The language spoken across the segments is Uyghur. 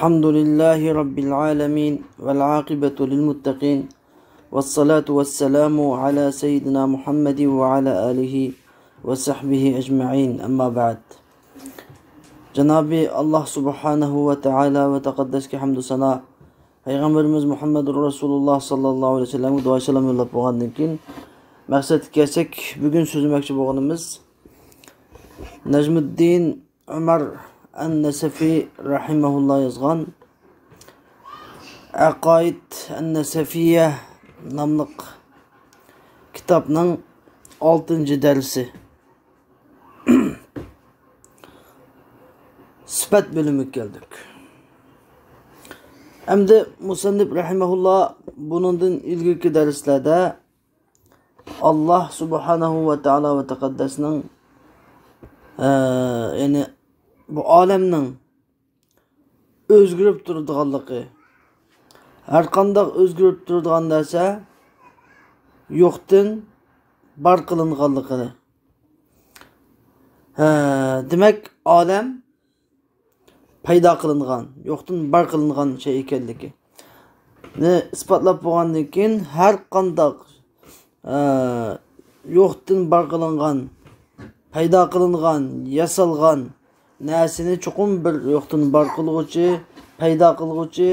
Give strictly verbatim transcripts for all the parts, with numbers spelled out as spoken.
الحمد لله رب العالمين، والعاقبة للمتقين، والصلاة والسلام على سيدنا محمد وعلى آله وصحبه أجمعين، أما بعد. جانابى الله سبحانه وتعالى ۋە تەقەددەسكە ھەمدۇ سانا، پەيغەمبىرىمىز مۇھەممەدۇر رەسۇلۇللاھ ساللاللاھۇ ئەلەيھى ۋەسەللەمگە دۇئا سالام يوللاپ بولغاندىن كېيىن، مەقسەتكە كەلسەك، بۈگۈن سۆزلىمەكچى بولغىنىمىز نەجمۇددىن ئۆمەر ئەن-نەسەفى رەھىمەھۇللا يازغان ئەقايىد ئەن-نەسەفىيە ناملىق كىتابنىڭ ئالتىنچى دەرسى. سۈپەت بۆلۈمىگە كەلدۇق. ئەمدى مۇسەننىپ رەھىمەھۇللا بۇنىڭدىن ئىلگىرىكى دەرسلەردە ئاللاھ سۇبھانەھۇ ۋە تائالا ۋە تەقەددەسنىڭ، ئە، يەنى بۇ ئالەمنىڭ ئۆزگىرىپ تۇرىدىغانلىقى، ھەرقانداق ئۆزگىرىپ تۇرىدىغان نەرسە يوقتىن بار قىلىنغانلىقىنى، ھە، دېمەك، ئالەم پەيدا قىلىنغان، يوقتىن بار قىلىنغان شەي ئىكەنلىكىنى ئىسپاتلاپ بولغاندىن كېيىن، ھەر قانداق، ئە، يوقتىن بار قىلىنغان، پەيدا قىلىنغان، ياسالغان نەرسىنى چوقۇم بىر يوقتىن بار قىلغۇچى، پەيدا قىلغۇچى،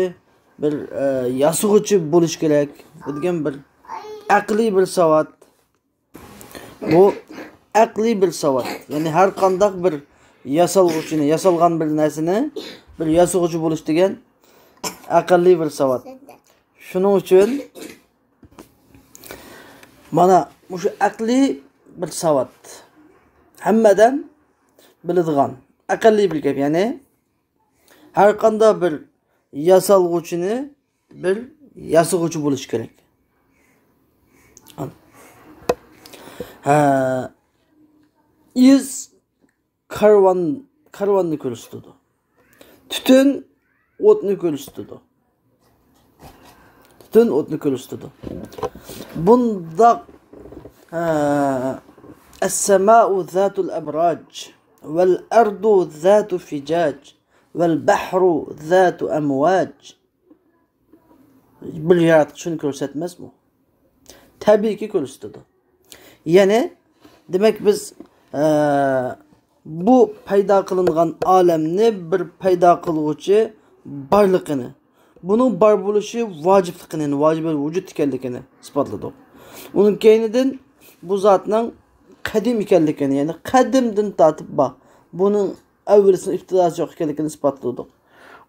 بىر، ئە، ياسىغۇچى بولۇش كېرەك. بۇ دېگەن بىر ئەقلىي بىر ساۋات. بۇ ئەقلىي بىر ساۋات. يەنى ھەر قانداق بىر ياسالغۇچىنى، ياسالغان بىر نەرسىنى بىر ياسىغۇچى بولۇش دېگەن ئەقلىي بىر ساۋات. شۇنىڭ ئۈچۈن مانا مۇشۇ ئەقلىي بىر ساۋات. ھەممە ئادەم بىلىدىغان ئەقلىي بىر گەپ. يەنى ھەر قانداق بىر ياسالغۇچىنى بىر ياسىغۇچى بولۇش كېرەك. ھە، ئىز كارۋان، كارۋاننى كۆرسىتىدۇ. تۈتۈن ئوتنى كۆرسىتىدۇ. تۈتۈن ئوتنى كۆرسىتىدۇ. بۇنداق، ھە، السماء ذات الأبراج، والأرض ذات فجاج، والبحر ذات أمواج. بىر ياراتقۇچىنى كۆرسەتمەسمۇ؟ تەبىئىيكى كۆرسىتىدۇ. يەنى، دېمەك، بىز، ئە، بۇ پەيدا قىلىنغان ئالەمنى بىر پەيدا قىلغۇچى بارلىقىنى، بۇنىڭ بار بولۇشى ۋاجىپلىقىنى، يەنى ۋاجىبىل ۋۇجۇد ئىكەنلىكىنى ئىسپاتلىدۇق. ئۇنىڭ كەينىدىن بۇ زاتنىڭ قەدىم ئىكەنلىكىنى، يەنى قەدىمدىن تارتىپ بار، بۇنىڭ ئەۋۋىلىسى، ئىپتىداسى يوق ئىكەنلىكىنى ئىسپاتلىدۇق.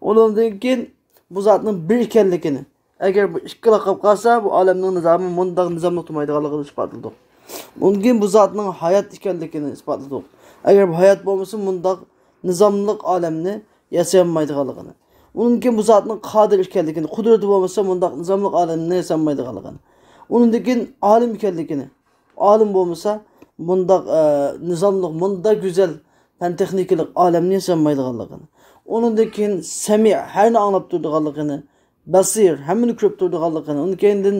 ئۇنىڭدىن كېيىن بۇ زاتنىڭ بىر ئىكەنلىكىنى، ئەگەر بۇ ئىككىلا قىلىپ قالسا، بۇ ئالەمنىڭ نىزامى مۇنداق نىزاملىق تۇرمايدىغانلىقىنى ئىسپاتلىدۇق. ئۇنىڭدىن كېيىن بۇ زاتنىڭ ھايات ئىكەنلىكىنى ئىسپاتلىدۇق. ئەگەر بۇ ھايات بولمىسا، مۇنداق نىزاملىق ئالەمنى ياسىيالمايدىغانلىقىنى. ئۇنىڭدىن كېيىن بۇ زاتنىڭ قادىر ئىكەنلىكىنى، قۇدرىتى بولمىسا، مۇنداق نىزاملىق ئالەمنى ياسىيالمايدىغانلىقىنى. ئۇنىڭدىن كېيىن ئالىم ئىكەنلىكىنى، ئالىم بولمىسا، مۇنداق، ئە، نىزاملىق، مۇنداق گۈزەل پەن تېخنىكىلىق ئالەمنى ياسىيالمايدىغانلىقىنى. ئۇنىڭدىن كېيىن سەمىئ، ھەرنى ئاڭلاپ تۇرىدىغانلىقىنى، بەسىر، ھەممىنى كۆرۈپ تۇرىدىغانلىقىنى، ئۇنىڭ كەينىدىن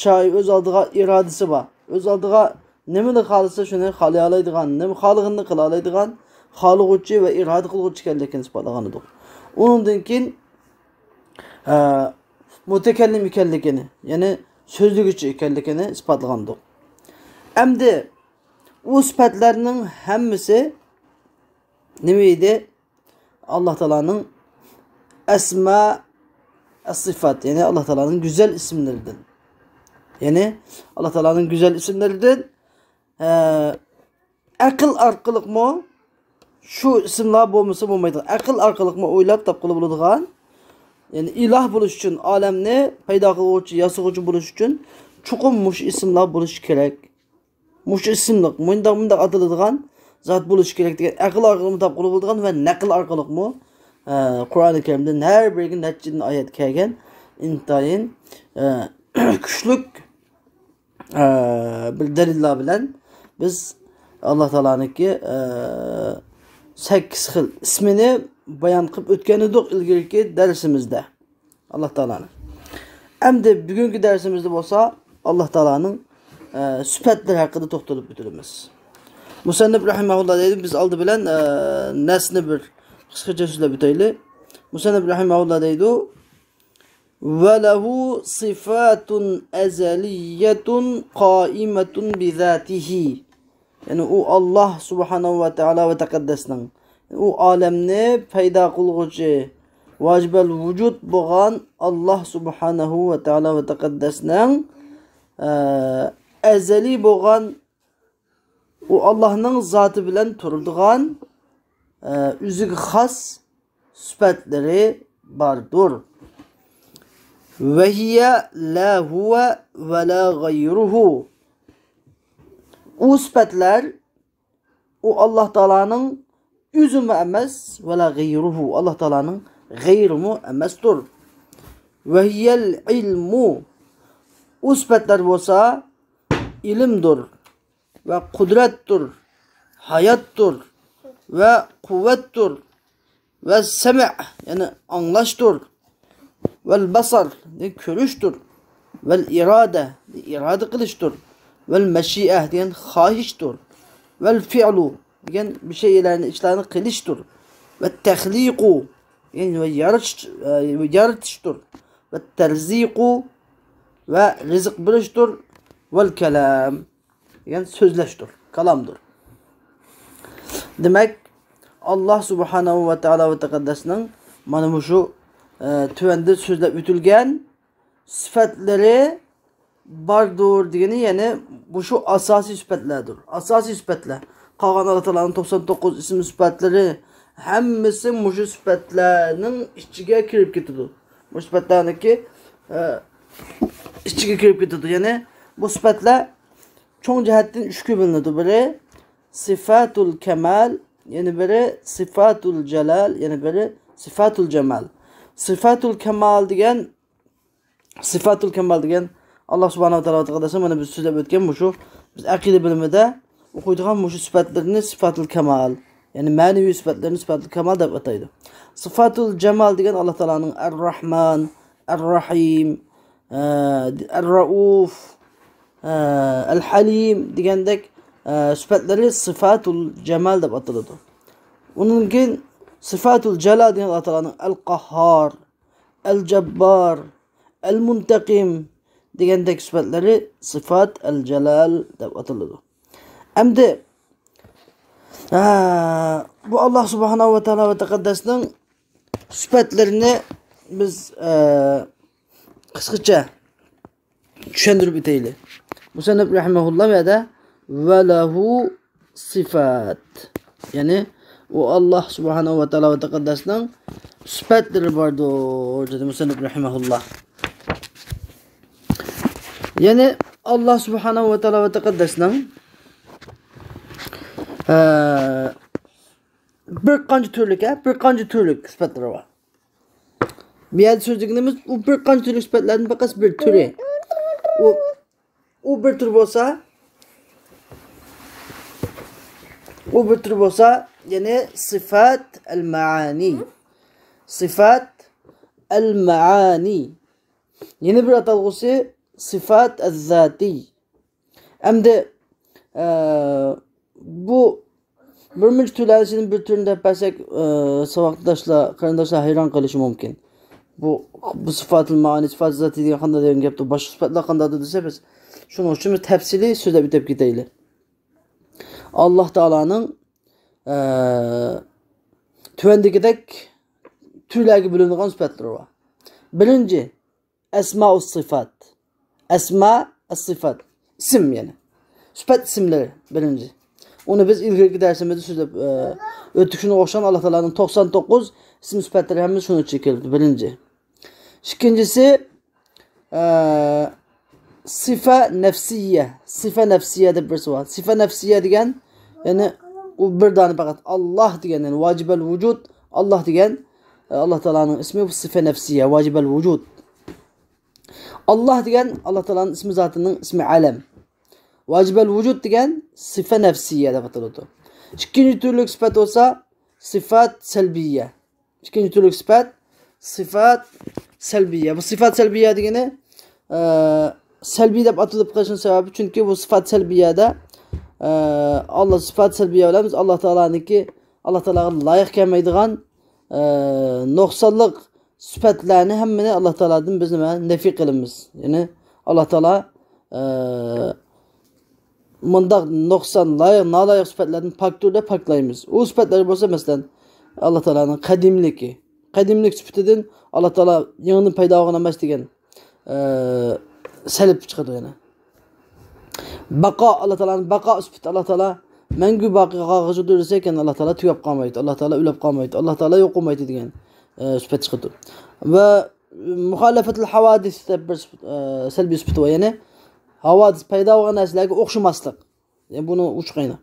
شائىر ئۆز ئالدىغا ئىرادىسى بار. ئۆز ئالدىغا نېمىنى خالىسا، شۇنى خالىيالايدىغان، نېمە خالىغىنىنى قىلالايدىغان، خالىغۇچى ۋە ئىرادە قىلغۇچى ئىكەنلىكىنى ئىسپاتلىغان ئىدۇق. ئۇنىڭدىن كېيىن، ئە، مۇتەكەللىم ئىكەنلىكىنى، يەنى سۆزلىگۈچى ئىكەنلىكىنى ئىسپاتلىغان ئىدۇق. ئەمدى ئۇ سۈپەتلەرنىڭ ھەممىسى نېمە ئىدى؟ ئاللا تائالانىڭ ئەسما ئەسسىفات، يەنى ئاللا تائالانىڭ گۈزەل ئىسىملىرىدىن. يەنى ئاللا تائالانىڭ گۈزەل ئىسىملىرىدىن، ئە، ئەقىل ئارقىلىقمۇ شۇ ئىسىملار بولمىسا بولمايدىغان، ئەقىل ئارقىلىقمۇ ئويلاپ تاپقىلى بولىدىغان، يەنى ئىلاھ بولۇش ئۈچۈن، ئالەمنى پەيدا قىلغۇچى، ياسىغۇچى بولۇش ئۈچۈن چوقۇم مۇشۇ ئىسىملار بولۇشى كېرەك. مۇشۇ ئىسىملىق، مۇنداق، مۇنداق ئاتىلىدىغان زات بولۇشى كېرەك دېگەن ئەقىل ئارقىلىقمۇ تاپقىلى بولىدىغان ۋە نەقىل ئارقىلىقمۇ، ئە، قۇرئانى كەرىمدە ھەر بىرىگە نەچچىدىن ئايەت كەلگەن ئىنتايىن، ئە، كۈچلۈك، ئە، بىر دەلىللار بىلەن بىز ئاللا تائالانىڭكى، ئە، سەككىز خىل ئىسمىنى بايان قىلىپ ئۆتكەن ئىدۇق ئىلگىرىكى دەرسىمىزدە. ئاللا تائالانى. ئەمدى بۈگۈنكى دەرسىمىزدە بولسا ئاللا تائالانىڭ، ئە، سۈپەتلىرى ھەققىدە توختىلىپ ئۆتىمىز. مۇسەننىپ رەھىمەھۇللا دەيدۇ، بىز ئالدى بىلەن، ئە، نەسنى بىر قىسقىچە سۆزلەپ ئۆتەيلى. مۇسەننىپ رەھىمەھۇللا دەيدۇ، ۋەلەھۇ سىفاتۇن ئەزەلىيەتۇن قائىمەتۇن بىزاتىھى. يەنى ئۇ ئاللاھ سۇبھانەھۇ ۋە تائالا ۋە تەقەددەسنىڭ، ئۇ ئالەمنى پەيدا قىلغۇچى، ۋاجىبەل ۋۇجۇد بولغان ئاللاھ سۇبھانەھۇ ۋە تائالا ۋە تەقەددەسنىڭ، ئە، ئەزەلىي بولغان، ئۇ ئاللاھنىڭ زاتى بىلەن تۇرىدىغان، ئە، ئۆزىگە خاس سۈپەتلىرى باردۇر. ۋەھىيە لا ھۇۋە ۋە لا غەيرۇھۇ. ئۇ سۈپەتلەر ئۇ ئاللاھ تائالانىڭ ئۆزىمۇ ئەمەس، ۋە لا غەيرۇھۇ، ئاللاھ تائالانىڭ غەيرىمۇ ئەمەستۇر. ۋەھىيەل ئىلمۇ، ئۇ سۈپەتلەر بولسا ئىلىمدۇر ۋە قۇدرەتتۇر، ھاياتتۇر ۋە قۇۋۋەتتۇر ۋە سەمع، يەنى ئاڭلاشتۇر، ۋەل بەسەر، دېگەن كۆرۈشتۇر، ۋەل ئىرادە، دېگەن ئىرادە قىلىشتۇر، ۋەل مەشىئە، دېگەن خاھىشتۇر، ۋەل فىئلۇ، دېگەن بىر شەيلەرنى، ئىشلارنى قىلىشتۇر، ۋە تەخلىقۇ، دېگەن ۋە يارىتىش، ئە، يارىتىشتۇر، ۋە تەرزىقۇ، ۋە رىزىق بېرىشتۇر، ۋەل كەلام، دېگەن سۆزلەشتۇر، كالامدۇر. دېمەك، ئاللاھ سۇبھانەھۇ ۋە تائالا ۋە تەقەددەسنىڭ مانا مۇشۇ، ئە، تۆۋەندە سۆزلەپ ئۆتۈلگەن سۈپەتلىرى باردۇر دېگىنى، يەنى مۇشۇ ئاساسىي سۈپەتلەردۇر. ئاساسىي سۈپەتلەر. قالغان ئاللاھ تائالانىڭ توقسان توققۇز ئىسىم سۈپەتلىرى ھەممىسى مۇشۇ سۈپەتلەرنىڭ ئىچىگە كىرىپ كېتىدۇ. مۇشۇ سۈپەتلەرنىڭكى، ئە، ئىچىگە كىرىپ كېتىدۇ. يەنى بۇ سۈپەتلەر چوڭ جەھەتتىن ئۈچكە بۆلۈنىدۇ. بىرى سىفاتۇل كەمال، يەنە بىرى سىفاتۇل جالال، يەنە بىرى سىفاتۇل جامال. سىفاتۇل كەمال دېگەن، سىفاتۇل كەمال دېگەن ئاللاھ سۇبھانەھۇ ۋە تائالا ۋە تەقەددەسنىڭ مانا بىز سۆزلەپ ئۆتكەن مۇشۇ، بىز ئەقىدە بىلىمىدە ئوقۇيدىغان مۇشۇ سۈپەتلىرىنى سىفاتۇل كەمال، يەنى مەنىۋى سۈپەتلىرىنى سىفاتۇل كەمال دەپ ئاتايدۇ. سىفاتۇل جامال دېگەن ئاللاھ تائالانىڭ ئەر-راھمان، ئەر-راھىم، ئە، ئەر-رەئۇف، ئە، ئەل-ھەلىم دېگەندەك، ئە، سۈپەتلىرى سىفاتۇل جامال دەپ ئاتىلىدۇ. ئۇنىڭدىن كېيىن سىفاتۇل جالال دېگەن ئاللاھ تائالانىڭ ئەل-قەھھار، ئەل-جاببار، ئەل-مۇنتەقىم دېگەندەك سۈپەتلىرى سىفات ئەل-جالال دەپ ئاتىلىدۇ. ئەمدى، ئە، بۇ ئاللاھ سۇبھانەھۇ ۋە تائالا ۋە تەقەددەسنىڭ سۈپەتلىرىنى بىز، ئە، قىسقىچە چۈشەندۈرۈپ ئۆتەيلى. مۇسەننىپ رەھىمەھۇللا بۇ يەردە ۋەلەھۇ سىفات، يەنى ئۇ ئاللاھ سۇبھانەھۇ ۋە تائالا ۋە تەقەددەسنىڭ سۈپەتلىرى باردۇر، دېدى مۇسەننىپ رەھىمەھۇللا. يەنى ئاللاھ سۇبھانەھۇ ۋە تائالا ۋە تەقەددەسنىڭ، ئە، بىر قانچە تۈرلۈك، ھە، بىر قانچە تۈرلۈك سۈپەتلىرى بار. بۇ يەردە سۆزلىگىنىمىز، ئۇ بىر قانچە تۈرلۈك سۈپەتلەردىن پەقەت بىر تۈرى. ئۇ، ئۇ بىر تۈر بولسا، ئۇ بىر تۈر بولسا، يەنى سىفات ئەل مەئانى. سىفات ئەل مەئانى. يەنە بىر ئاتالغۇسى سىفات ئەز-زاتى. ئەمدى، ئە، بۇ بىر مۇنچە تۈرلەرنىڭ ئىچىدىن بىر تۈرىنى دەپ بەرسەك، ئە، ساۋاقداشلار، قېرىنداشلار ھەيران قېلىشى مۇمكىن. بۇ، بۇ سىفاتۇل مەئانى، سىفات زاتى دېگەن قانداق دېگەن گەپتۇ، باشقا سۈپەتلەر قانداقتۇ دېسە، بىز شۇنىڭ ئۈچۈن بىز تەپسىلىي سۆزلەپ ئۆتۈپ كېتەيلى. ئاللاھ تائالانىڭ، ئە، تۆۋەندىكىدەك تۈرلەرگە بۆلۈنىدىغان سۈپەتلىرى بار. بىرىنچى، ئەسمائۇس سىفات. ئەسما ئەس سىفات. ئىسىم يەنى. سۈپەت ئىسىملىرى بىرىنچى. ئۇنى بىز ئىلگىرىكى دەرسىمىزدە سۆزلەپ، ئە، ئۆتتۇق. شۇنىڭغا ئوخشىغان ئاللاھ تائالانىڭ توقسان توققۇز ئىسىم سۈپەتلىرى ھەممىسى شۇنىڭ ئىچىگە كىرىدۇ. بىرىنچى. ئىككىنچىسى، ئە، سىفە نەفسىيە. سىفە نەفسىيە دەپ بىرسى بار. سىفە نەفسىيە دېگەن، يەنى ئۇ بىر دانە پەقەت ئاللاھ دېگەن، يەنى ۋاجىبەل ۋۇجۇد، ئاللاھ دېگەن، ئە، ئاللاھ تائالانىڭ ئىسمى بۇ سىفە نەفسىيە، ۋاجىبەل ۋۇجۇد. ئاللاھ دېگەن ئاللاھ تائالانىڭ ئىسمى زاتىنىڭ ئىسمى ئەلەم. ۋاجىبەل ۋۇجۇد دېگەن سىفە نەفسىيە دەپ ئاتىلىدۇ. ئىككىنچى تۈرلۈك سۈپەت بولسا سىفات سەلبىيە. ئىككىنچى تۈرلۈك سۈپەت سىفات سەلبىيە. بۇ سىفات سەلبىيە دېگىنى، ئە، سەلبىي دەپ ئاتىلىپ قېلىشىنىڭ سەۋەبى، چۈنكى بۇ سىفات سەلبىيەدە، ئە، ئاللاھ سىفات سەلبىيە بىلەن بىز ئاللاھ تائالانىڭكى، ئاللاھ تائالاغا لايىق كەلمەيدىغان، ئە، نۇقسانلىق سۈپەتلەرنى ھەممىنى ئاللا تائالادىن بىز نېمە؟ نەفى قىلىمىز. يەنى ئاللا تائالا، ئە، مۇنداق نۇقسان، لايىق، نالايىق سۈپەتلەردىن پاكتۇر دەپ پاكلايمىز. ئۇ سۈپەتلەر بولسا، مەسىلەن، ئاللا تائالانىڭ قەدىملىكى. قەدىملىك سۈپىتىدىن ئاللا تائالا يېڭىدىن پەيدا بولغان ئەمەس دېگەن، ئە، سەلب چىقىدۇ يەنە. باقا، ئاللا تائالانىڭ باقا سۈپىتى، ئاللا تائالا مەڭگۈ باقىي قالغۇچىدۇر دېسەك، يەنى ئاللا تائالا تۈگەپ قالمايدۇ، ئاللا تائالا ئۆلۈپ قالمايدۇ، ئاللا تائالا يوق بولمايدۇ دېگەن، ئە، سۈپەت چىقىدۇ. ۋە مۇخالەفەتۇل ھاۋادىس دەپ بىر سۈپەت، ئە، سەلبىي سۈپىتى بار، يەنى ھاۋادىس، پەيدا بولغان نەرسىلەرگە ئوخشىماسلىق. يەنى بۇنى ئوچۇق ئېنىق.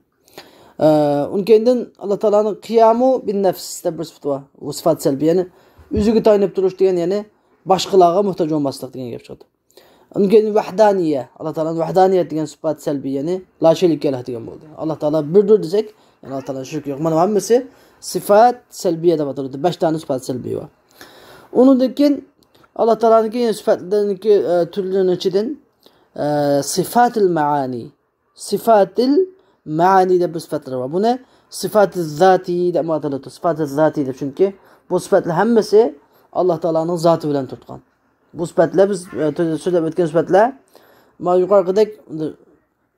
ئە، ئۇنىڭ كەينىدىن ئاللا تائالانىڭ قىيامۇ بىن نەفس دەپ بىر سۈپىتى بار. بۇ سىفات سەلبىي، يەنى ئۆزىگە تايىنىپ تۇرۇش دېگەن، يەنى باشقىلارغا موھتاج بولماسلىق دېگەن گەپ چىقىدۇ. ئۇنىڭ كەينىدىن ۋەھدانىيە، ئاللا تائالانىڭ ۋەھدانىيەت دېگەن سىفات سەلبىي، يەنى لا شەرىكە لەھ دېگەن بولدى. ئاللا تائالا بىردۇر دېسەك، يەنى ئاللا تائالا شېرىكى يوق. مانا ھەممىسى سىفات سەلبىيە دەپ ئاتىلىدۇ. بەش دانە سىفات سەلبىي بار. ئۇنىڭدىن كېيىن ئاللا تائالانىڭكى يەنە سۈپەتلىرىنىڭكى، ئە، تۈرلىرىنىڭ ئىچىدىن، ئە، سىفاتىل مەئانى. سىفاتىل مەئانى دەپ بىر سۈپەتلىرى بار. بۇنى سىفاتىل زاتى دەپ ئاتىلىدۇ. سىفاتىل زاتى دەپ، چۈنكى بۇ سۈپەتلەر ھەممىسى ئاللا تائالانىڭ زاتى بىلەن تۇرۇلغان. بۇ سۈپەتلەر بىز، ئە، سۆزلەپ ئۆتكەن سۈپەتلەر، مانا يۇقىرىقىدەك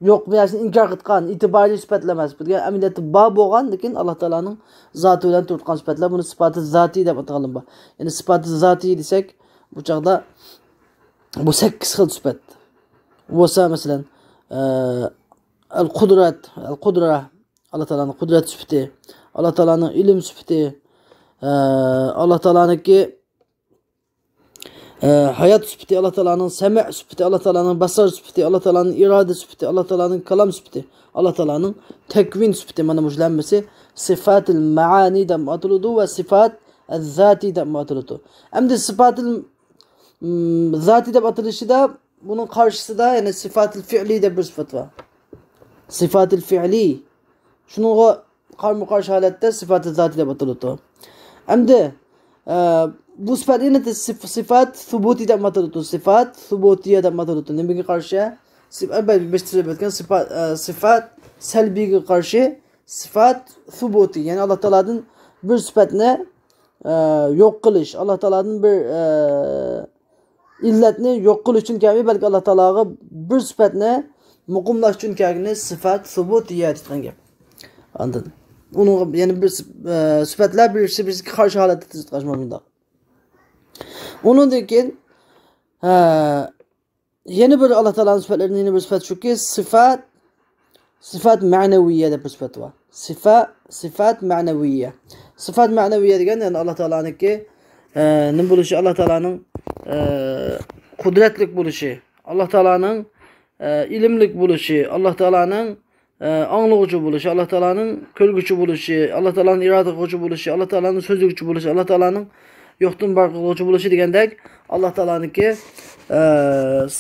يوق بىر نەرسىنى ئىنكار قىلىدىغان، ئېتىبارى سۈپەتلەر ئەمەس. بۇ دېگەن ئەمەلىيەتتە بار بولغان، لېكىن ئاللا تائالانىڭ زاتى بىلەن تۇرۇلغان سۈپەتلەر. بۇنى سىپاتى زاتى دەپ ئاتىغانلىرى بار. يەنى سىپاتى زاتى دېسەك، بۇ چاغدا بۇ سەككىز خىل سۈپەت. بولسا، مەسىلەن، ئە، ئەل قۇدرەت، ئەل قۇدرە، ئاللا تائالانىڭ قۇدرەت سۈپىتى، ئاللا تائالانىڭ ئىلىم سۈپىتى، ئە، ئاللا تائالانىڭكى، ئە، ھايات سۈپىتى، ئاللا تائالانىڭ سەمە سۈپىتى، ئاللا تائالانىڭ باسار سۈپىتى، ئاللا تائالانىڭ ئىرادە سۈپىتى، ئاللا تائالانىڭ كالام سۈپىتى، ئاللا تائالانىڭ تەكۋىن سۈپىتى. مانا مۇشۇلار ھەممىسى سىفاتىل مەئانى دەپ ئاتىلىدۇ ۋە سىفات زاتى دەپ ئاتىلىدۇ. ئەمدى سىفاتىل، م، زاتى دەپ ئاتىلىشىدا، بۇنىڭ قارشىسىدا يەنە سىفاتىل فىئلى دەپ بىر سۈپەت بار. سىفاتىل فىئلى. شۇنىڭغا قارمۇ قارشى ھالەتتە سىفاتىل زاتى دەپ ئاتىلىدۇ. ئەمدى، ئە، بۇ سۈپەت يەنە سىف-، سىفات سۇبۇتى دەپ ئاتىلىدۇ. سىفات سۇبۇتىيە دەپ ئاتىلىدۇ. نېمىگە قارشى؟ سىف-، ئە، بە-، بەشتە سۆزلەپ ئۆتكەن سىفات، ئە، سىفات سەلبىيگە قارشى سىفات سۇبۇتى. يەنى ئاللا تائالادىن بىر سۈپەتنى، ئە، يوق قىلىش، ئاللا تائالادىن بىر، ئە، ئىللەتنى يوق قىلىش ئۈچۈن كەلمىدى، بەلكى ئاللا تائالاغا بىر سۈپەتنى مۇقىملاش ئۈچۈن كەلگىنى سىفات سۇبۇتىيە دەيدىغان گەپ. ئاندىن ئۇنىڭغا يەنە بىر سۈپ-، ئە، سۈپەتلەر بىرسى بىرسىگە قارشى ھالەتتە تۈزۈپ چىقىش مۇنداق. ئۇنىڭدىن كېيىن، ئە، يەنە بىر ئاللا تائالانىڭ سۈپەتلىرىدىن يەنە بىر سۈپەت شۇكى، سىفات، سىفات مەنەۋىيە دەپ بىر سۈپەت بار. سىفا-، سىفات مەنەۋىيە. سىفات مەنەۋىيە دېگەن، يەنى ئاللا تائالانىڭكى، ئە، نېمە بولۇشى، ئاللا تائالانىڭ، ئە، قۇدرەتلىك بولۇشى، ئاللا تائالانىڭ، ئە، ئىلىملىك بولۇشى، ئاللا تائالانىڭ، ئە، ئاڭلىغۇچى بولۇشى، ئاللا تائالانىڭ كۆرگۈچى بولۇشى، ئاللا تائالانىڭ ئىرادە قىلغۇچى بولۇشى، ئاللا تائالانىڭ سۆزلىگۈچى بولۇشى، ئاللا تائالانىڭ يوقتىن بار قىلغۇچى بولۇشى دېگەندەك، ئاللا تائالانىڭكى، ئە،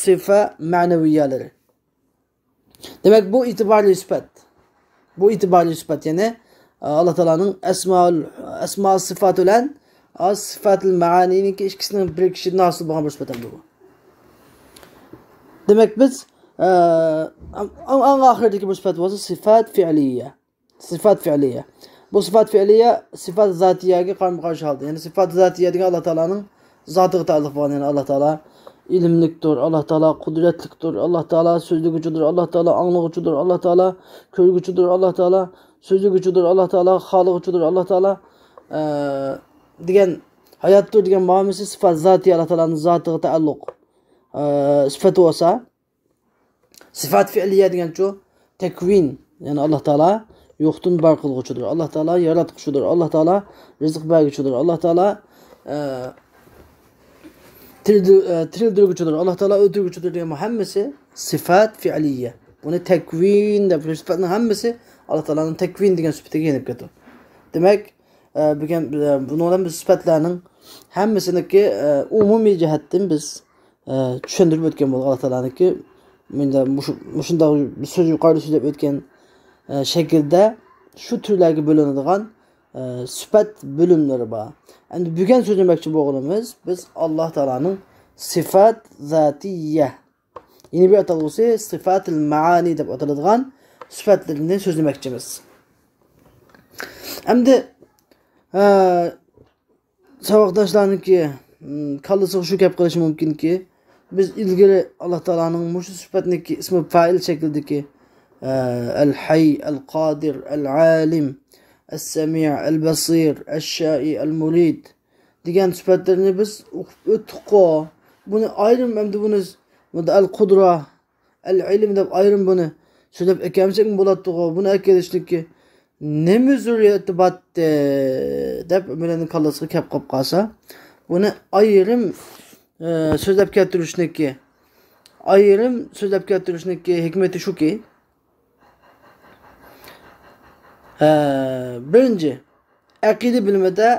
سىفە مەنەۋىيەلىرى. دېمەك، بۇ ئېتىبارلىق سۈپەت. بۇ ئېتىبارلىق سۈپەت، يەنى، ئە، ئاللا تائالانىڭ ئەسمائۇل، ئەسما سىفات بىلەن، ئە، سىفاتىل مەئانىنىڭكى ئىككىسىنىڭ بىرىكىشىدىن ھاسىل بولغان بىر سۈپەت ئەمدى بۇ. دېمەك، بىز، ئە، ئەڭ، ئەڭ ئاخىرىدىكى بىر سۈپەت بولسا سىفات فىئلىيە. سىفات فىئلىيە. بۇ سىفات فىئلىيە سىفات زاتىيەگە قارمۇ قارشى ھالدا. يەنى سىفات زاتىيە دېگەن ئاللا تائالانىڭ زاتىغا تەئەللۇق بولغان. يەنى ئاللا تائالا ئىلىملىكتۇر، ئاللا تائالا قۇدرەتلىكتۇر، ئاللا تائالا سۆزلىگۈچىدۇر، ئاللا تائالا ئاڭلىغۇچىدۇر، ئاللا تائالا كۆرگۈچىدۇر، ئاللا تائالا سۆزلىگۈچىدۇر، ئاللا تائالا خالىغۇچىدۇر، ئاللا تائالا، ئە، دېگەن ھاياتتۇر دېگەن مۇئامىلىسى سىفات زاتىيە، ئاللا تائالانىڭ زاتىغا تەئەللۇق، ئە، سۈپەت بولسا، سىفات فىئلىيە دېگەنچۇ؟ تەكۋىن، يەنى ئاللا تائالا يوقتىن بار قىلغۇچىدۇر، ئاللا تائالا ياراتقۇچىدۇر، ئاللا تائالا رىزىق بەرگۈچىدۇر، ئاللا تائالا، ئە، تىرىلدۈر-، ئە، تىرىلدۈرگۈچىدۇر، ئاللا تائالا ئۆلتۈرگۈچىدۇر دېگەن بۇ ھەممىسى سىفات فىئلىيە. بۇنى تەكۋىن دەپ، بۇ سۈپەتنىڭ ھەممىسى ئاللا تائالانىڭ تەكۋىن دېگەن سۈپىتىگە يېنىپ كېتىدۇ. دېمەك، ئە، بۈگۈن، ئە، بۇنىڭ بىلەن بىز سۈپەتلەرنىڭ ھەممىسىنىڭكى، ئە، ئومۇمىي جەھەتتىن بىز، ئە، چۈشەندۈرۈپ ئۆتكەن بولدۇق. ئاللا تائالانىڭكى مۇنداق مۇشۇ، مۇشۇنداق بىر سۆز يۇقىرىدا سۆزلەپ ئۆتكەن، ئە، شەكىلدە شۇ تۈرلەرگە بۆلۈنىدىغان، ئە، سۈپەت بۆلۈملىرى بار. ئەمدى بۈگۈن سۆزلىمەكچى بولغىنىمىز بىز ئاللا تائالانىڭ سىفات زاتىيە، يەنە بىر ئاتالغۇسى سىفاتىل مەئانى دەپ ئاتىلىدىغان سۈپەتلىرىنى سۆزلىمەكچىمىز. ئەمدى، ئە، ساۋاقداشلارنىڭكى، م، كاللىسىغا شۇ كەپ قېلىشى مۇمكىنكى، بىز ئىلگىرى ئاللا تائالانىڭ مۇشۇ سۈپەتنىكى ئىسمى فائىل شەكلىدىكى، ئە، ئەل ھەي، ئەل قادىر، ئەل ئالىم، ئەس سەمىئ، ئەل بەسىر، ئەش شائى، ئەل مۇرىد دېگەن سۈپەتلىرىنى بىز ئوقۇپ ئۆتتۇققۇ. بۇنى ئايرىم، ئەمدى بۇنى، بۇندا ئەل قۇدرا، ئەل ئىلىم دەپ ئايرىم بۇنى سۆزلەپ ئەكەلمىسەكمۇ بولاتتىغۇ. بۇنى ئەكېلىشنىكى نېمە زۆرۈرىيىتى باتتى دەپ ئۆمەرنىڭ كاللىسىغا كەپ قاپ قالسا، بۇنى ئايرىم، ئە، سۆزلەپ كەلتۈرۈشنىكى، ئايرىم سۆزلەپ كەلتۈرۈشنىكى ھېكمىتى شۇكى، ئە، بىرىنچى، ئەقىدە بىلىمىدە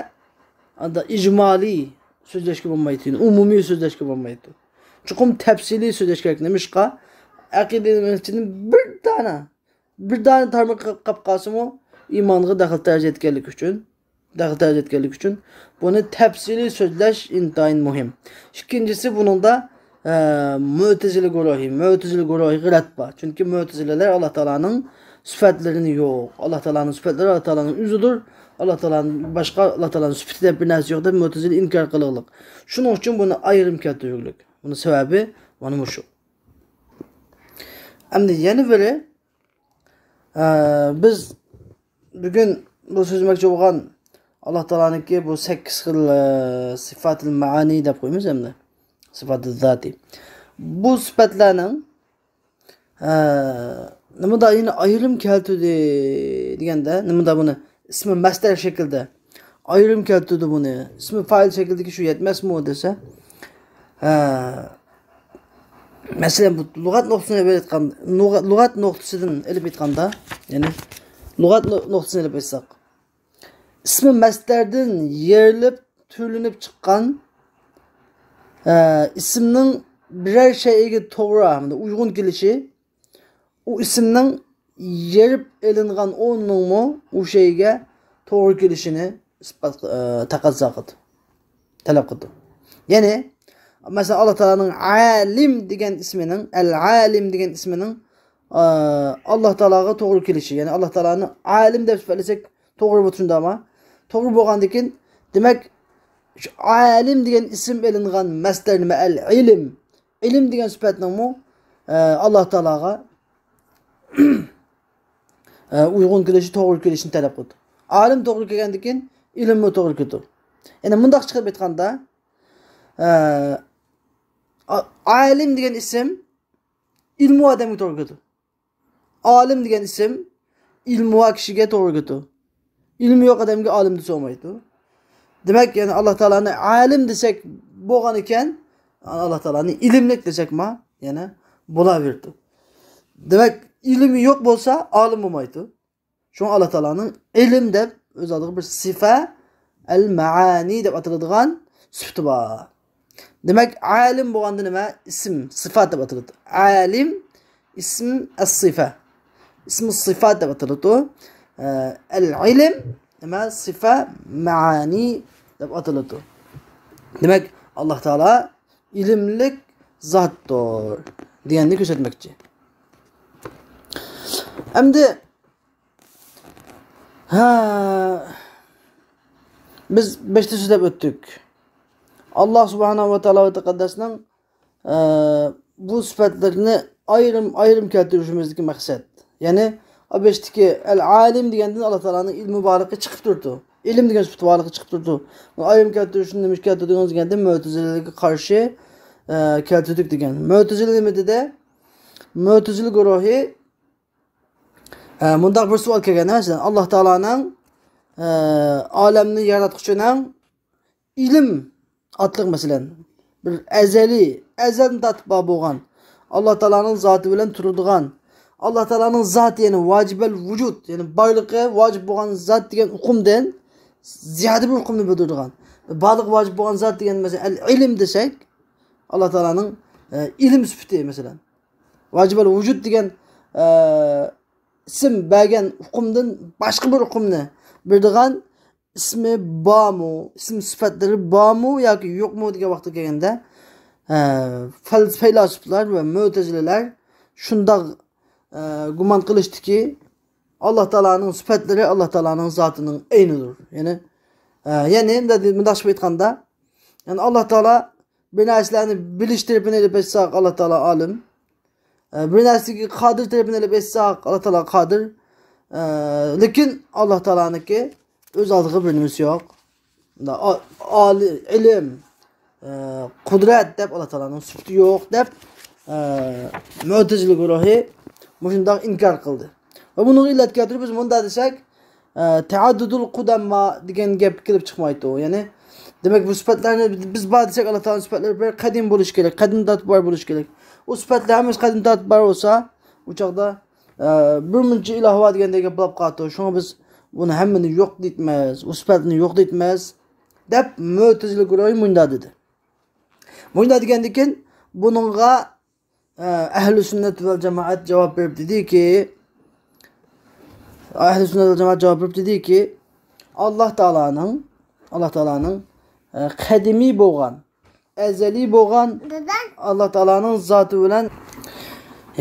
ئاندا ئىجمالىي سۆزلەشكە بولمايدۇ، ئومۇمىي سۆزلەشكە بولمايدۇ. چوقۇم تەپسىلىي سۆزلەش كېرەك. نېمىشقا؟ ئەقىدە بىلىمىدىن بىر دانە، بىر دانە تارماق قاپ قالسىمۇ، ئىمانغا دەخلى تەرۇز يەتكەنلىكى ئۈچۈن، دەخلى تەرۇز يەتكەنلىكى ئۈچۈن بۇنى تەپسىلىي سۆزلەش ئىنتايىن مۇھىم. ئىككىنچىسى، بۇنىڭدا، ئە، مۆتىزىلە گۇرۇھى، مۆتىزىلە گۇرۇھىغا رەت بار. چۈنكى مۆتىزىلىلەر ئاللا تائالانىڭ سۈپەتلىرىنى يوق. ئاللا تائالانىڭ سۈپەتلىرى ئاللا تائالانىڭ ئۆزىدۇر. ئاللا تائالانىڭ باشقا، ئاللا تائالانىڭ سۈپىتى دەپ بىر نەرسە يوق دەپ مۆتىزىلە ئىنكار قىلغانلىق. شۇنىڭ ئۈچۈن بۇنى ئايرىم كەلتۈرگۈلۈك. بۇنىڭ سەۋەبى مانا مۇشۇ. ئەمدى يەنە بىرى، ئە، بىز بۈگۈن بۇ سۆزلىمەكچى بولغان ئاللا تائالانىڭكى بۇ سەككىز خىل، ئە، سىفاتىل مەئانى دەپ قويىمىز ئەمدى. سىفاتىل زاتى. بۇ سۈپەتلەرنىڭ، ئە، نېمىدا يەنە ئايرىم كەلتۈردى دېگەندە، نېمىدا بۇنى ئىسمى مەستەر شەكلىدە ئايرىم كەلتۈردى بۇنى. ئىسمى فائىل شەكلىدىكى شۇ يەتمەسمۇ دېسە، ئە، مەسىلەن، بۇ لۇغەت نۇقتىسىدىن ئېلىپ ئېيتقان-، لۇغەت، لۇغەت نۇقتىسىدىن ئېلىپ ئېيتقاندا، يەنى لۇغەت نۇ-، نۇقتىسىدىن ئېلىپ ئېيتساق، ئىسمى مەستەردىن يېرىلىپ تۈرلىنىپ چىققان، ئە، ئىسىمنىڭ بىرەر شەيئىگە توغرا، ھەمدە ئۇيغۇن كېلىشى، ئۇ ئىسىمنىڭ يېرىپ ئېلىنغان ئورنىنىڭمۇ ئۇ شەيگە توغرا كېلىشىنى ئىسپات، ئە، تەقەززا قىلىدۇ، تەلەپ قىلىدۇ. يەنى، مەسىلەن، ئاللا تائالانىڭ ئالىم دېگەن ئىسمىنىڭ، ئەل ئالىم دېگەن ئىسمىنىڭ، ئە، ئاللا تائالاغا توغرا كېلىشى، يەنى ئاللا تائالانى ئالىم دەپ سۈپەتلىسەك توغرا بولىدۇ، شۇنداقمۇ؟ توغرا بولغاندىن كېيىن، دېمەك، شۇ ئالىم دېگەن ئىسىم ئېلىنغان مەستەر نېمە؟ ئەل ئىلىم. ئىلىم دېگەن سۈپەتنىڭمۇ، ئە، ئاللا تائالاغا، ئە، ئۇيغۇن كېلىشى، توغرا كېلىشىنى تەلەپ قىلىدۇ. ئالىم توغرا كەلگەندىن كېيىن ئىلىممۇ توغرا كېلىدۇ. يەنى مۇنداق چىقىرىپ ئېيتقاندا، ئە، ئا-، ئالىم دېگەن ئىسىم ئىلمۇ ئادەمگە توغرا كېلىدۇ. ئالىم دېگەن ئىسىم ئىلمۇۋار كىشىگە توغرا كېلىدۇ. ئىلمى يوق ئادەمگە ئالىم دېسە بولمايدۇ. دېمەك، يەنى ئاللا تائالانى ئالىم دېسەك بولغان ئىكەن، ئاللا تائالانى ئىلىملىك دېسەكمۇ يەنە بولاۋېرىدۇ. دېمەك، ئىلمى يوق بولسا ئالىم بولمايدۇ. شۇڭا ئاللا تائالانىڭ ئىلىم دەپ ئۆز ئالدىغا بىر سىفە، ئەل مەئانى دەپ ئاتىلىدىغان سۈپىتى بار. دېمەك، ئالىم بولغاندا نېمە؟ ئىسىم، سىفات دەپ ئاتىلىدۇ. ئالىم، ئىسم ئەس سىفە. ئىسم سىفات دەپ ئاتىلىدۇ. ئە، ئەل ئىلىم، نېمە؟ سىفە مەئانى دەپ ئاتىلىدۇ. دېمەك، ئاللا تائالا ئىلىملىك زاتتۇر دېگەننى كۆرسەتمەكچى. ئەمدى ھە، بىز بەشتە سۆزلەپ ئۆتتۇق. ئاللا سۇبھانەھۇ ۋە تائالا ۋە تەقەددەسنىڭ، ئە، بۇ سۈپەتلىرىنى ئايرىم-ئايرىم كەلتۈرۈشىمىزدىكى مەقسەت. يەنى، ئا، بەشتىكى ئەل ئالىم دېگەندىن ئاللا تائالانىڭ ئىلمى بارلىقى چىقىپ تۇرىدۇ. ئىلىم دېگەن سۈپىتى بارلىقى چىقىپ تۇرىدۇ. بۇنى ئايرىم كەلتۈرۈشنى نېمىشقا كەلتۈردىڭىز دېگەندە، مۆتىزىلىگە قارشى، ئە، كەلتۈردۇق دېگەن. مۆتىزىلە نېمە دېدى؟ مۆتىزىلە گۇرۇھى، ئە، مۇنداق بىر سوئال كەلگەن، مەسىلەن، ئاللا تائالانىڭ، ئە، ئالەمنى ياراتقۇچىنىڭ ئىلىم ئاتلىق، مەسىلەن، بىر ئەزەلىي، ئەزەلدىن تارتىپ بار بولغان، ئاللا تائالانىڭ زاتى بىلەن تۇرىدىغان، ئاللا تائالانىڭ زاتى، يەنى ۋاجىبەل ۋۇجۇد، يەنى بارلىقى ۋاجىپ بولغان زات دېگەن ئۇقۇمدىن زىيادە بىر ئۇقۇمنى بىلدۈرىدىغان، بارلىقى ۋاجىپ بولغان زات دېگەن، مەسىلەن، ئەل ئىلىم دېسەك، ئاللا تائالانىڭ، ئە، ئىلىم سۈپىتى، مەسىلەن، ۋاجىبەل ۋۇجۇد دېگەن، ئە، ئىسىم بەرگەن ئۇقۇمدىن باشقا بىر ئۇقۇمنى بېرىدىغان ئىسمى بارمۇ، ئىسىم سۈپەتلىرى بارمۇ ياكى يوقمۇ دېگەن ۋاقىتقا كەلگەندە، ئە، فەلس-، پەيلاسوپلار ۋە مۆتەزىلىلەر شۇنداق، ئە، گۇمان قىلىشتىكى، ئاللا تائالانىڭ سۈپەتلىرى ئاللا تائالانىڭ زاتىنىڭ ئەينىدۇر. يەنى ئە، يەنى مۇنداق، مۇنداق قىلىپ ئېيتقاندا، يەنى ئاللا تائالا بىر نەرسىلەرنى بىلىش تەرىپىنى ئېلىپ ئېيتساق، ئاللا تائالا ئالىم. ئە، بىر نەرسىگە قادىر تەرىپىنى ئېلىپ ئېيتساق، ئاللا تائالا قادىر. ئە، لېكىن ئاللا تائالانىڭكى ئۆز ئالدىغا بىر نېمىسى يوق. ئا-، ئالىي، ئىلىم، ئە، قۇدرەت دەپ ئاللا تائالانىڭ سۈپىتى يوق دەپ، ئە، مۆتەزىلە گۇرۇھى مۇشۇنداق ئىنكار قىلدى. ۋە بۇنىڭغا ئىللەت كەلتۈرۈپ بىز مۇنداق دېسەك، ئە، تەئەددۇدۇل قۇدەمما دېگەن گەپ كېلىپ چىقمايدۇ. يەنى، دېمەك، بۇ سۈپەتلەرنى بىز بار دېسەك، ئاللا تائالانىڭ سۈپەتلىرى بىر قەدىم بولۇشى كېرەك، قەدىمدىن تارتىپ بار بولۇشى كېرەك. ئۇ سۈپەتلەر ھەممىسى قەدىمدىن تارتىپ بار بولسا، ئۇ چاغدا، ئە، بىر مۇنچە ئىلاھ بار دېگەندەك گەپ بولۇپ قالىدۇ. شۇڭا بىز بۇنى ھەممىنى يوق دەيتمەز، ئۇ سۈپەتنى يوق دەيتمەز، دەپ مۆتەزىلە گۇرۇھى مۇنداق دېدى. مۇنداق دېگەندىن كېيىن بۇنىڭغا، ئە، ئەھلى سۈننەت ۋەل جامائەت جاۋاب بېرىپ دېدىكى، ئەھلى سۈننەت ۋەل جامائەت جاۋاب بېرىپ دېدىكى، ئاللا تائالانىڭ، ئاللا تائالانىڭ، ئە، قەدىمىي بولغان، ئەزەلىي بولغان، ئاللا تائالانىڭ زاتى بىلەن،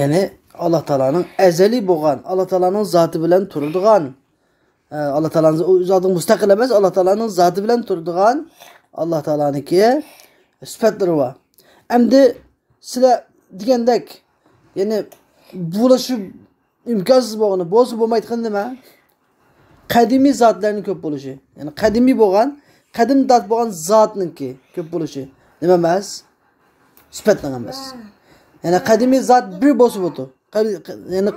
يەنى ئاللا تائالانىڭ ئەزەلىي بولغان، ئاللا تائالانىڭ زاتى بىلەن تۇرىدىغان، ئە، ئاللا تائالانىڭ ئۆزى مۇستەقىل ئەمەس، ئاللا تائالانىڭ زاتى بىلەن تۇرىدىغان، ئاللا تائالانىڭكى سۈپەتلىرى بار. ئەمدى سىلەر دېگەندەك، يەنى بولۇشى ئىمكانسىز بولغىنى، بولسا بولمايدىغىنى نېمە؟ قەدىمىي زاتلارنىڭ كۆپ بولۇشى. يەنى قەدىمىي بولغان، قەدىم زات بولغان زاتنىڭكى كۆپ بولۇشى. نېمە ئەمەس؟ سۈپەتنىڭ ئەمەس. يەنى قەدىمىي زات بىر بولسا بولىدۇ.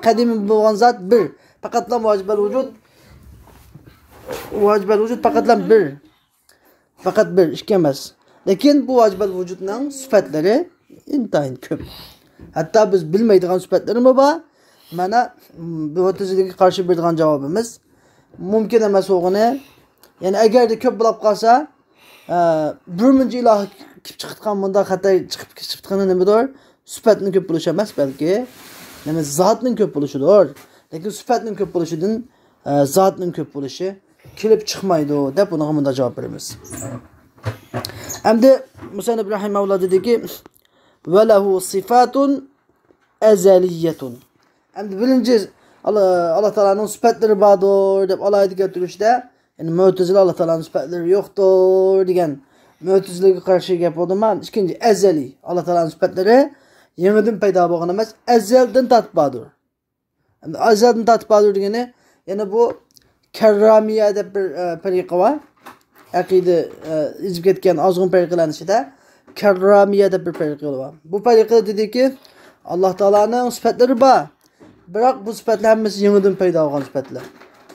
قەدىمىي بولغان زات بىر. پەقەتلا ۋاجىبەل ۋۇجۇد. ۋاجىبەل ۋۇجۇد پەقەتلا بىر. پەقەت بىر، ئىككى ئەمەس. لېكىن بۇ ۋاجىبەل ۋۇجۇدنىڭ سۈپەتلىرى ئىنتايىن كۆپ. ھەتتا بىز بىلمەيدىغان سۈپەتلىرىمۇ بار. مانا، بۇ مۆتەزىلىگە قارشى بېرىدىغان جاۋابىمىز مۇمكىن ئەمەس بولغىنى. يەنى ئەگەردە كۆپ بولاپ قالسا، ئە، بىر مۇنچە ئىلاھ كېلىپ چىقىدىغان، مۇنداق خەتەر چىقىپ، چىقىپ چىقىدىغىنى نېمىدۇر؟ سۈپەتنىڭ كۆپ بولۇشى ئەمەس، بەلكى نېمە، زاتنىڭ كۆپ بولۇشىدۇر. لېكىن سۈپەتنىڭ كۆپ بولۇشىدىن، ئە، زاتنىڭ كۆپ بولۇشى كېلىپ چىقمايدۇ، دەپ بۇنىڭغا مۇنداق جاۋاب بېرىمىز. ئەمدى مۇسەننىپ رەھىمەھۇللا دېدىكى، ۋەلەھۇ سىفاتۇن ئەزەلىيەتۇن. ئەمدى بىرىنچى، ئاللا، ئاللا تائالانىڭ سۈپەتلىرى باردۇر، دەپ ئالاھىدە كەلتۈرۈشتە، يەنى مۆتەزىلە ئاللا تائالانىڭ سۈپەتلىرى يوقتۇر، دېگەن مۆتەزىلىگە قارشى گەپ بولدىما؟ ئىككىنچى، ئەزەلىي. ئاللا تائالانىڭ سۈپەتلىرى يېڭىدىن پەيدا بولغان ئەمەس، ئەزەلدىن تارتىپ باردۇر. ئەزەلدىن تارتىپ باردۇر دېگىنى، يەنە بۇ كەررامىيە دەپ بىر، ئە، پەرىقە بار. ئەقىدە، ئە، ئېزىپ كەتكەن ئازغۇن پەرىقىلەرنىڭ ئىچىدە كەررامىيە دەپ بىر پەرىقە بار. بۇ پەرىقە دېدىكى، ئاللا تائالانىڭ سۈپەتلىرى بار. بىراق بۇ سۈپەتلەر ھەممىسى يېڭىدىن پەيدا بولغان سۈپەتلەر.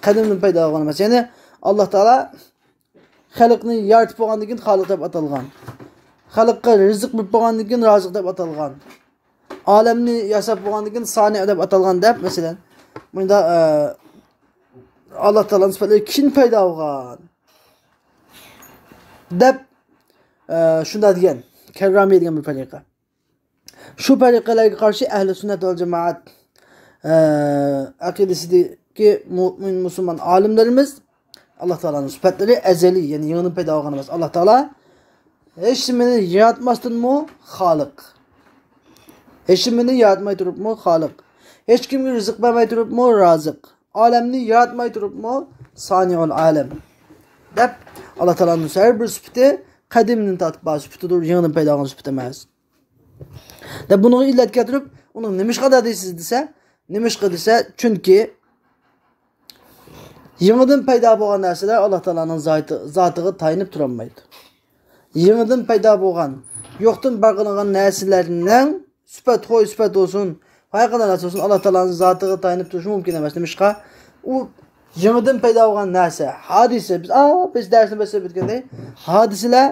قەدىمدىن پەيدا بولغان ئەمەس. يەنى ئاللا تائالا خەلقنى يارىتىپ بولغاندىن كېيىن خالىق دەپ ئاتالغان. خەلققە رىزىق بېرىپ بولغاندىن كېيىن رازىق دەپ ئاتالغان. ئالەمنى ياساپ بولغاندىن كېيىن سانىئ دەپ ئاتالغان دەپ، مەسىلەن، مۇندا، ئە، ئاللا تائالانىڭ سۈپەتلىرى كېيىن پەيدا بولغان دەپ، ئە، شۇنداق دېگەن. كەررامىيە دېگەن بىر پەرىقە. شۇ پەرىقىلەرگە قارشى ئەھلى سۈننەت ۋەل جامائەت، ئە، ئەقىدىسىدىكى مۆمىن مۇسۇلمان ئالىملىرىمىز ئاللا تائالانىڭ سۈپەتلىرى ئەزەلىي، يەنى يېڭىدىن پەيدا بولغان ئەمەس. ئاللا تائالا ھېچنېمىنى ياراتماستىنمۇ خالىق. ھېچنېمىنى ياراتماي تۇرۇپمۇ خالىق. ھېچكىمگە رىزىق بەرمەي تۇرۇپمۇ رازىق. ئالەمنى ياراتماي تۇرۇپمۇ سانىئۇل ئالەم. دەپ، ئاللا تائالانىڭ ھەر بىر سۈپىتى قەدىمدىن تارتىپ بار سۈپىتىدۇر، يېڭىدىن پەيدا بولغان سۈپىتى ئەمەس. دەپ بۇنىڭغا ئىللەت كەلتۈرۈپ، ئۇنىڭ نېمىشقا دەيسىز دېسە، نېمىشقا دېسە، چۈنكى يېڭىدىن پەيدا بولغان نەرسىلەر ئاللا تائالانىڭ زاتى، زاتىغا تايىنىپ تۇرالمايدۇ. يېڭىدىن پەيدا بولغان، يوقتىن بار قىلىنغان نەرسىلەرنىڭ سۈپەت، خوش سۈپەت بولسۇن، ھەر قانداق نەرسە بولسۇن، ئاللا تائالانىڭ زاتىغا تايىنىپ تۇرۇشى مۇمكىن ئەمەس. نېمىشقا؟ ئۇ يېڭىدىن پەيدا بولغان نەرسە، ھادىسە. بىز، ئا، بىز دەرسنى باشلاپ ئۆتكەندەك، ھادىسىلەر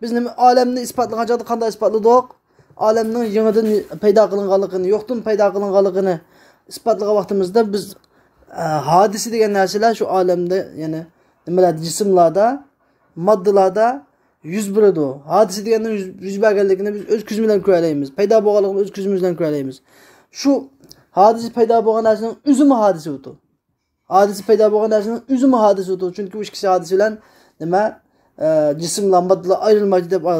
بىز نېمە، ئالەمنى ئىسپاتلىغان چاغدا قانداق ئىسپاتلىدۇق؟ ئالەمنىڭ يېڭىدىن پەيدا قىلىنغانلىقىنى، يوقتىن پەيدا قىلىنغانلىقىنى ئىسپاتلىغان ۋاقتىمىزدا بىز، ئە، ھادىسە دېگەن نەرسىلەر شۇ ئالەمدە، يەنى نېمىلەردە، جىسىملاردا، ماددىلاردا يۈز بېرىدۇ. ھادىسە دېگەننىڭ يۈز، يۈز بەرگەنلىكىنى بىز ئۆز كۆزىمىز بىلەن كۆرەلەيمىز. پەيدا بولغانلىقىنى ئۆز كۆزىمىز بىلەن كۆرەلەيمىز. شۇ ھادىسە پەيدا بولغان نەرسىنىڭ ئۆزىمۇ ھادىسە بولىدۇ. ھادىسە پەيدا بولغان نەرسىنىڭ ئۆزىمۇ ھادىسە بولىدۇ. چۈنكى ئۇ ئىككىسى ھادىسە بىلەن نېمە، ئە، جىسىملار، ماددىلار ئايرىلمايدۇ دەپ، ئە،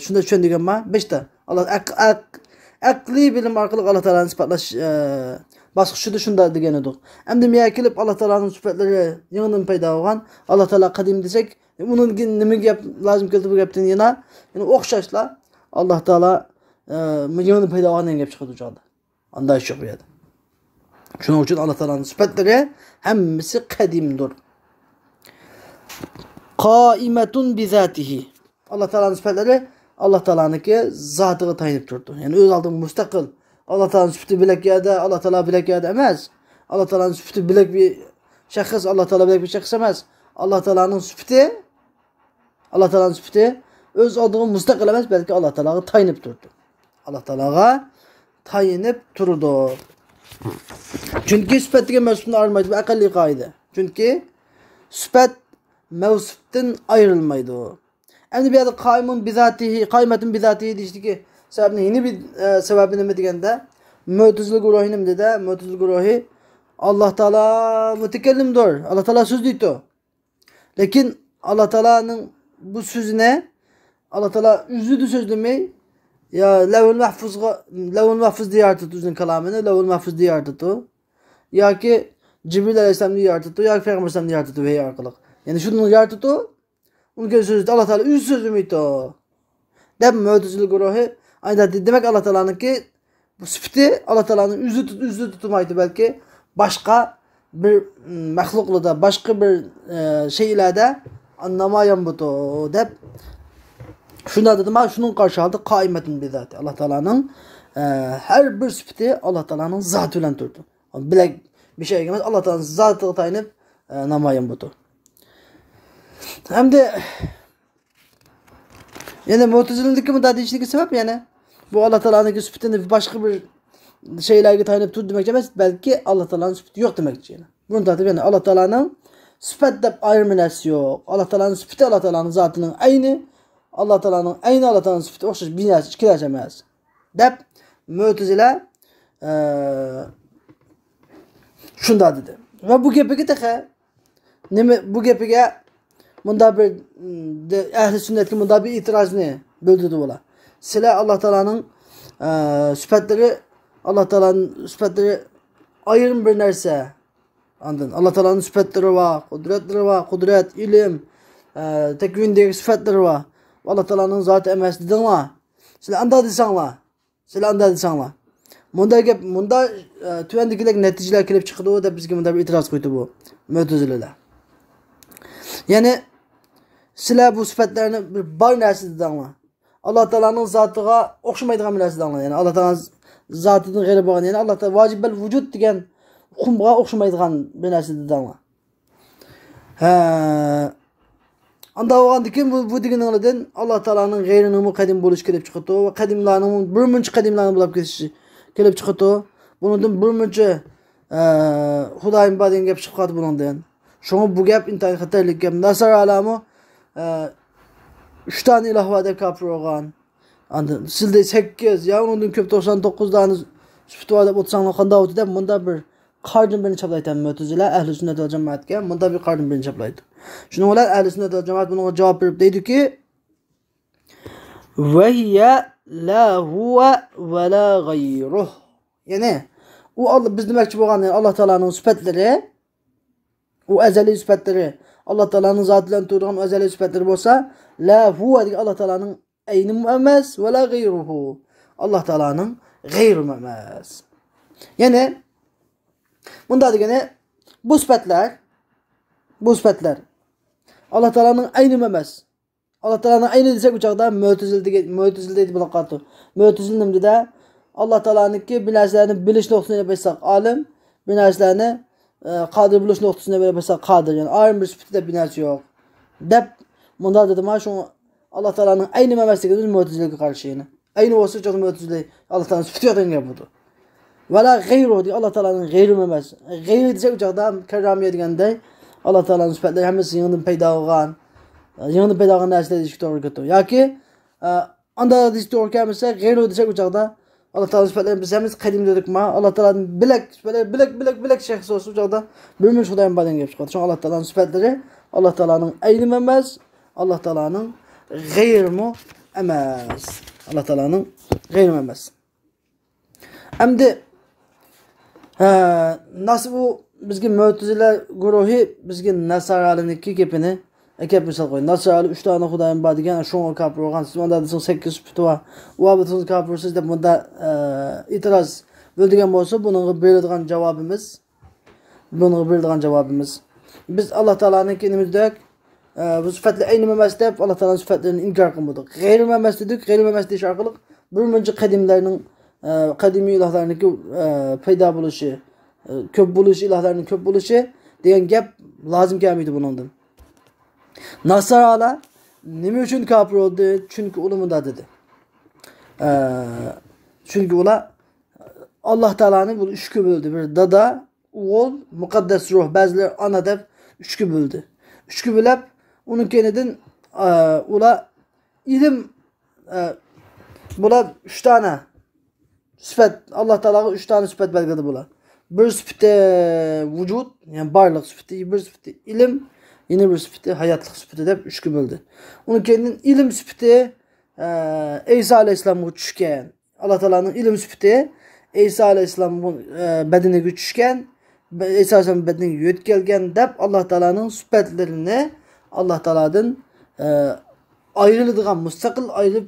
شۇنداق چۈشەندۈرگەن ما بېشىدا. ئاللا ئەق-، ئەق-، ئەقلىي بىلىم ئارقىلىق ئاللا تائالانى ئىسپاتلاش، ئە، باسقۇچىدا شۇنداق دېگەن ئىدۇق. ئەمدى مۇيەرگە كېلىپ ئاللا تائالانىڭ سۈپەتلىرى يېڭىدىن پەيدا بولغان، ئاللا تائالا قەدىم دېسەك، ئۇنىڭدىن كېيىن نېمە گەپ لازىم كەلدى بۇ گەپتىن يەنە؟ يەنە ئوخشاشلا، ئاللا تائالا، ئە، يېڭىدىن پەيدا بولغان دېگەن گەپ چىقىدۇ بۇ چاغدا. ئانداق ئىش يوق بۇ يەردە. شۇنىڭ ئۈچۈن ئاللا تائالانىڭ سۈپەتلىرى ھەممىسى قەدىمدۇر. قائىمەتۇن بىزاتىھى. ئاللا تائالانىڭ سۈپەتلىرى ئاللا تائالانىڭكى زاتىغا تايىنىپ تۇرىدۇ. يەنى ئۆز ئالدىغا مۇستەقىل. ئاللا تائالانىڭ سۈپىتى بۆلەك يەردە، ئاللا تائالا بۆلەك يەردە ئەمەس. ئاللا تائالانىڭ سۈپىتى بۆلەك بىر شەخس، ئاللا تائالا بۆلەك بىر شەخس ئەمەس. ئاللا تائالانىڭ سۈپىتى، ئاللا تائالانىڭ سۈپىتى ئۆز ئالدىغا مۇستەقىل ئەمەس، بەلكى ئاللا تائالاغا تايىنىپ تۇرىدۇ. ئاللا تائالاغا تايىنىپ تۇرىدۇ. چۈنكى سۈپەت دېگەن مەۋسۇپتىن ئايرىلمايدۇ. بۇ ئەقەللىي قائىدە. چۈنكى سۈپەت مەۋسۇپتىن ئايرىلمايدۇ. ئەمدى بۇ يەردە قائىمۇن بىزاتىھى، قائىمەتۇن بىزاتىھى دېيىشتىكى سەۋەبنى يەنە بىر، ئە، سەۋەبى نېمە دېگەندە، مۆتىزىلە گۇرۇھى نېمە دېدى؟ مۆتىزىلە گۇرۇھى ئاللا تائالا مۇتەكەللىمدۇر، ئاللا تائالا سۆزلەيدۇ. لېكىن ئاللا تائالانىڭ بۇ سۆزىنى ئاللا تائالا ئۆزىدە سۆزلىمەي، يا لەۋھۇل مەھفۇزغا، لەۋھۇل مەھفۇزدا يارىتىدۇ ئۆزىنىڭ كالامىنى، لەۋھۇل مەھفۇزدا يارىتىدۇ. ياكى جىبرىل ئەلەيھىسسالامنى يارىتىدۇ، ياكى پەيغەمبەر ئەلەيھىسسالامنى يارىتىدۇ ۋەھىي ئارقىلىق. يەنى شۇنى يارىتىدۇ، ئۇنىڭ كۆزى سۆزى ئاللا تائالا ئۆزى سۆزلىمەيدۇ دەپ مۆتىزىلە گۇرۇھى ئايدا دېدى. دېمەك، ئاللا تائالانىڭكى بۇ سۈپىتى ئاللا تائالانىڭ ئۆزى تۇت-، ئۆزى تۇتمايدۇ، بەلكى باشقا بىر، م، مەخلۇقلاردا، باشقا بىر، ئە، شەيئىلەردە نامايان بولىدۇ دەپ شۇنداق دېدى. مانا شۇنىڭغا قارشى ھالدا قائىمەتۇن بىزاتى. ئاللا تائالانىڭ، ئە، ھەر بىر سۈپىتى ئاللا تائالانىڭ زاتى بىلەن تۇرىدۇ. بىلەك بىر شەيگە ئەمەس، ئاللا تائالانىڭ زاتىغا تايىنىپ، ئە، نامايان بولىدۇ. ئەمدى يەنى مۆتىزىلىنىڭكى مۇنداق دېيىشىدىكى سەۋەب، يەنى بۇ ئاللا تائالانىڭكى سۈپىتىنى باشقا بىر شەيلەرگە تايىنىپ تۇر دېمەكچى ئەمەس، بەلكى ئاللا تائالانىڭ سۈپىتى يوق دېمەكچى. يەنى بۇنى تارتىپ، يەنى ئاللا تائالانىڭ سۈپەت دەپ ئايرىم بىر نەرسە يوق. ئاللا تائالانىڭ سۈپىتى ئاللا تائالانىڭ زاتىنىڭ ئەينى، ئاللا تائالانىڭ ئەينى، ئاللا تائالانىڭ سۈپىتى ئوخشاش بىر نەرسە، ئىككى نەرسە ئەمەس دەپ مۆتىزىلە، ئە، شۇنداق دېدى. ۋە بۇ گېپىگە تېخى نېمە، بۇ گېپىگە مۇنداق بىر، م، دە-، ئەھلى سۈننەتكە مۇنداق بىر ئېتىرازنى بىلدۈردى ئۇلار. سىلەر ئاللا تائالانىڭ، ئە، سۈپەتلىرى، ئاللا تائالانىڭ سۈپەتلىرى ئايرىم بىر نەرسە. ئاندىن ئاللا تائالانىڭ سۈپەتلىرى بار، قۇدرەتلىرى بار، قۇدرەت، ئىلىم، ئە، تەكۋىندىكى سۈپەتلىرى بار. ئاللا تائالانىڭ زاتى ئەمەس دېدىڭلار. سىلەر ئانداق دېسەڭلار. سىلەر ئانداق دېسەڭلار. مۇنداق گەپ، مۇنداق، ئە، تۆۋەندىكىدەك نەتىجىلەر كېلىپ چىقىدۇ دەپ بىزگە مۇنداق بىر ئېتىراز قويدى بۇ مۆتىزىلىلەر. يەنى سىلەر بۇ سۈپەتلەرنى بىر بار نەرسە دېدىڭلار. ئاللا تائالانىڭ زاتىغا ئوخشىمايدىغان بىر نەرسە دېدىڭلار. يەنى ئاللا تائالانىڭ زاتىدىن غەيرى بولغان، يەنى ئاللا تائالا ۋاجىبەل ۋۇجۇد دېگەن ئۇقۇمغا ئوخشىمايدىغان بىر نەرسە دېدىڭلار. ھە. ئانداق بولغاندىكىن بۇ، بۇ دېگىنىڭلاردىن ئاللا تائالانىڭ غەيرىنىڭمۇ قەدىم بولۇشى كېلىپ چىقىدۇ ۋە قەدىملارنىڭمۇ بىر مۇنچە قەدىملارنىڭ بولۇپ كېتىشى كېلىپ چىقىدۇ. بۇنىڭدىن بىر مۇنچە، ئە، خۇدايىم بار دېگەن گەپ چىقىپ قالدى بۇنىڭدىن. شۇڭا بۇ گەپ ئىنتايىن خەتەرلىك گەپ. ناسارالارمۇ، ئە، ئۈچ دانە ئىلاھ بار دەپ كاپىر بولغان. ئاندىن سىلدە سەككىز يا ئۇنىڭدىن كۆپ، توقسان توققۇز دانە سۈپىتى بار دەپ ئولتۇرساڭلار قانداق بولىدۇ دەپ مۇنداق بىر قارىدىن بىرنى چاپلايتتى مۆتىزىلە ئەھلى سۈننەت ۋەل جامائەتكە. مۇنداق بىر قارىدىن بىرنى چاپلايدۇ. شۇنىڭ بىلەن ئەھلى سۈننەت ۋەل جامائەت بۇنىڭغا جاۋاب بېرىپ دەيدۇكى، ۋەھىيە لا ھۇۋە ۋە لا غەيرۇھ. يەنى ئۇ ئاللا، بىز دېمەكچى بولغان، يەنى ئاللا تائالانىڭ سۈپەتلىرى، ئۇ ئەزەلىي سۈپەتلىرى، ئاللا تائالانىڭ زاتى بىلەن تۇرىدىغان ئۇ ئەزەلىي سۈپەتلىرى بولسا، لا ھۇۋە دېگەن ئاللا تائالانىڭ ئەينىمۇ ئەمەس، ۋە لا غەيرۇھۇ. ئاللا تائالانىڭ غەيرىمۇ ئەمەس. يەنى، مۇنداق دېگىنى، بۇ سۈپەتلەر، بۇ سۈپەتلەر ئاللا تائالانىڭ ئەينىمۇ ئەمەس. ئاللا تائالانىڭ ئەينى دېسەك، ئۇ چاغدا مۆتىزىلە دېگەن، مۆتىزىلە دەيدىغان بولۇپ قالىدۇ. مۆتىزىلە نېمە دېدى؟ ئاللا تائالانىڭكى بىر نەرسىلەرنى بىلىش نۇقتىسىنى ئېلىپ ئېيتساق ئالىم، بىر نەرسىلەرنى، ئە، قادىر بولۇش نۇقتىسىنى ئېلىپ ئېيتساق قادىر، يەنى ئايرىم بىر سۈپىتى دەپ بىر نەرسە يوق دەپ مۇنداق دېدى. مانا شۇڭا ئاللا تائالانىڭ ئەينى ئەمەسلىكىدىن مۆتىزىلىگە قارشى يەنە. ئەينى بولسا چوقۇم مۆتىزىلە ئاللا تائالانىڭ سۈپىتى يوق دېگەن گەپ بولىدۇ. ۋە لا غەيرۇ دېگەن ئاللا تائالانىڭ غەيرىمۇ ئەمەس. غەيرى دېسەك ئۇ چاغدا كەررامىيە دېگەندەك ئاللا تائالانىڭ سۈپەتلىرى ھەممىسى يېڭىدىن پەيدا بولغان، يېڭىدىن پەيدا بولغان نەرسىلەر دېيىشكە توغرا كېلىدۇ. ياكى، ئە، ئانداق دېيىش توغرا كەلمىسە، غەيرۇ دېسەك ئۇ چاغدا ئاللا تائالانىڭ سۈپەتلىرىنى بىز ھەممىسى قەدىم دېدۇقما، ئاللا تائالانىڭ بۆلەك سۈپەتلىرى، بۆلەك، بۆلەك، بۆلەك شەخس بولسا ئۇ چاغدا بىر مۇنچە خۇدايىم بار دېگەن گەپ چىقىدۇ. شۇڭا ئاللا تائالانىڭ سۈپەتلىرى ئاللا تائالانىڭ ئەينىمۇ ئەمەس، ئاللا تائالانىڭ غەيرىمۇ ئەمەس. ئاللا تائالانىڭ غەيرىمۇ ئەمەس. ئەمدى، ھە، ناس-، ئۇ بىزگە مۆتىزىلە گۇرۇھى بىزگە ناسارالىنىڭكى گېپىنى ئەكەپ مىسال قوياي، ناسرانىلار ئۈچ دانە خۇدايىم بار دېگەن، شۇڭا كاپىر بولغان، سىز مۇنداق دېسىڭىز سەككىز سۈپىتى بار، ئۇ بولسىڭىز كاپىرسىز دەپ مۇنداق، ئە، ئېتىراز بىلدۈرگەن بولسا، بۇنىڭغا بېرىدىغان جاۋابىمىز، بۇنىڭغا بېرىدىغان جاۋابىمىز، بىز ئاللا تائالانىڭكى نېمە دېدۇق؟ ئە، بۇ سۈپەتلەر ئەينىمۇ ئەمەس دەپ، ئاللا تائالانىڭ سۈپەتلىرىنى ئىنكار قىلمىدۇق. غەيرىمۇ ئەمەس دېدۇق. غەيرىمۇ ئەمەس دېيىش ئارقىلىق بىر مۇنچە قەدىملەرنىڭ، ئە، قەدىمىي ئىلاھلارنىڭكى، ئە، پەيدا بولۇشى، ئە، كۆپ بولۇشى، ئىلاھلارنىڭ كۆپ بولۇشى دېگەن گەپ لازىم كەلمەيدۇ بۇنىڭدىن. ناسارالار نېمە ئۈچۈن كاپىر بولدى؟ چۈنكى ئۇلار مۇنداق دېدى. ئە، چۈنكى ئۇلار ئاللا تائالانى بۇ ئۈچكە بۆلدى. بىر دادا، ئوغۇل، مۇقەددەس روھ، بەزىلەر ئانا دەپ ئۈچكە بۆلدى. ئۈچكە بۆلۈپ، ئۇنىڭ كەينىدىن، ئە، ئۇلار ئىلىم، ئە، بۇلار ئۈچ دانە سۈپەت، ئاللا تائالاغا ئۈچ دانە سۈپەت بەلگىلىدى بۇلار. بىر سۈپىتى ۋۇجۇد، يەنى بارلىق سۈپىتى، بىر سۈپىتى ئىلىم، يەنە بىر سۈپىتى ھاياتلىق سۈپىتى دەپ ئۈچكە بۆلدى. ئۇنىڭ كەينىدىن ئىلىم سۈپىتى، ئە، ئەيسا ئەلەيھىسسالامغا چۈشكەن. ئاللا تائالانىڭ ئىلىم سۈپىتى ئەيسا ئەلەيھىسسالام، ئە، بەدىنىگە چۈشكەن، بە-، ئەيسا ئەلەيھىسسالام بەدىنىگە يۆتكەلگەن دەپ ئاللا تائالانىڭ سۈپەتلىرىنى ئاللا تائالادىن، ئە، ئايرىلىدىغان، مۇستەقىل ئايرىلىپ،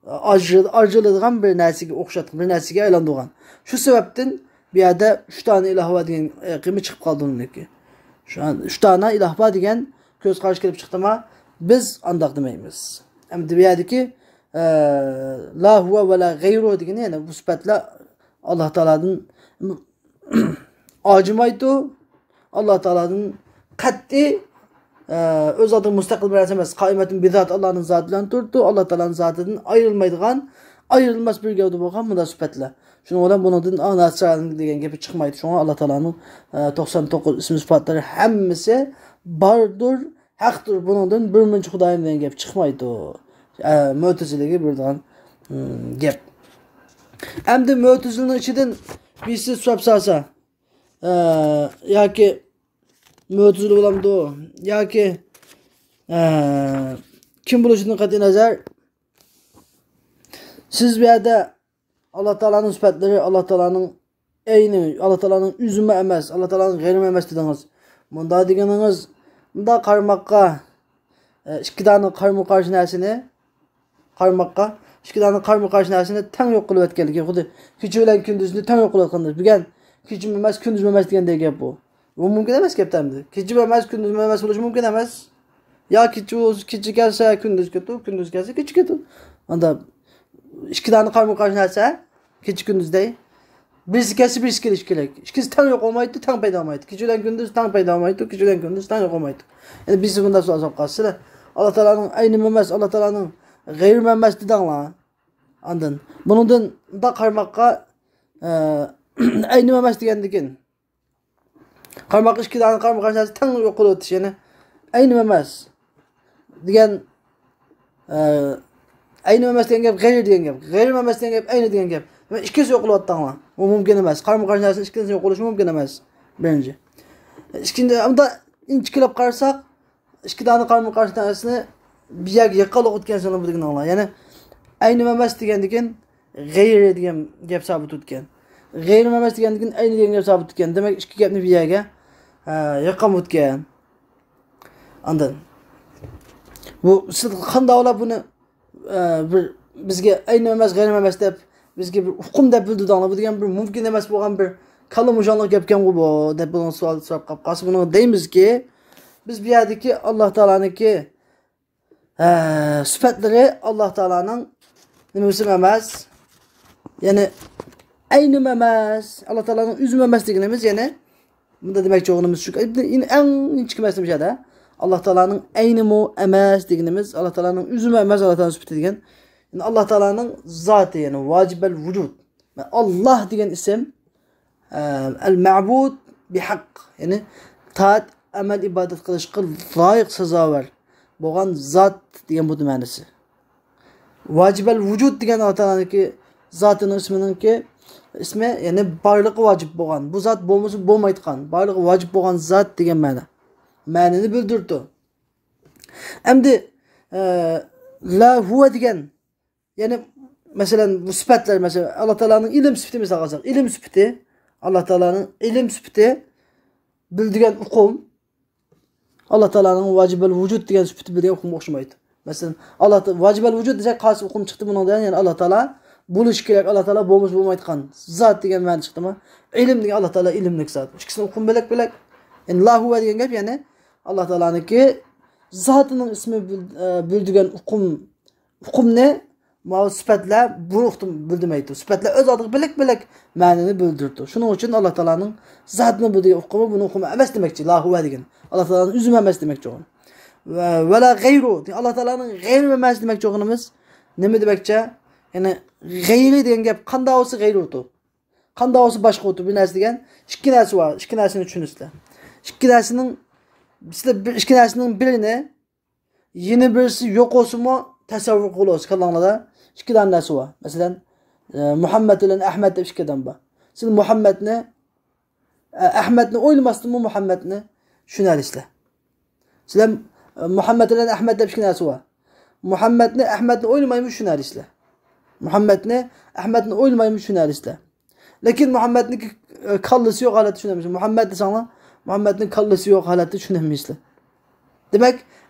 ئاجرىل-، ئاجرىلىدىغان بىر نەرسىگە ئوخشاتقان، بىر نەرسىگە ئايلاندۇرغان. شۇ سەۋەبتىن بۇ يەردە ئۈچ دانە ئىلاھ بار دېگەن، ئە، قىمى چىقىپ قالدى ئۇنىڭكى. شۇ ئۈچ دانە ئىلاھ بار دېگەن كۆز قارىشى كېلىپ چىقتىما؟ بىز ئانداق دېمەيمىز. ئەمدى بۇ يەردىكى، ئە، لا ھۇۋا ۋە لا غەيرۇ دېگىنى، يەنى بۇ سۈپەتلەر ئاللا تائالادىن ئاجىمايدۇ. ئاللا تائالادىن قەتئىي، ئە، ئۆز ئالدىغا مۇستەقىل بىر نەرسە ئەمەس. قائىمەتۇن بىزات، ئاللانىڭ زاتى بىلەن تۇرىدۇ. ئاللا تائالانىڭ زاتىدىن ئايرىلمايدىغان، ئايرىلماس بىر گەۋدە بولغان مۇنداق سۈپەتلەر. شۇنىڭ بىلەن بۇنىڭدىن، ئا، ناسرانىلىق دېگەن گېپى چىقمايدۇ. شۇڭا ئاللا تائالانىڭ، ئە، توقسان توققۇز ئىسمى سۈپەتلىرى ھەممىسى باردۇر، ھەقتۇر. بۇنىڭدىن بىر مۇنچە خۇدايىم دېگەن گەپ چىقمايدۇ. ئە، مۆتىزىلىگە بېرىدىغان، ئىم، گەپ. ئەمدى مۆتىزىلىنىڭ ئىچىدىن بىرسى سوراپ سالسا، ئە، ياكى مۆتىزىلە بولامدۇ؟ ياكى، ئە، كىم بولۇشىدىن قەتئىي نەزەر، سىز بۇ يەردە ئاللا تائالانىڭ سۈپەتلىرى، ئاللا تائالانىڭ ئەينى، ئاللا تائالانىڭ ئۆزىمۇ ئەمەس، ئاللا تائالانىڭ غەيرىمۇ ئەمەس دېدىڭىز. مۇنداق دېگىنىڭىز، مۇنداق قارىماققا، ئە، ئىككى دانە قارمۇ قارشى نەرسىنى، قارىماققا، ئىككى دانە قارمۇ قارشى نەرسىنى تەڭ يوق قىلىۋەتكەنلىكى، خۇددى كېچە بىلەن كۈندۈزنى تەڭ يوق قىلىۋەتكەندەك. بۈگۈن كېچىمۇ ئەمەس، كۈندۈزمۇ ئەمەس دېگەندەك گەپ بۇ. بۇ مۇمكىن ئەمەس گەپتە ئەمدى. كېچىمۇ ئەمەس، كۈندۈزمۇ ئەمەس بولۇشى مۇمكىن ئەمەس. يا كېچە بولسا، كېچە كەلسە، كۈندۈز كېتىدۇ، كۈندۈز كەلسە، كېچە كېتىدۇ. ئاندا ئىككى دانە قارمۇ قارشى نەرسە، كېچە كۈندۈز دەي. بىرسى كەلسە، بىرسى كېلىشى كېرەك. ئىككىسى تەڭ يوق بولمايدۇ، تەڭ پەيدا بولمايدۇ. كېچە بىلەن كۈندۈز تەڭ پەيدا بولمايدۇ، كېچە بىلەن كۈندۈز تەڭ يوق بولمايدۇ. يەنە بىرسى بۇنداق سوئال سوراپ قالسا، سىلەر ئاللا تائالانىڭ ئەينىمۇ ئەمەس، ئاللا تائالانىڭ غەيرىمۇ ئەمەس دېدىڭلار. ئاندىن بۇنىڭدىن بۇنداق قارىماققا، ئە، ئەينىمۇ ئەمەس دېگەندىكىن، قارىماققا ئىككى دانە قارمۇ قارشى نەرسە تەڭ يوق قىلىۋېتىش، يەنى ئەينىمۇ ئەمەس دېگەن، ئە، ئەينىمۇ ئەمەس دېگەن گەپ، غەيرى دېگەن گەپ. غەيرىمۇ ئەمەس دېگەن گەپ، ئەينى دېگەن گەپ. دېمەك، ئىككىسى يوق قىلىۋاتتىڭلار. ئۇ مۇمكىن ئەمەس. قارمۇ قارشى نەرسىنىڭ ئىككىسى يوق بولۇشى مۇمكىن ئەمەس. بىرىنچى. ئىككىنچى، ئۇندا ئىنچىكىلەپ قارىساق، ئىككى دانە قارمۇ قارشى نەرسىنى بىر يەرگە يىغقانلىق ئۆتكەن سۆزلەر بۇ دېگىنىڭلار. يەنى ئەينىمۇ ئەمەس دېگەندىكىن غەيرى دېگەن گەپ سابىت ئۆتكەن. غەيرىمۇ ئەمەس دېگەندىكىن ئەينى دېگەن گەپ سابىت ئۆتكەن. دېمەك، ئىككى گەپنى بىر يەرگە، ئە، يىغقان ئۆتكەن. ئاندىن بۇ سىز قانداق بۇنى، ئە، بىر بىزگە ئەينى ئەمەس، غەيرىم ئەمەس دەپ بىزگە بىر ئۇقۇم دەپ بىلدۈردۈڭلار. بۇ دېگەن بىر مۇمكىن ئەمەس بولغان بىر كاللا مۇشۇڭلۇق گەپكەنغۇ بۇ دەپ بۇنىڭ سوئال سوراپ قاپ قالسا، بۇنىڭغا دەيمىزكى، بىز بۇ يەردىكى ئاللا تائالانىڭكى، ئە، سۈپەتلىرى ئاللا تائالانىڭ نېمىسىمۇ ئەمەس، يەنى ئەينىمۇ ئەمەس، ئاللا تائالانىڭ ئۆزىمۇ ئەمەس دېگىنىمىز، يەنى بۇندا دېمەكچى بولغىنىمىز شۇ، ئەڭ ئىنچىكە مەسىلە مۇشۇ يەردە. ئاللا تائالانىڭ ئەينىمۇ ئەمەس دېگىنىمىز، ئاللا تائالانىڭ ئۆزىمۇ ئەمەس، ئاللا تائالانىڭ سۈپىتى دېگەن. يەنى ئاللا تائالانىڭ زاتى، يەنى ۋاجىبەل ۋۇجۇد. ئاللا دېگەن ئىسىم، ئە، ئەل مەبۇد بىھەق، يەنى تائەت، ئەمەل، ئىبادەت قىلىشقا لايىق، سازاۋەر بولغان زات دېگەن بۇ مەنىسى. ۋاجىبەل ۋۇجۇد دېگەن ئاللا تائالانىڭكى زاتىنىڭ ئىسمىنىڭكى ئىسمى، يەنى بارلىقى ۋاجىپ بولغان. بۇ زات بولمىسا بولمايدىغان، بارلىقى ۋاجىپ بولغان زات دېگەن مەنە. مەنىنى بىلدۈرىدۇ. ئەمدى، ئە، لا ھۇۋا دېگەن، يەنى، مەسىلەن، بۇ سۈپەتلەر، مەسىلەن، ئاللا تائالانىڭ ئىلىم سۈپىتى مىسالغا ئالساق، ئىلىم سۈپىتى، ئاللا تائالانىڭ ئىلىم سۈپىتى، بىلىدىغان ئۇقۇم، ئاللا تائالانىڭ ۋاجىبەل ۋۇجۇد دېگەن سۈپىتى بىلدۈرگەن ئۇقۇمغا ئوخشىمايدۇ. مەسىلەن، ئاللا تا-، ۋاجىبەل ۋۇجۇد دېسەك، قايسى ئۇقۇم چىقتى بۇنىڭدىن؟ يەنى ئاللا تائالا بولۇشى كېرەك، ئاللا تائالا بولمىسا بولمايدىغان زات دېگەن مەنە چىقتىمۇ؟ ئىلىم دېگەن ئاللا تائالا ئىلىملىك زات. ئىككىسىنىڭ ئۇقۇمى بۆلەك-بۆلەك. يەنى لا ھۇۋە دېگەن گەپ، يەنى ئاللا تائالانىڭكى زاتىنىڭ ئىسمى بىل-، ئە، بىلدۈرگەن ئۇقۇم، ئۇقۇمنى ماۋۇ سۈپەتلەر بۇ ئۇقۇم بىلدۈرمەيدۇ. سۈپەتلەر ئۆز ئالدىغا بۆلەك-بۆلەك مەنىنى بىلدۈرىدۇ. شۇنىڭ ئۈچۈن ئاللا تائالانىڭ زاتىنى بىلدۈرگەن ئۇقۇمى بۇنىڭ ئۇقۇمى ئەمەس دېمەكچى، لا ھۇۋە دېگەن. ئاللا تائالانىڭ ئۆزى ئەمەس دېمەكچى ئۇ. ۋە، ۋەلا غەيرۇ، ئاللا تائالانىڭ غەيرى ئەمەس دېمەكچى بولغىنىمىز نېمە دېمەكچى؟ يەنى غەيرى دېگەن گەپ قانداق بولسا غەيرۇدۇر. قانداق بولسا باشقىدۇر. بىر نەرسە دېگەن ئىككى نەرسە بار. ئىككى نەرسىنى چۈشىنىسىلەر. ئىككى نەرسىنىڭ، سىلەر بىر، ئىككى نەرسىنىڭ بىرىنى يەنە بىرسى يوق بولسىمۇ تەسەۋۋۇر قىلىۋالىسىز كاللاڭلاردا. ئىككى دانە نەرسە بار. مەسىلەن، ئە، مۇھەممەد بىلەن ئەھمەد دەپ ئىككى ئادەم بار. سىز مۇھەممەدنى، ئە، ئەھمەدنى ئويلىماستىنمۇ مۇھەممەدنى چۈشىنەلەيسىلەر. سىلەر، ئە، مۇھەممەد بىلەن ئەھمەد دەپ ئىككى نەرسە بار. مۇھەممەدنى، ئەھمەدنى ئويلىمايمۇ چۈشىنەلەيسىلەر. مۇھەممەدنى، ئەھمەدنى ئويلىمايمۇ چۈشىنەلەيسىلەر. لېكىن مۇھەممەدنىڭكى، ئە، كاللىسى يوق ھالەتتە چۈشىنەلمەيسىلەر. مۇھەممەد دېسەڭلار، مۇھەممەدنىڭ كاللىسى يوق ھالەتتە چۈشىنەلمەيسىلەر. دېمەك،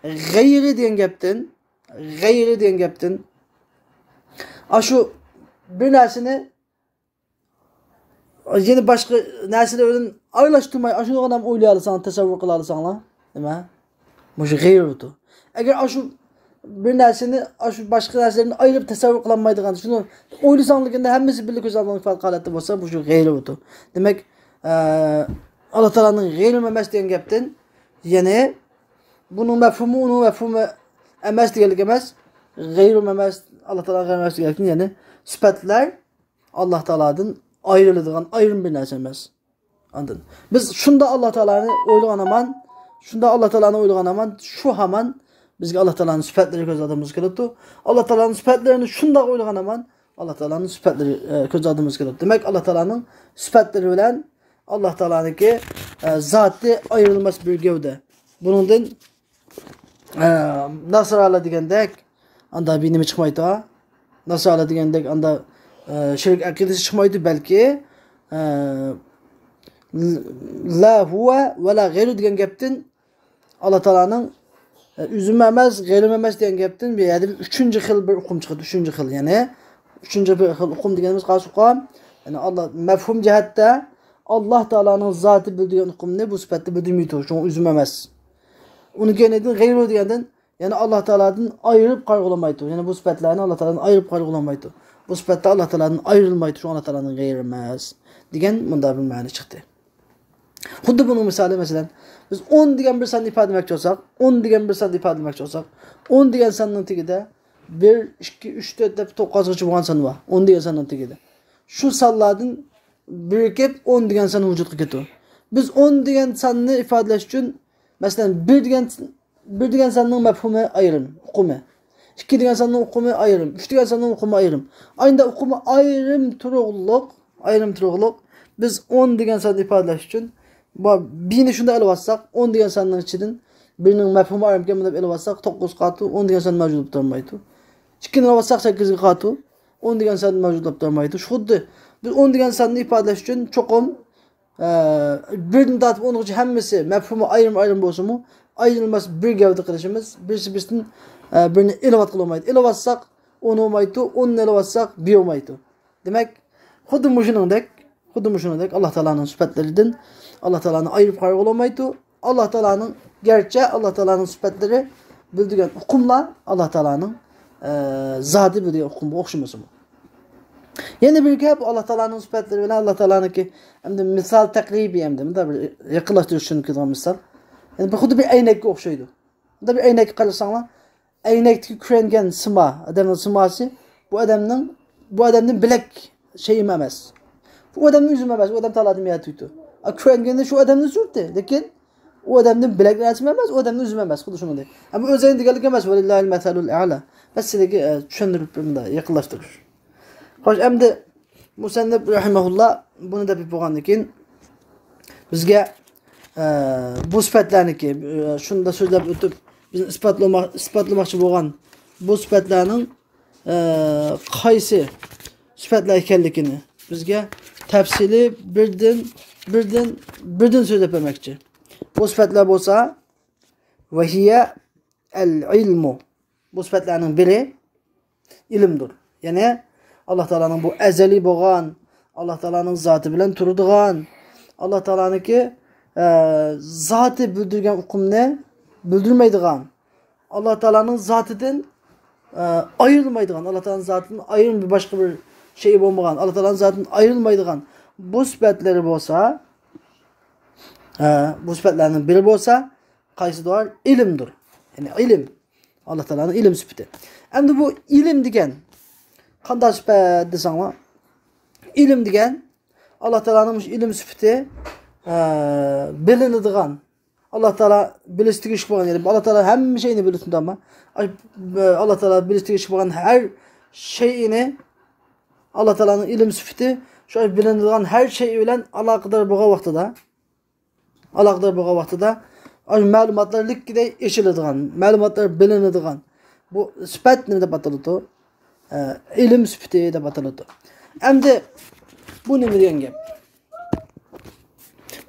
غەيرى دېگەن گەپتىن، غەيرى دېگەن گەپتىن، ئاشۇ بىر نەرسىنى يەنە باشقا نەرسىلەر بىلەن ئارىلاشتۇرماي، ئاشۇنىغىلا ئويلىيالىساڭ، تەسەۋۋۇر قىلالىساڭلار، نېمە؟ مۇشۇ غەيرۇدۇر. ئەگەر ئاشۇ بىر نەرسىنى، ئاشۇ باشقا نەرسىلەردىن ئايرىپ تەسەۋۋۇر قىلالمايدىغان، شۇنى ئويلىساڭلىكىندە ھەممىسى بىللە كۆز ئالدىڭغا كېلىدىغان ھالەتتە بولسا، مۇشۇ غەيرۇدۇر. دېمەك، ئە، ئاللا تائالانىڭ غەيرۇ ئەمەس دېگەن گەپتىن، يەنى بۇنىڭ مەفھۇمى ئۇنىڭ مەفھۇمى ئەمەس دېگەنلىك ئەمەس. غەيرۇ ئەمەس، ئاللا تائالا غەيرۇ ئەمەس دېگەنلىكتىن، يەنى سۈپەتلەر ئاللا تائالادىن ئايرىلىدىغان ئايرىم بىر نەرسە ئەمەس. ئاندىن بىز شۇنداق ئاللا تائالانى ئويلىغان ھامان، شۇنداق ئاللا تائالانى ئويلىغان ھامان، شۇ ھامان بىزگە ئاللا تائالانىڭ سۈپەتلىرى كۆز ئالدىمىزغا كېلىدۇ. ئاللا تائالانىڭ سۈپەتلىرىنى شۇنداق ئويلىغان ھامان، ئاللا تائالانىڭ سۈپەتلىرى، ئە، كۆز ئالدىمىزغا كېلىدۇ. دېمەك، ئاللا تائالانىڭ سۈپەتلىرى بىلەن ئاللا تائالانىڭكى، ئە، زاتى ئايرىلماس بىر گەۋدە. بۇنىڭدىن ئە، ناسارالار دېگەندەك، ئاندا بىر نېمە چىقمايدۇ. ناسارالار دېگەندەك، ئاندا، ئە، شىرك ئەقىدىسى چىقمايدۇ، بەلكى، ئە، لا ھۇۋە ۋە لا غەيرۇ دېگەن گەپتىن ئاللا تائالانىڭ، ئە، ئۆزىمۇ ئەمەس، غەيرىمۇ ئەمەس دېگەن گەپتىن بىر يەردە بىر ئۈچىنچى خىل بىر ئۇقۇم چىقىدۇ. ئۈچىنچى خىل، يەنى ئۈچىنچى بىر خىل ئۇقۇم دېگىنىمىز قايسى ئۇقۇم؟ يەنى ئاللا مەفھۇم جەھەتتە ئاللا تائالانىڭ زاتى بىلدۈرگەن ئۇقۇمنى بۇ سۈپەتتە بىلدۈرمەيدۇ، شۇڭا ئۆزىمۇ ئەمەس. ئۇنىڭ كەينىدىن غەيرۇ دېگەندىن، يەنى ئاللا تائالادىن ئايرىپ قارىغىلى بولمايدۇ. يەنى بۇ سۈپەتلەرنى ئاللا تائالادىن ئايرىپ قارىغىلى بولمايدۇ. بۇ سۈپەتلەر ئاللا تائالادىن ئايرىلمايدۇ، شۇ ئاللا تائالانىڭ غەيرى ئەمەس، دېگەن مۇنداق بىر مەنە چىقتى. خۇددى بۇنىڭ مىسالى، مەسىلەن، بىز ئون دېگەن بىر ساننى ئىپادىلىمەكچى بولساق، ئون دېگەن بىر ساننى ئىپادىلىمەكچى بولساق، ئون دېگەن ساننىڭ تېگىدە بىر، ئىككى، ئۈچ، تۆت دەپ توققۇزغىچە بولغان سان بار. ئون دېگەن ساننىڭ تېگىدە. شۇ سانلاردىن بىرىكىپ ئون دېگەن سان ۋۇجۇدقا كېلىدۇ. بىز ئون دېگەن ساننى ئىپادىلەش ئۈچۈن، مەسىلەن، بىر دېگەن، بىر دېگەن ساننىڭ مەپھۇمى ئايرىم، ئۇقۇمى. ئىككى دېگەن ساننىڭ ئۇقۇمى ئايرىم، ئۈچ دېگەن ساننىڭ ئۇقۇمى ئايرىم. ئاينىدا ئۇقۇمى ئايرىم تۇرۇقلۇق، ئايرىم تۇرۇقلۇق. بىز ئون دېگەن ساننى ئىپادىلەش ئۈچۈن، بۇ بىنى شۇنداق ئېلىۋالساق، ئون دېگەن ساننىڭ ئىچىدىن بىرنىڭ مەپھۇمى ئايرىمكەن دەپ ئېلىۋالساق، توققۇز قالىدۇ، ئون دېگەن سان مەۋجۇت بولۇپ تۇرمايدۇ. ئىككىنى ئېلىۋالساق، سەككىزگە قالىدۇ، ئون دېگەن سان مەۋجۇت بولۇپ تۇرمايدۇ. خۇددى بىز ئون دېگەن ساننى ئىپادىلەش ئۈچۈن چوقۇم، ئە، بىردىن تارتىپ ئونغىچە ھەممىسى مەپھۇمى ئايرىم-ئايرىم بولسىمۇ، ئايرىلماس بىر گەۋدە قىلىشىمىز، بىرسى بىرسىدىن، ئە، بىرنى ئېلىۋاتقىلى بولمايدۇ. ئېلىۋاتساق، ئون بولمايدۇ، ئوننى ئېلىۋاتساق، بىر بولمايدۇ. دېمەك، خۇددى مۇشۇنىڭدەك، خۇددى مۇشۇنىڭدەك ئاللا تائالانىڭ سۈپەتلىرىدىن ئاللا تائالانى ئايرىپ قارىغىلى بولمايدۇ. ئاللا تائالانىڭ، گەرچە ئاللا تائالانىڭ سۈپەتلىرى بىلدۈرگەن ئۇقۇملار ئاللا تائالانىڭ، ئە، زاتى بىلدۈرگەن ئۇقۇمغا ئوخشىمىسىمۇ. يەنە بىر گەپ، ئاللا تائالانىڭ سۈپەتلىرى بىلەن ئاللا تائالانىڭكى ئەمدى مىسال تەقرىبىي، ئەمدى مۇنداق بىر يېقىنلاشتۇرۇش ئۈچۈن كېلىدىغان مىسال. يەنى بۇ خۇددى بىر ئەينەككە ئوخشايدۇ. مۇنداق بىر ئەينەككە قارىساڭلار، ئەينەكتىكى كۆرۈنگەن سىما، ئادەمنىڭ سىماسى، بۇ ئادەمنىڭ، بۇ ئادەمدىن بۆلەك شەيئىم ئەمەس. بۇ ئادەمنىڭ ئۆزىم ئەمەس، ئۇ ئادەم تالادىن يارىتىۋېتىپتۇ. ئا، كۆرۈنگەندە شۇ ئادەمنى سۈرەتتە، لېكىن ئۇ ئادەمدىن بۆلەك نەرسىم ئەمەس، ئۇ ئادەمنىڭ ئۆزىم ئەمەس، خۇددى شۇنىڭدەك. ئەمما ئۆزەينى دېگەنلىك ئەمەس، ۋەلىللاھىل مەسەلۇل ئەئلا. بەس سىلىگە، ئە، چۈشەندۈرۈپ بىر مۇنداق يېقىنلاشتۇرۇش. خوش، ئەمدى مۇسەننىپ رەھىمەھۇللا بۇنى دەپ بولغاندىن كېيىن، بىزگە، ئە، بۇ سۈپەتلەرنىكى، ئە، شۇندا سۆزلەپ ئۆتۈپ، بىزنى ئىسپاتلىما-، ئىسپاتلىماقچى بولغان بۇ سۈپەتلەرنىڭ، ئە، قايسى سۈپەتلەر ئىكەنلىكىنى بىزگە تەپسىلىي بىردىن، بىردىن، بىردىن سۆزلەپ بەرمەكچى. بۇ سۈپەتلەر بولسا، ۋەھىيە ئەل ئىلمۇ. بۇ سۈپەتلەرنىڭ بىرى ئىلىمدۇر. يەنى ئاللا تائالانىڭ بۇ ئەزەلىي بولغان، ئاللا تائالانىڭ زاتى بىلەن تۇرىدىغان، ئاللا تائالانىڭكى، ئە، زاتى بىلدۈرگەن ئۇقۇمنى بىلدۈرمەيدىغان، ئاللا تائالانىڭ زاتىدىن، ئە، ئايرىلمايدىغان، ئاللا تائالانىڭ زاتىدىن ئايرىم بىر باشقا بىر شەيئى بولمىغان، ئاللا تائالانىڭ زاتىدىن ئايرىلمايدىغان بۇ سۈپەتلىرى بولسا، ئە، بۇ سۈپەتلەرنىڭ بىرى بولسا، قايسىدۇر؟ ئىلىمدۇر. يەنى ئىلىم. ئاللا تائالانىڭ ئىلىم سۈپىتى. ئەمدى بۇ ئىلىم دېگەن قانداق سۈپەت دېسەڭلار، ئىلىم دېگەن ئاللا تائالانىڭ مۇشۇ ئىلىم سۈپىتى، ئە، بىلىنىدىغان، ئاللا تائالا بىلىشكە تېگىشلىك بولغان، يەنى ئاللا تائالا ھەممە شەيئىنى بىلىدۇ، ئەمما ئاللا تائالا بىلىشكە تېگىشلىك بولغان ھەر شەيئىنى، ئاللا تائالانىڭ ئىلىم سۈپىتى شۇ بىلىنىدىغان ھەر شەيئى بىلەن ئالاقىدار بولغان ۋاقتىدا، ئالاقىدار بولغان ۋاقتىدا، ئاشۇ مەلۇماتلار لىككىدەي ئېچىلىدىغان، مەلۇماتلار بىلىنىدىغان بۇ سۈپەت نېمە دەپ ئاتىلىدۇ؟ ئە، ئىلىم سۈپىتى دەپ ئاتىلىدۇ. ئەمدى بۇ نېمە دېگەن گەپ؟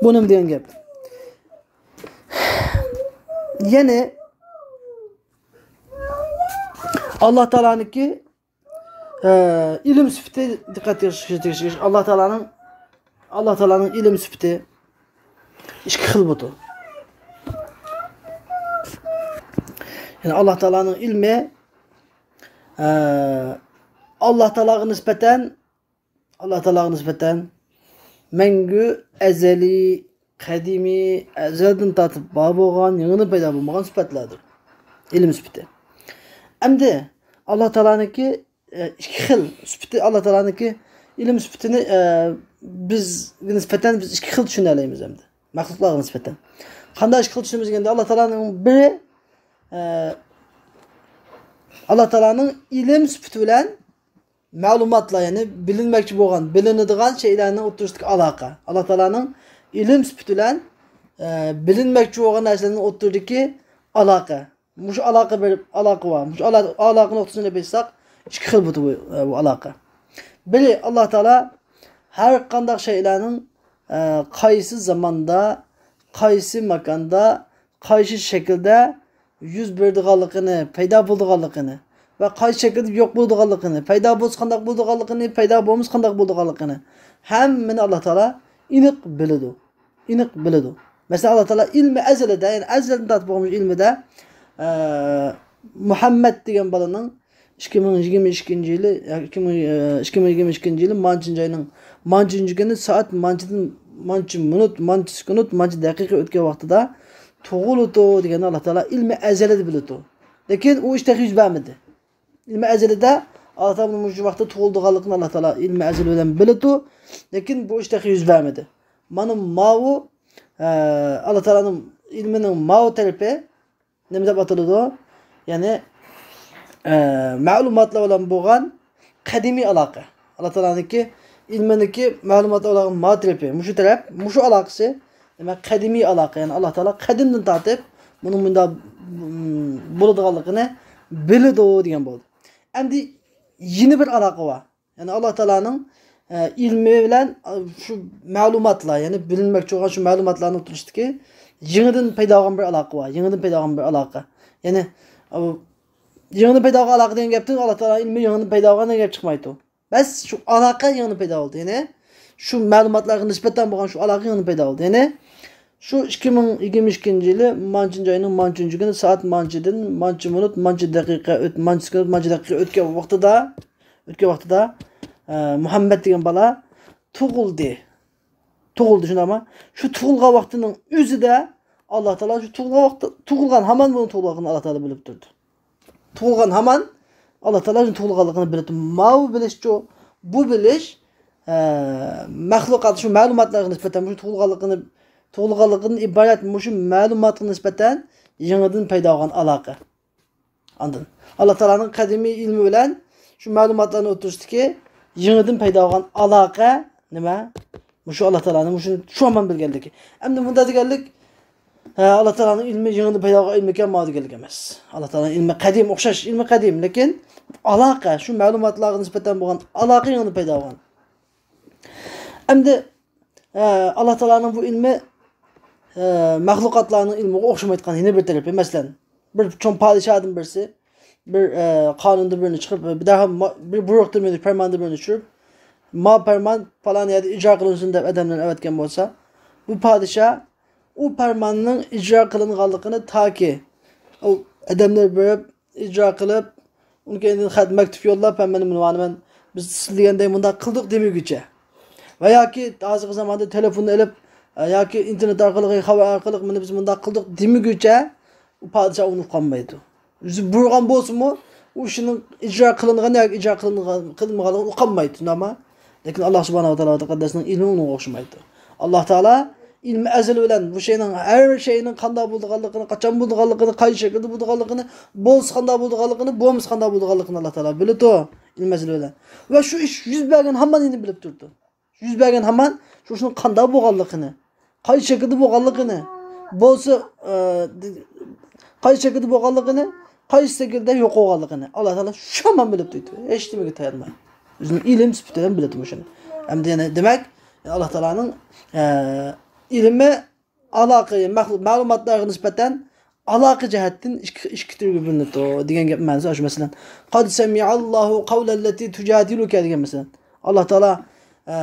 بۇ نېمە دېگەن گەپ؟ يەنى ئاللا تائالانىڭكى ئە، ئىلىم سۈپىتى، دىققەت قىلىش، ئاللا تائالانىڭ، ئاللا تائالانىڭ ئىلىم سۈپىتى ئىككى خىل بولىدۇ. يەنى ئاللا تائالانىڭ ئىلمى، ئە، ئاللا تائالاغا نىسبەتەن، ئاللا تائالاغا نىسبەتەن مەڭگۈ، ئەزەلىي، قەدىمىي، ئەزەلدىن تارتىپ بار بولغان، يېڭىدىن پەيدا بولمىغان سۈپەتلەردۇر. ئىلىم سۈپىتى. ئەمدى ئاللا تائالانىڭكى، ئە، ئىككى خىل سۈپىتى، ئاللا تائالانىڭكى ئىلىم سۈپىتىنى، ئە، بىزگە نىسبەتەن بىز ئىككى خىل چۈشىنەلەيمىز ئەمدى. مەخلۇقلارغا نىسبەتەن. قانداق ئىككى خىل چۈشىنىمىز دېگەندە، ئاللا تائالانىڭ بىرى، ئە، ئاللا تائالانىڭ ئىلىم سۈپىتى بىلەن مەلۇماتلار، يەنى بىلىنمەكچى بولغان، بىلىنىدىغان شەيئىلەرنىڭ ئوتتۇرىسىدىكى ئالاقە. ئاللا تائالانىڭ ئىلىم سۈپىتى بىلەن، ئە، بىلىنمەكچى بولغان نەرسىلەرنىڭ ئوتتۇرىدىكى ئالاقە. مۇشۇ ئالاقە بىر ئالاقە بار. مۇشۇ ئالا-، ئالاقە نۇقتىسىنى بىلسەك، ئىككى خىل بۇ، بۇ، بۇ ئالاقە. بىرى، ئاللا تائالا ھەر قانداق شەيئىلەرنىڭ، ئە، قايسى زاماندا، قايسى ماكاندا، قايسى شەكىلدە يۈز بېرىدىغانلىقىنى، پەيدا بولىدىغانلىقىنى ۋە قايسى شەكىلدە يوق بولىدىغانلىقىنى، پەيدا بولسا قانداق بولىدىغانلىقىنى، پەيدا بولمىسا قانداق بولىدىغانلىقىنى، ھەممىنى ئاللا تائالا ئېنىق بىلىدۇ. ئېنىق بىلىدۇ. مەسىلەن، ئاللا تائالا ئىلمى ئەزەلىدە، يەنى ئەزەلدىن تارتىپ بولغان ئىلمىدە، ئە، مۇھەممەد دېگەن بالىنىڭ ئىككى مىڭ يىگىرمە ئىككىنچى يىلى، ياكى ئىككى مىڭ، ئىككى مىڭ يىگىرمە ئىككىنچى يىلى مانچىنچى ئاينىڭ مانچىنچى كۈنى سائەت مانچىدىن، مانچە مىنۇت، مانچە سېكۇنت، مانچە دەقىقە ئۆتكەن ۋاقتىدا تۇغۇلىدۇ دېگەننى ئاللا تائالا ئىلمى ئەزەلىدە بىلىدۇ. لېكىن ئۇ ئىش تېخى يۈز بەرمىدى. ئىلمى ئەزەلدە ئاللا تائالا مۇشۇ ۋاقىتتا تۇغۇلىدىغانلىقىنى ئاللا تائالا ئىلمى ئەزەل بىلەن بىلىدۇ. لېكىن بۇ ئىش تېخى يۈز بەرمىدى. مانا ماۋۇ، ئە، ئاللا تائالانىڭ ئىلمىنىڭ ماۋۇ تەرىپى نېمە دەپ ئاتىلىدۇ؟ يەنى، ئە، مەلۇماتلار بىلەن بولغان قەدىمىي ئالاقە. ئاللا تائالانىڭكى ئىلمىنىڭكى مەلۇماتلار بىلەن ماۋۇ تەرىپى، مۇشۇ تەرەپ، مۇشۇ ئالاقىسى، دېمەك، قەدىمىي ئالاقە. يەنى ئاللا تائالا قەدىمدىن تارتىپ بۇنىڭ مۇنداق، م، بولىدىغانلىقىنى بىلىدۇ دېگەن بولدى. ئەمدى يەنە بىر ئالاقە بار. يەنى ئاللا تائالانىڭ، ئە، ئىلمى بىلەن، ئە، شۇ مەلۇماتلار، يەنى بىلىنمەكچى بولغان شۇ مەلۇماتلارنىڭ ئوتتۇرىسىدىكى يېڭىدىن پەيدا بولغان بىر ئالاقە بار. يېڭىدىن پەيدا بولغان بىر ئالاقە. يەنى، ئۇ يېڭىدىن پەيدا بولغان ئالاقە دېگەن گەپتىن ئاللا تائالا ئىلمى يېڭىدىن پەيدا بولغان دېگەن گەپ چىقمايدۇ. بەس شۇ ئالاقە يېڭىدىن پەيدا بولدى. يەنى شۇ مەلۇماتلارغا نىسبەتەن بولغان شۇ ئالاقە يېڭىدىن پەيدا بولدى. يەنى شۇ ئىككى مىڭ يىگىرمە ئىككىنچى يىلى مانچىنچى ئاينىڭ مانچىنچى كۈنى سائەت مانچىدىن مانچە مىنۇت، مانچە دەقىقە ئۆت-، مانچە سېكۇنت، مانچە دەقىقە ئۆتكەن ۋاقتىدا، ئۆتكەن ۋاقتىدا، ئە، مۇھەممەد دېگەن بالا تۇغۇلدى. تۇغۇلدى، شۇنداقمۇ؟ شۇ تۇغۇلغان ۋاقتىنىڭ ئۆزىدە ئاللا تائالا شۇ تۇغۇلغان ۋاقتى، تۇغۇلغان ھامان بۇنىڭ تۇغۇلغانلىقىنى ئاللا تائالا بىلىپ تۇردى. تۇغۇلغان ھامان ئاللا تائالا تۇغۇلغانلىقىنى بىلىپتۇ. ماۋۇ بىلىشچۇ، بۇ بىلىش، ئە، مەخلۇقات شۇ مەلۇماتلارغا نىسبەتەن مۇشۇ تۇغۇلغانلىقىنى، تۇغۇلغانلىقىدىن ئىبارەت مۇشۇ مەلۇماتقا نىسبەتەن يېڭىدىن پەيدا بولغان ئالاقە. ئاندىن ئاللا تائالانىڭ قەدىمىي ئىلمى بىلەن شۇ مەلۇماتلارنىڭ ئوتتۇرىسىدىكى يېڭىدىن پەيدا بولغان ئالاقە نېمە؟ مۇشۇ ئاللا تائالانىڭ مۇشۇنى شۇ ھامان بىلگەنلىكى. ئەمدى مۇنداق دېگەنلىك، ھە، ئاللا تائالانىڭ ئىلمى يېڭىدىن پەيدا بولغان ئىلمىكەن، ماۋۇ دېگەنلىك ئەمەس. ئاللا تائالانىڭ ئىلمى قەدىم، ئوخشاش، ئىلمى قەدىم، لېكىن ئالاقە، شۇ مەلۇماتلارغا نىسبەتەن بولغان ئالاقە يېڭىدىن پەيدا بولغان. ئەمدى، ھە، ئاللا تائالانىڭ بۇ ئىلمى، ئە، مەخلۇقاتلارنىڭ ئىلمىغا ئوخشىمايدىغان يەنە بىر تەرىپى. مەسىلەن، بىر چوڭ پادىشادىن بىرسى بىر، ئە، قانۇندا بىرنى چىقىرىپ، بىر دەرھال ما-، بىر بۇيرۇقتا بىرنى، پەرماندا بىرنى چۈشۈرۈپ، ما پەرمان پالان يەردە ئىجرا قىلىنسۇن دەپ ئادەملەرنى ئەۋەتكەن بولسا، بۇ پادىشا ئۇ پەرماننىڭ ئىجرا قىلىنغانلىقىنى تاكى ئۇ ئادەملەر بېرىپ ئىجرا قىلىپ، ئۇنىڭ كەينىدىن خەت مەكتۇپ يوللاپ، ھەممىنى مۇنۇۋالىمەن، بىز سىز دېگەندەك مۇنداق قىلدۇق دېمىگۈچە ۋە ياكى ھازىرقى زاماندا تېلېفوننى ئېلىپ، ئە، ياكى ئىنتېرنېت ئارقىلىق، خەۋەر ئارقىلىق مانا بىز مۇنداق قىلدۇق دېمىگۈچە ئۇ پادىشاھ ئۇنى ئۇقالمايدۇ. ئۆزى بۇيرۇغان بولسىمۇ، ئۇ ئىشنىڭ ئىجرا قىلىنغان ياكى ئىجرا قىلىنغان، قىلىنمىغانلىقىنى ئۇقالمايدۇ، شۇنداقمۇ؟ لېكىن ئاللا سۇبھانەھۇ ۋە تائالا تەقەددەسنىڭ ئىلمى ئۇنىڭغا ئوخشىمايدۇ. ئاللا تائالا ئىلمى ئەزەل بىلەن بۇ شەينىڭ، ھەر شەينىڭ قانداق بولىدىغانلىقىنى، قاچان بولىدىغانلىقىنى، قايسى شەكىلدە بولىدىغانلىقىنى، بولسا قانداق بولىدىغانلىقىنى، بولمىسا قانداق بولىدىغانلىقىنى ئاللا تائالا بىلىدۇ، ئىلمى ئەزەل بىلەن. ۋە شۇ ئىش يۈز بەرگەن ھامان يەنە بىلىپ تۇرىدۇ. يۈز بەرگەن ھامان شۇ ئىشنىڭ قانداق بولغانلىقىنى، قايسى شەكىلدە بولغانلىقىنى، بولسا، ئە، قايسى شەكىلدە بولغانلىقىنى، قايسى شەكىلدە يوق بولغانلىقىنى ئاللا تائالا شۇ ھامان بىلىپ تۇرىدۇ. ھېچنېمىگە تايانماي. ئۆزىنىڭ ئىلىم سۈپىتى بىلەن بىلىدۇ مۇشۇنى. ئەمدى يەنە دېمەك، ئاللا تائالانىڭ، ئە، ئىلمى ئالاقە، مەخلۇق، مەلۇماتلارغا نىسبەتەن ئالاقە جەھەتتىن ئىككى، ئىككى تۈرگە بۆلۈنىدۇ دېگەن گەپ مەنىسى شۇ. مەسىلەن، قد سمع الله قول التي تجادلك دېگەن، مەسىلەن، ئاللا تائالا، ئە،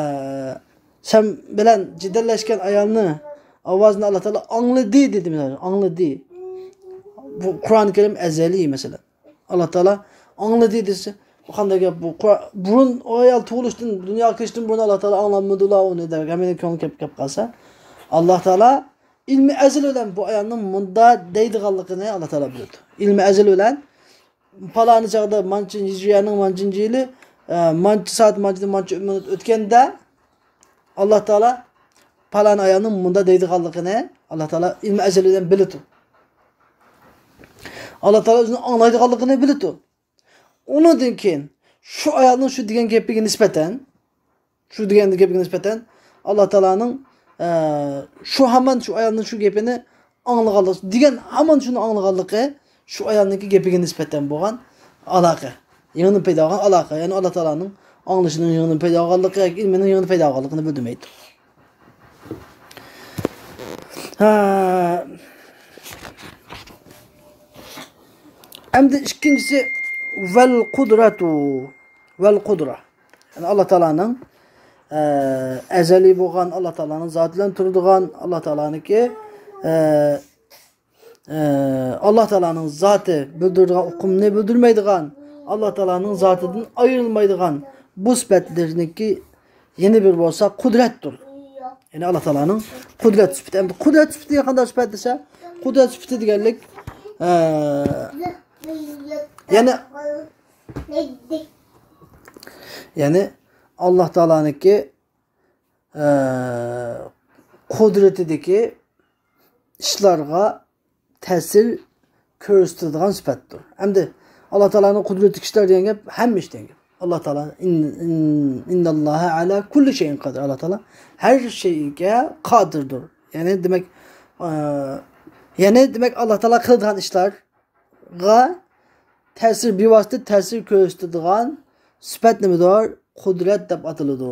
سەن بىلەن جېدەللەشكەن ئايالنى ئاۋازىنى ئاللا تائالا ئاڭلىدى دېدى، مەسىلەن، ئاڭلىدى. بۇ قۇرئان كەرىم ئەزەلىي، مەسىلەن. ئاللا تائالا ئاڭلىدى دېسە، بۇ قانداق گەپ؟ بۇ قۇرئان، بۇرۇن ئۇ ئايال تۇغۇلۇشتىن، دۇنياغا كېلىشتىن بۇرۇن ئاللا تائالا ئاڭلانمىدىلا ئۇنى دەپ ھەممىنىڭ كۆڭلى كەپ، كەپ قالسا، ئاللا تائالا ئىلمى ئەزەل بىلەن بۇ ئايالنىڭ مۇندا دەيدىغانلىقىنى ئاللا تائالا بىلىدۇ. ئىلمى ئەزەل بىلەن پالانى چاغدا مانچە ھىجرىيەنىڭ مانچىنچى يىلى، ئە، مانچە سائەت، مانچە، مانچە مىنۇت ئۆتكەندە، ئاللا تائالا پالان ئايالنىڭ مۇندا دەيدىغانلىقىنى ئاللا تائالا ئىلمى ئەزەل بىلەن بىلىدۇ. ئاللا تائالا ئۆزىنىڭ ئاڭلايدىغانلىقىنى بىلىدۇ. ئۇنىڭدىن كېيىن شۇ ئايالنىڭ شۇ دېگەن گېپىگە نىسبەتەن، شۇ دېگەن گېپىگە نىسبەتەن ئاللا تائالانىڭ، ئە، شۇ ھامان شۇ ئايالنىڭ شۇ گېپىنى ئاڭلىغانلىقى، دېگەن ھامان شۇنى ئاڭلىغانلىقى شۇ ئايالنىڭكى گېپىگە نىسبەتەن بولغان ئالاقە. يېڭىدىن پەيدا بولغان ئالاقە. يەنى ئاللا تائالانىڭ ئاڭلىشىنىڭ يېڭىدىن پەيدا بولغانلىقى ياكى ئىلمىنىڭ يېڭىدىن پەيدا بولغانلىقىنى بىلدۈرمەيدۇ. ھە. ئەمدى ئىككىنچىسى، ۋەل قۇدرەتۇ. ۋەل قۇدرە. يەنى ئاللا تائالانىڭ، ئە، ئەزەلىي بولغان، ئاللا تائالانىڭ زاتى بىلەن تۇرىدىغان، ئاللا تائالانىڭكى، ئە، ئە، ئاللا تائالانىڭ زاتى بىلدۈرىدىغان ئۇقۇمنى بىلدۈرمەيدىغان، ئاللا تائالانىڭ زاتىدىن ئايرىلمايدىغان بۇ سۈپەتلىرىنىڭكى يەنە بىرى بولسا قۇدرەتتۇر. يەنى ئاللا تائالانىڭ قۇدرەت سۈپىتى. ئەمدى قۇدرەت سۈپىتى قانداق سۈپەت دېسە، قۇدرەت سۈپىتى دېگەنلىك، ئە، يەنى، يەنى ئاللا تائالانىڭكى، ئە، قۇدرىتىدىكى ئىشلارغا تەسىر كۆرسىتىدىغان سۈپەتتۇر. ئەمدى ئاللا تائالانىڭ قۇدرىتى كىشىلەر دېگەن گەپ ھەممە ئىش دېگەن گەپ. ئاللا تائالا، ئىن-، ئىن-، ئىنناللاھە ئەلا كۇللى شەيئىن قادىر. ئاللا تائالا ھەر شەيگە قادىردۇر. يەنى دېمەك، ئە، يەنى دېمەك، ئاللا تائالا قىلىدىغان ئىشلارغا تەسىر، بىۋاسىتە تەسىر كۆرسىتىدىغان سۈپەت نېمىدۇر؟ قۇدرەت دەپ ئاتىلىدۇ.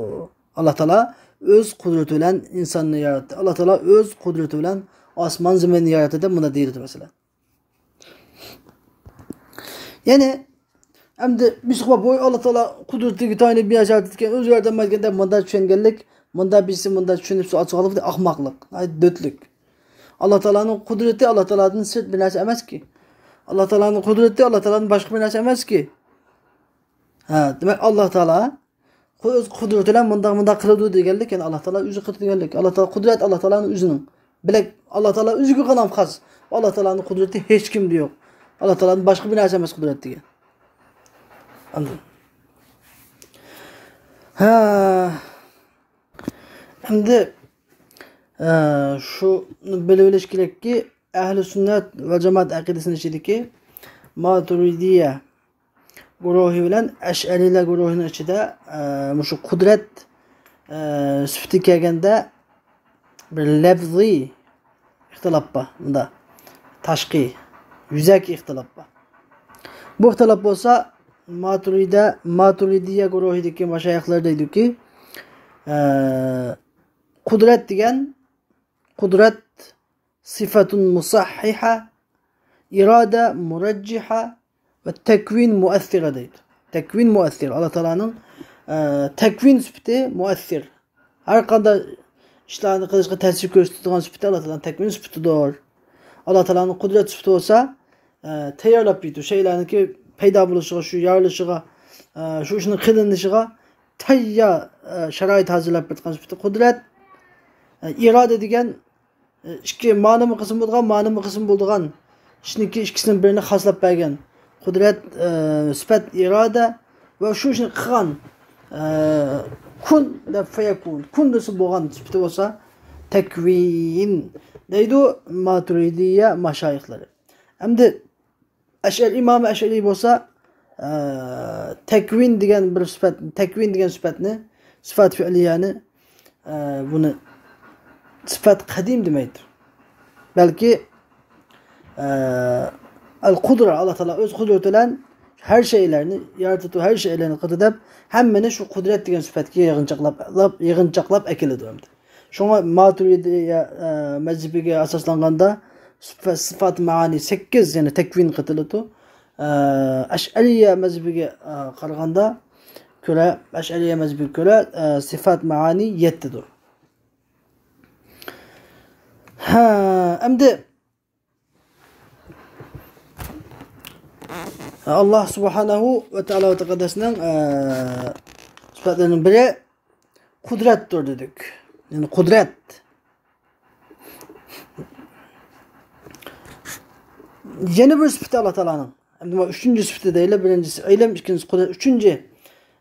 ئاللا تائالا ئۆز قۇدرىتى بىلەن ئىنساننى ياراتتى. ئاللا تائالا ئۆز قۇدرىتى بىلەن ئاسمان زېمىننى ياراتتى دەپ مۇنداق دېيىلىدۇ، مەسىلەن. يەنى، ئەمدى بىز، ۋوي، ئاللا تائالا قۇدرىتىگە تايىنىپ بىر نەرسە يارىتىدىكەن، ئۆزى يارىتالمايدىكەن دەپ مۇنداق چۈشەنگەنلىك، مۇنداق بىرسى مۇنداق چۈشىنىپ سوئال سوراپ، ئاخماقلىق، ناھايىتى دۆتلۈك. ئاللا تائالانىڭ قۇدرىتى ئاللا تائالادىن سىرت بىر نەرسە ئەمەسكى. ئاللا تائالانىڭ قۇدرىتى ئاللا تائالادىن باشقا بىر نەرسە ئەمەسكى. ھە، دېمەك، ئاللا تائالا قۇ-، ئۆز قۇدرىتى بىلەن مۇنداق، مۇنداق قىلىدۇ دېگەنلىك، يەنى ئاللا تائالا ئۆزى قىلىدۇ دېگەنلىك. ئاللا تائالا قۇدرەت، ئاللا تائالانىڭ ئۆزىنىڭ. بىلەك، ئاللا تائالا ئۆزىگە غۇلام خاس. ئاللا تائالانىڭ قۇدرىتى ھېچكىمدە يوق. ئاللا تائالادىن باشقا بىر نەرسە ئەمەس قۇدرەت دېگەن. ئاندىن. ھە. ئەمدى، ئە، شۇ بىلىۋېلىش كېرەككى، ئەھلى سۈننەت ۋە جامائەت ئەقىدىسىنىڭ ئىچىدىكى ماتۇرىدىيە گۇرۇھى بىلەن ئەشئەرىيلەر گۇرۇھىنىڭ ئىچىدە، ئە، مۇشۇ قۇدرەت، ئە، سۈپىتى كەلگەندە بىر لەپزىي ئىختىلاپ بار. مۇندا تاشقى، يۈزەكى ئىختىلاپ بار. بۇ ئىختىلاپ بولسا ماتۇرىدە، ماتۇرىدىيە گۇرۇھىدىكى مەشايىخلار دەيدۇكى، ئە، قۇدرەت دېگەن، قۇدرەت سىفەتۇن مۇسەھھىھە، ئىرادە مۇرەججىھە ۋە تەكۋىن مۇئەسسىرە دەيدۇ. تەكۋىن مۇئەسسىر، ئاللا تائالانىڭ، ئە، تەكۋىن سۈپىتى مۇئەسسىر. ھەر قانداق ئىشلارنى قىلىشقا تەسىر كۆرسىتىدىغان سۈپىتى ئاللا تائالانىڭ تەكۋىن سۈپىتىدۇر. ئاللا تائالانىڭ قۇدرەت سۈپىتى بولسا، ئە، تەييارلاپ بېرىدۇ. شەيئىلەرنىكى پەيدا بولۇشىغا، شۇ يارىلىشىغا، ئە، شۇ ئىشنىڭ قىلىنىشىغا تەييار، ئە، شارائىت ھازىرلاپ بېرىدىغان سۈپىتى قۇدرەت. ئە، ئىرادە دېگەن، ئە، ئىككى، مانىمۇ قىسىم بولىدىغان، مانىمۇ قىسىم بولىدىغان ئىشنىڭكى ئىككىسىنىڭ بىرىنى خاسلاپ بەرگەن قۇدرەت، ئە، سۈپەت ئىرادە ۋە شۇ ئىشنى قىلغان، ئە، كۇن دەپ فەيەكۇن. كۇن دېسە بولغان سۈپىتى بولسا تەكۋىن دەيدۇ ماتۇرىدىيە ماشايىخلىرى. ئەمدى ئەشئەرى، ئىمام ئەشئەرى بولسا، ئە، تەكۋىن دېگەن بىر سۈپەت، تەكۋىن دېگەن سۈپەتنى، سىفات فېئلىيەنى، ئە، بۇنى سىفات قەدىم دېمەيدۇ. بەلكى، ئە، ئەل قۇدرە، ئاللا تائالا ئۆز قۇدرىتى بىلەن ھەر شەيلەرنى يارىتىدۇ، ھەر شەيلەرنى قىلىدۇ دەپ، ھەممىنى شۇ قۇدرەت دېگەن سۈپەتكە يىغىنچاقلاپ، يىغىنچاقلاپ ئەكېلىدۇ ئەمدى. شۇڭا ماتۇرىدىيە، ئە، مەزھىپىگە ئاساسلانغاندا سىفە-، سىفات مائانى سەككىز، يەنى تەكۋىن قىلىنىدۇ. ئە، ئەشئەرىيە مەزھىپىگە، ئە، قارىغاندا كۆرە، ئەشئەرىيە مەزھىپىگە كۆرە، ئە، سىفات مائانى يەتتىدۇر. ھە، ئەمدى ئاللا سۇبھانەھۇ ۋە تائالا ۋە تەقەددەسنىڭ، ئە، سۈپەتلىرىنىڭ بىرى قۇدرەتتۇر دېدۇق. يەنى قۇدرەت. يەنە بىر سۈپىتى ئاللا تائالانىڭ. ئەمدى بۇ ئۈچىنچى سۈپىتى دەيلى، بىرىنچىسى ئىلىم، ئىككىنچىسى قۇدرەت، ئۈچىنچى،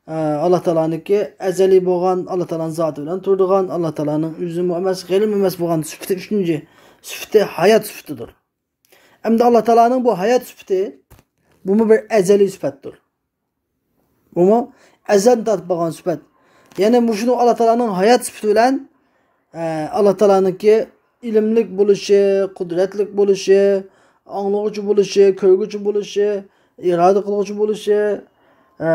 ئە، ئاللا تائالانىڭكى ئەزەلىي بولغان، ئاللا تائالانىڭ زاتى بىلەن تۇرىدىغان، ئاللا تائالانىڭ ئۆزىمۇ ئەمەس، غەيرىمۇ ئەمەس بولغان سۈپىتى، ئۈچىنچى سۈپىتى ھايات سۈپىتىدۇر. ئەمدى ئاللا تائالانىڭ بۇ ھايات سۈپىتى، بۇمۇ بىر ئەزەلىي سۈپەتتۇر. بۇمۇ ئەزەلدىن تارتىپ بولغان سۈپەت. يەنى مۇشۇنىڭ ئاللا تائالانىڭ ھايات سۈپىتى بىلەن، ئە، ئاللا تائالانىڭكى ئىلىملىك بولۇشى، قۇدرەتلىك بولۇشى، ئاڭلىغۇچى بولۇشى، كۆرگۈچى بولۇشى، ئىرادە قىلغۇچى بولۇشى، ئە،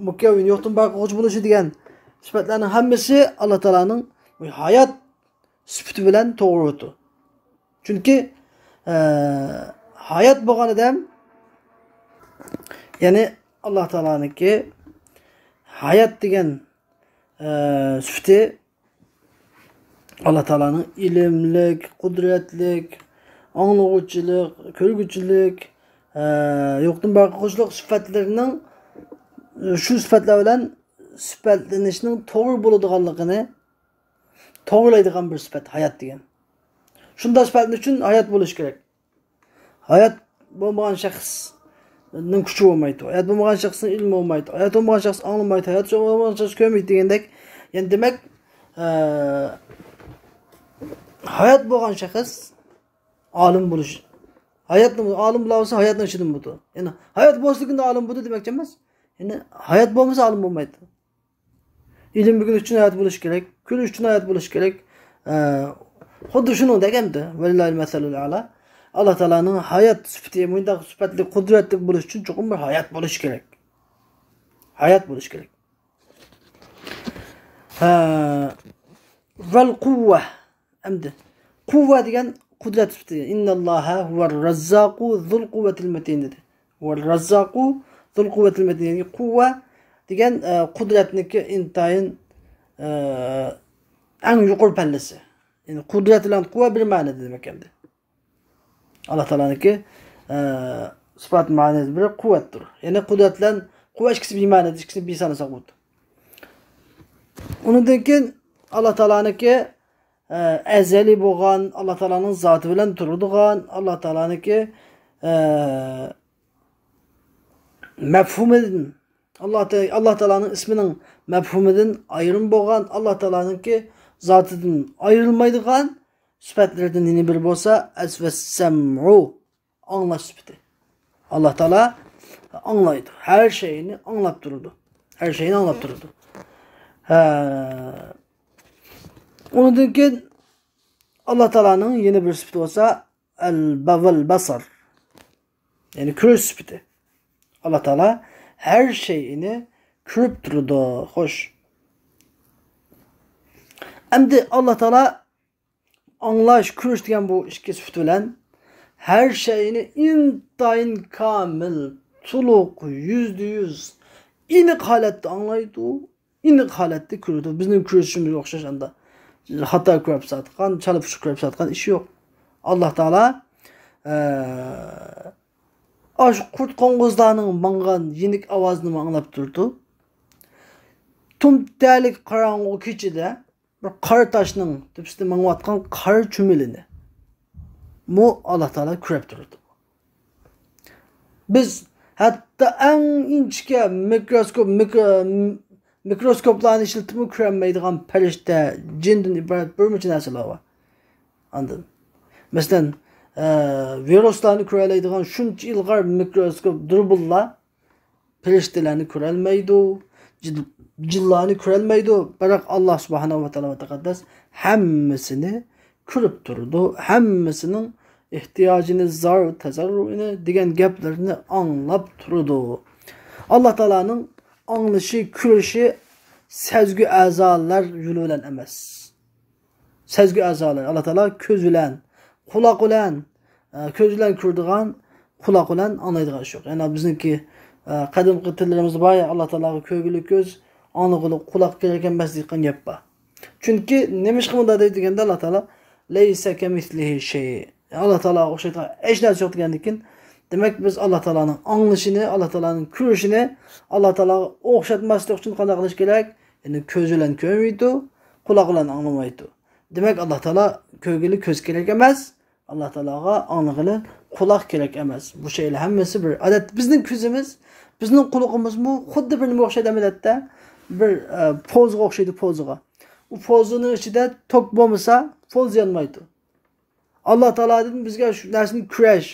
مۇكەۋۋىن، يوقتىن بار قىلغۇچى بولۇشى دېگەن سۈپەتلەرنىڭ ھەممىسى ئاللا تائالانىڭ ھايات سۈپىتى بىلەن توغرىدۇر. چۈنكى، ئە، ھايات بولغان ئادەم، يەنى ئاللا تائالانىڭكى ھايات دېگەن، ئە، سۈپىتى ئاللا تائالانىڭ ئىلىملىك، قۇدرەتلىك، ئاڭلىغۇچىلىق، كۆرگۈچىلىك، ئە، يوقتىن بار قىلغۇچىلىق سۈپەتلىرىنىڭ، شۇ سۈپەتلەر بىلەن سۈپەتلىنىشنىڭ توغرا بولىدىغانلىقىنى توغرىلايدىغان بىر سۈپەت ھايات دېگەن. شۇنداق سۈپەتلىنىش ئۈچۈن ھايات بولۇش كېرەك. ھايات بولمىغان شەخسنىڭ كۈچى بولمايدۇ. ھايات بولمىغان شەخسنىڭ ئىلمى بولمايدۇ. ھايات بولمىغان شەخس ئاڭلىمايدۇ. ھايات بولمىغان شەخس كۆرمەيدۇ دېگەندەك. يەنى دېمەك، ئە، ھايات بولغان شەخس ئالىم بولۇش. ھاياتنى، ئالىم بولالمىسا ھاياتنىڭ ئىچىدىن بولىدۇ. يەنى ھايات بولسا كۈندە ئالىم بولىدۇ دېمەكچى ئەمەس. يەنى ھايات بولمىسا ئالىم بولمايدۇ. ئىلىم ئۆگىنىش ئۈچۈن ھايات بولۇش كېرەك، كۈلۈش ئۈچۈن ھايات بولۇش كېرەك. ئە، خۇددى شۇنىڭدەك ئەمدى. ۋەلىللاھىل مەسەلۇل ئەلا. ئاللا تائالانىڭ ھايات سۈپىتى، مۇنداق سۈپەتلىك، قۇدرەتلىك بولۇش ئۈچۈن چوقۇم بىر ھايات بولۇش كېرەك. ھايات بولۇش كېرەك. ھە، ۋەل قۇۋۋە. ئەمدى قۇۋۋە دېگەن قۇدرەت سۈپىتى. ئىنناللاھە ھۇۋەر رەززاقۇ زۇل قۇۋۋەتىل مەتىن دېدى. ھۇۋەر رەززاقۇ زۇل قۇۋۋەتىل مەتىن. يەنى قۇۋۋە دېگەن، ئە، قۇدرەتنىڭكى ئىنتايىن، ئە، ئەڭ يۇقىرى پەللىسى. يەنى قۇدرەت بىلەن قۇۋۋە بىر مەنىدە دېمەك ئەمدى. ئاللا تائالانىڭكى، ئە، سىپات مەنىسى بىرى قۇۋۋەتتۇر. يەنى قۇدرەت بىلەن قۇۋۋە ئىككىسى بىر مەنىدە، ئىككىسىنى بىر سانىساق بولىدۇ. ئۇنىڭدىن كېيىن ئاللا تائالانىڭكى، ئە، ئەزەلىي بولغان، ئاللا تائالانىڭ زاتى بىلەن تۇرىدىغان، ئاللا تائالانىڭكى، ئە، مەپھۇمىدىن، ئاللا تا-، ئاللا تائالانىڭ ئىسمىنىڭ مەپھۇمىدىن ئايرىم بولغان، ئاللا تائالانىڭكى زاتىدىن ئايرىلمايدىغان سۈپەتلىرىدىن يەنە بىرى بولسا، ئەس-، ۋەسسەمئۇ، ئاڭلاش سۈپىتى. ئاللا تائالا ئاڭلايدۇ. ھەر شەينى ئاڭلاپ تۇرىدۇ. ھەر شەينى ئاڭلاپ تۇرىدۇ. ھە. ئۇنىڭدىن كېيىن ئاللا تائالانىڭ يەنە بىر سۈپىتى بولسا، ئەل-، ۋەل بەسەر. يەنى كۆرۈش سۈپىتى. ئاللا تائالا ھەر شەينى كۆرۈپ تۇرىدۇ. خوش. ئەمدى ئاللا تائالا ئاڭلاش، كۆرۈش دېگەن بۇ ئىككى سۈپىتى بىلەن ھەر شەينى ئىنتايىن كامىل، تولۇق، يۈزدە يۈز، ئېنىق ھالەتتە ئاڭلايدۇ، ئېنىق ھالەتتە كۆرىدۇ. بىزنىڭ كۆرۈشىمىزگە ئوخشاش ئاندا خاتا كۆرۈپ ساتقان، چالا پۇشۇ كۆرۈپ ساتقان ئىش يوق. ئاللا تائالا، ئە، ئاشۇ قۇرت قوڭغۇزلارنىڭ ماڭغان يېنىك ئاۋازىنىمۇ ئاڭلاپ تۇرىدۇ. تۈمتەلىك قاراڭغۇ كېچىدە بىر قارا تاشنىڭ تۆپىسىدە ماڭىۋاتقان قارا چۈمۈلىنى مۇ ئاللا تائالا كۆرۈپ تۇرىدۇ. بىز ھەتتا ئەڭ ئىنچىكە مىكروسكوپ، مىكرو-، مىكروسكوپلارنى ئىشلىتىپمۇ كۆرەلمەيدىغان پەرىشتە، جىندىن ئىبارەت بىر مۇنچە نەرسىلەر بار. ئاندىن، مەسىلەن، ئە، ۋىرۇسلارنى كۆرەلەيدىغان شۇنچە ئىلغار مىكروسكوپ دۇربۇنلار پەرىشتىلەرنى كۆرەلمەيدۇ، جىن-، جىنلارنى كۆرەلمەيدۇ. بىراق، ئاللا سۇبھانەھۇ ۋە تائالا ۋە تەقەددەس ھەممىسىنى كۆرۈپ تۇرىدۇ، ھەممىسىنىڭ ئېھتىياجىنى، زار تەزەررۇئىنى دېگەن گەپلىرىنى ئاڭلاپ تۇرىدۇ. ئاللا تائالانىڭ ئاڭلىشى، كۆرۈشى سەزگۈ ئەزالار يولى بىلەن ئەمەس. سەزگۈ ئەزالار، ئاللا تائالا كۆز بىلەن، قۇلاق بىلەن، ئە، كۆز بىلەن كۆرىدىغان، قۇلاق بىلەن ئاڭلايدىغان ئىش يوق. يەنى بىزنىڭكى، ئە، قەدىمكى تىللىرىمىزدا بار يا، ئاللا تائالاغا كۆرگۈلۈك كۆز، ئاڭلىغۇلۇق قۇلاق كېرەك ئەمەس دېگەن گەپ بار. چۈنكى نېمىشقا مۇنداق دەيدۇ دېگەندە، ئاللا تائالا، لەيسە كەمىسلىھى شەي. ئاللا تائالاغا ئوخشايدىغان ھېچ نەرسە يوق دېگەندىكىن، دېمەك، بىز ئاللا تائالانىڭ ئاڭلىشىنى، ئاللا تائالانىڭ كۆرۈشىنى ئاللا تائالاغا ئوخشاتماسلىق ئۈچۈن قانداق قىلىش كېرەك؟ يەنى كۆز بىلەن كۆرمەيدۇ، قۇلاق بىلەن ئاڭلىمايدۇ. دېمەك، ئاللا تائالا كۆرگىلى كۆز كېرەك ئەمەس، ئاللا تائالاغا ئاڭلىغىلى قۇلاق كېرەك ئەمەس. بۇ شەيلەر ھەممىسى بىر. ئادەتتە بىزنىڭ كۆزىمىز، بىزنىڭ قۇلىقىمىزمۇ خۇددى بىر نېمىگە ئوخشايدۇ ئەمەلىيەتتە؟ بىر، ئە، پوزىغا ئوخشايدۇ، پوزىغا. ئۇ پوزىنىڭ ئىچىدە توك بولمىسا، پوز يانمايدۇ. ئاللا تائالادىن بىزگە شۇ نەرسىنى كۆرۈش،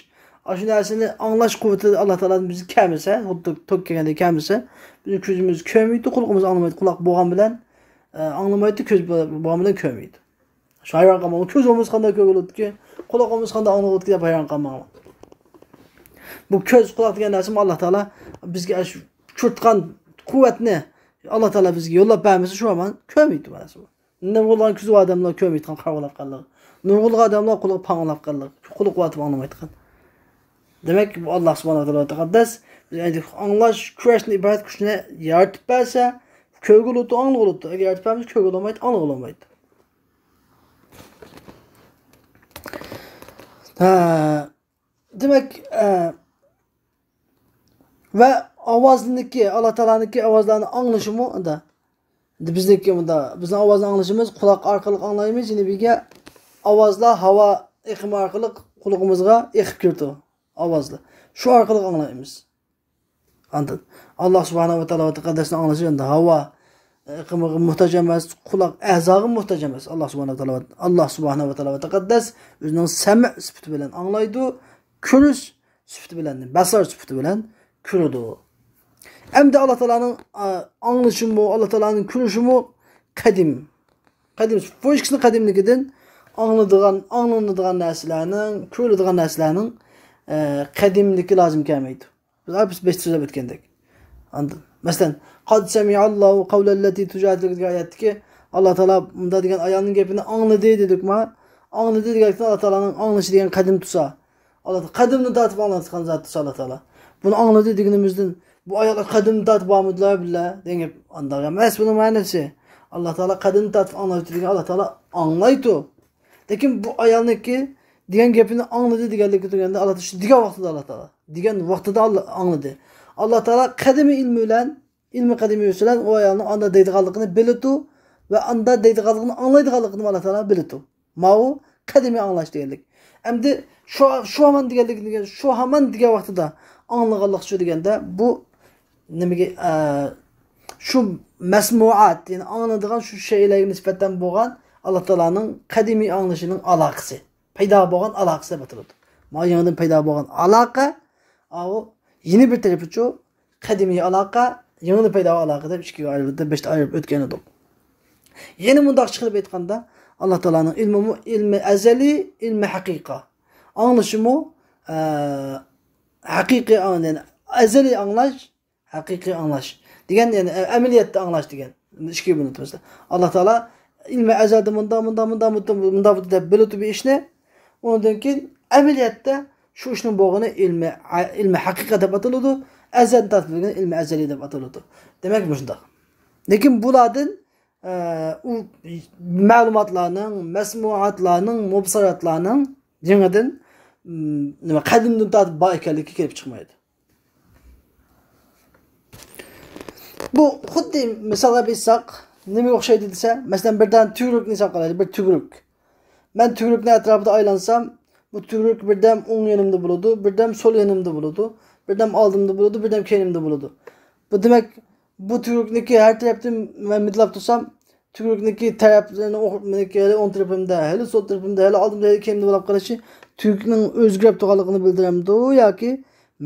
ئاشۇ نەرسىنى ئاڭلاش قۇۋۋىتى ئاللا تائالادىن بىزگە كەلمىسە، خۇددى توك كەلگەندەك كەلمىسە، بىزنىڭ كۆزىمىز كۆرمەيدۇ، قۇلىقىمىز ئاڭلىمايدۇ. قۇلاق بولغان بىلەن، ئە، ئاڭلىمايدۇ، كۆز بولغان بىلەن كۆرمەيدۇ. شۇ ھەيران قالماڭ، كۆز بولمىسا قانداق كۆرگىلى بولىدىكى، قۇلاق بولمىسا قانداق ئاڭلىغىلى بولىدىكى دەپ ھەيران قالماڭلار. بۇ كۆز، قۇلاق دېگەن نەرسىمۇ ئاللا تائالا بىزگە شۇ چۈشۈرتكەن قۇۋۋەتنى ئاللا تائالا بىزگە يوللاپ بەرمىسە، شۇ ھامان كۆرمەيدۇ مەنىسى بۇ. نۇرغۇنلىغان كۆزى بار ئادەملەر كۆرمەيدىغان، قارا بولۇۋاتقانلىق. نۇرغۇنلىغان ئادەملەر قۇلىقى پاڭلاپ قالغان، قۇلىقى بار ئادەم ئاڭلىمايدىغان. دېمەك، بۇ ئاللا سۇبھانەھۇ ۋە تائالا تەقەددەس بىز ئاڭلاش، كۆرۈشتىن ئىبارەت كۈچنى يارىتىپ بەرسە، كۆرگىلى بولىدۇ، ئاڭلىغىلى بولىدۇ. ئەگەر يارىتىپ بەرمىسە، كۆرگىلى بولمايدۇ، ئاڭلىغىلى بولمايدۇ. ھە، دېمەك، ئە، ۋە ئاۋازنىكى، ئاللا تائالانىڭكى ئاۋازلارنى ئاڭلىشىمۇ ئۇندا. بىزنىڭكى مۇندا، بىزنىڭ ئاۋازنى ئاڭلىشىمىز قۇلاق ئارقىلىق ئاڭلايمىز، يەنە بىرگە ئاۋازلار ھاۋا ئېقىمى ئارقىلىق قۇلىقىمىزغا ئېقىپ كىرىدۇ، ئاۋازلار. شۇ ئارقىلىق ئاڭلايمىز. ئاندىن ئاللا سۇبھانەھۇ ۋە تائالا ۋە تەقەددەسنى ئاڭلىشى ئەمدى ھاۋا ئېقىمىغا موھتاج ئەمەس، قۇلاق ئەزاغا موھتاج ئەمەس. ئاللا سۇبھانەھۇ ۋە تائالا، ئاللا سۇبھانەھۇ ۋە تائالا ۋە تەقەددەس ئۆزىنىڭ سەمە سۈپىتى بىلەن ئاڭلايدۇ، كۆرۈش سۈپىتى بىلەن، بەسەر سۈپىتى بىلەن كۆرىدۇ. ئەمدى ئاللا تائالانىڭ، ئا، ئاڭلىشىمۇ، ئاللا تائالانىڭ كۆرۈشىمۇ قەدىم. قەدىم، بۇ ئىككىسىنىڭ قەدىملىكىدىن ئاڭلىدىغان، ئاڭلىنىدىغان نەرسىلەرنىڭ، كۆرۈلىدىغان نەرسىلەرنىڭ، ئە، قەدىملىكى لازىم كەلمەيدۇ. بىز، بىز بەشتە سۆزلەپ ئۆتكەندەك. ئاندىن، مەسىلەن، قەد سەمىئەللاھۇ قەۋلەللەتى تۇجادىلۇكە دېگەن ئايەتتىكى، ئاللا تائالا مۇنداق دېگەن ئايالنىڭ گېپىنى ئاڭلىدى دېدۇقما؟ ئاڭلىدى دېگەنلىكتىن ئاللا تائالانىڭ ئاڭلىشى دېگەن قەدىم تۇرسا، ئاللا تائالا قەدىمدىن تارتىپ ئاڭلاۋاتقان زات تۇرسا ئاللا تائالا. بۇنى ئاڭلىدى دېگىنىمىزدىن، بۇ ئاياللار قەدىمدىن تارتىپ بارمىدىلار بىللە دېگەن گەپ ئانداق ئەمەس بۇنىڭ مەنىسى. ئاللا تائالا قەدىمدىن تارتىپ ئاڭلاۋاتىدۇ دېگەن ئاللا تائالا ئاڭلايدۇ. لېكىن بۇ ئايالنىڭكى دېگەن گېپىنى ئاڭلىدى دېگەنلىكى تۇرغاندا، ئاللا تائالا شۇ دېگەن ۋاقتىدا ئاللا تائالا، دېگەن ۋاقتىدا ئاللا-، ئاڭلىدى. ئاللا تائالا قەدىمىي ئىلمى بىلەن، ئىلمى قەدىمىي بىلەن ئۇ ئايالنىڭ ئاندا دەيدىغانلىقىنى بىلىدۇ ۋە ئاندا دەيدىغانلىقىنى ئاڭلايدىغانلىقىنى ئاللا تائالا بىلىدۇ. ماۋۇ قەدىمىي ئاڭلاش دېگەنلىك. ئەمدى شۇ، شۇ ھامان دېگەنلىك، شۇ ھامان دېگەن ۋاقتىدا ئاڭلىغانلىق شۇ دېگەندە، بۇ نېمىگە، ئە، شۇ مەسمۇئات، يەنى ئاڭلىنىدىغان شۇ شەيئىلەرگە نىسبەتەن بولغان ئاللا تائالانىڭ قەدىمىي ئاڭلىشىنىڭ ئالاقىسى، پەيدا بولغان ئالاقىسى دەپ ئاتىلىدۇ. مانا يېڭىدىن پەيدا بولغان ئالاقە، ئاۋۇ يەنە بىر تەرىپىچۇ، قەدىمىي ئالاقە، يېڭىدىن پەيدا بولغان ئالاقە دەپ ئىككىگە ئايرىلىپ، بەشتە ئايرىپ ئۆتكەن ئىدۇق. يەنە مۇنداق چىقىرىپ ئېيتقاندا، ئاللا تائالانىڭ ئىلمىمۇ ئىلمى ئەزەلىي، ئىلمى ھەقىقە. ئاڭلىشىمۇ، ئە، ھەقىقىي ئاڭ-، يەنى ئەزەلىي ئاڭلاش، ھەقىقىي ئاڭلاش دېگەن، يەنى، ئە، ئەمەلىيەتتە ئاڭلاش دېگەن ئىككىگە بۆلۈنىدۇ. ئاللا تائالا ئىلمى ئەزەلدە مۇنداق، مۇنداق، مۇنداق، مۇنداق، مۇنداق بولدى دەپ بىلىدۇ بىر ئىشنى. ئۇنىڭدىن كېيىن ئەمەلىيەتتە شۇ ئىشنىڭ بولغىنى ئىلمى، ئىلمى ھەقىقەت دەپ ئاتىلىدۇ. ئەزەلدىن تارتىپ بىلگەن ئىلمى ئەزەلىي دەپ ئاتىلىدۇ. دېمەك، مۇشۇنداق. لېكىن بۇلاردىن، ئە، ئۇ مەلۇماتلارنىڭ، مەسمۇئاتلارنىڭ، مۇبسىراتلارنىڭ يېڭىدىن، م، نېمە، قەدىمدىن تارتىپ بار ئىكەنلىكى كېلىپ چىقمايدۇ. بۇ خۇددى مىسالغا بېرسەك، نېمىگە ئوخشايدۇ دېسە، مەسىلەن، بىر دانە تۈۋرۈكنى ھېساب قىلايلى، بىر تۈۋرۈك. مەن تۈۋرۈكنىڭ ئەتراپىدا ئايلانسام، بۇ تۈۋرۈك بىردەم ئوڭ يېنىمدا بولىدۇ، بىردەم سول يېنىمدا بولىدۇ، بىردەم ئالدىمدا بولىدۇ، بىردەم كەينىمدە بولىدۇ. بۇ دېمەك، بۇ تۈۋرۈكنىڭكى ھەر تەرەپتىن مەن مىدىرلاپ تۇرسام، تۈۋرۈكنىڭكى تەرەپلىرىنى ئوق-، مېنىڭكى ھېلى ئوڭ تەرىپىمدە، ھېلى سول تەرىپىمدە، ھېلى ئالدىمدا، ھېلى كەينىمدە بولاپ قېلىشى تۈۋرۈكنىڭ ئۆزگىرىپ تۇرغانلىقىنى بىلدۈرەمدۇ ياكى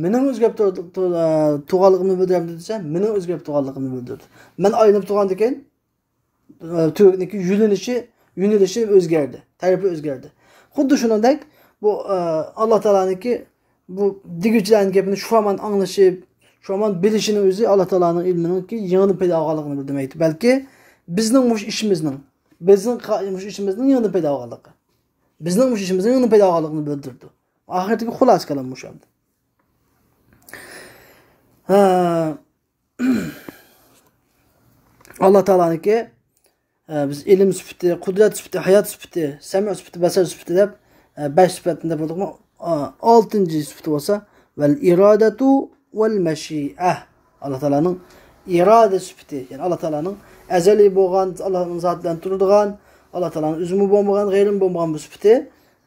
مېنىڭ ئۆزگىرىپ تۇر-، تۇر-، ئە، تۇرغانلىقىمنى بىلدۈرەمدۇ دېسە، مېنىڭ ئۆزگىرىپ تۇرغانلىقىمنى بىلدۈرىدۇ. مەن ئايلىنىپ تۇرغاندىكىن، ئە، تۈۋرۈكنىڭكى يۆنىلىشى، يۆنىلىشى ئۆزگەردى، تەرىپى ئۆزگەردى. خۇددى شۇنىڭدەك بۇ، ئە، ئاللا تائالانىڭكى بۇ دېگۈچىلەرنىڭ گېپىنى شۇ ھامان ئاڭلىشىپ، شۇ ھامان بىلىشىنىڭ ئۆزى ئاللا تائالانىڭ ئىلمىنىڭكى يېڭىدىن پەيدا بولغانلىقىنى بىلدۈرمەيدۇ، بەلكى بىزنىڭ مۇشۇ ئىشىمىزنىڭ، بىزنىڭ قا-، مۇشۇ ئىشىمىزنىڭ يېڭىدىن پەيدا بولغانلىقى، بىزنىڭ مۇشۇ ئىشىمىزنىڭ يېڭىدىن پەيدا بولغانلىقىنى بىلدۈرىدۇ. ئاخىرىدىكى خۇلاسە كالام مۇشۇ ئەمدى. ھە. ئاللا تائالانىڭكى، ئە، بىز ئىلىم سۈپىتى، قۇدرەت سۈپىتى، ھايات سۈپىتى، سەمىع سۈپىتى، بەسەر سۈپىتى دەپ، ئە، بەش سۈپەتنى دەپ بولدۇقمۇ؟ ئا، ئالتىنچى سۈپىتى بولسا، ۋەل ئىرادەتۇ ۋەل مەشىئە. ئاللا تائالانىڭ ئىرادە سۈپىتى، يەنى ئاللا تائالانىڭ ئەزەلىي بولغان، ئاللانىڭ زاتى بىلەن تۇرىدىغان، ئاللا تائالانىڭ ئۆزىمۇ بولمىغان، غەيرىمۇ بولمىغان بۇ سۈپىتى،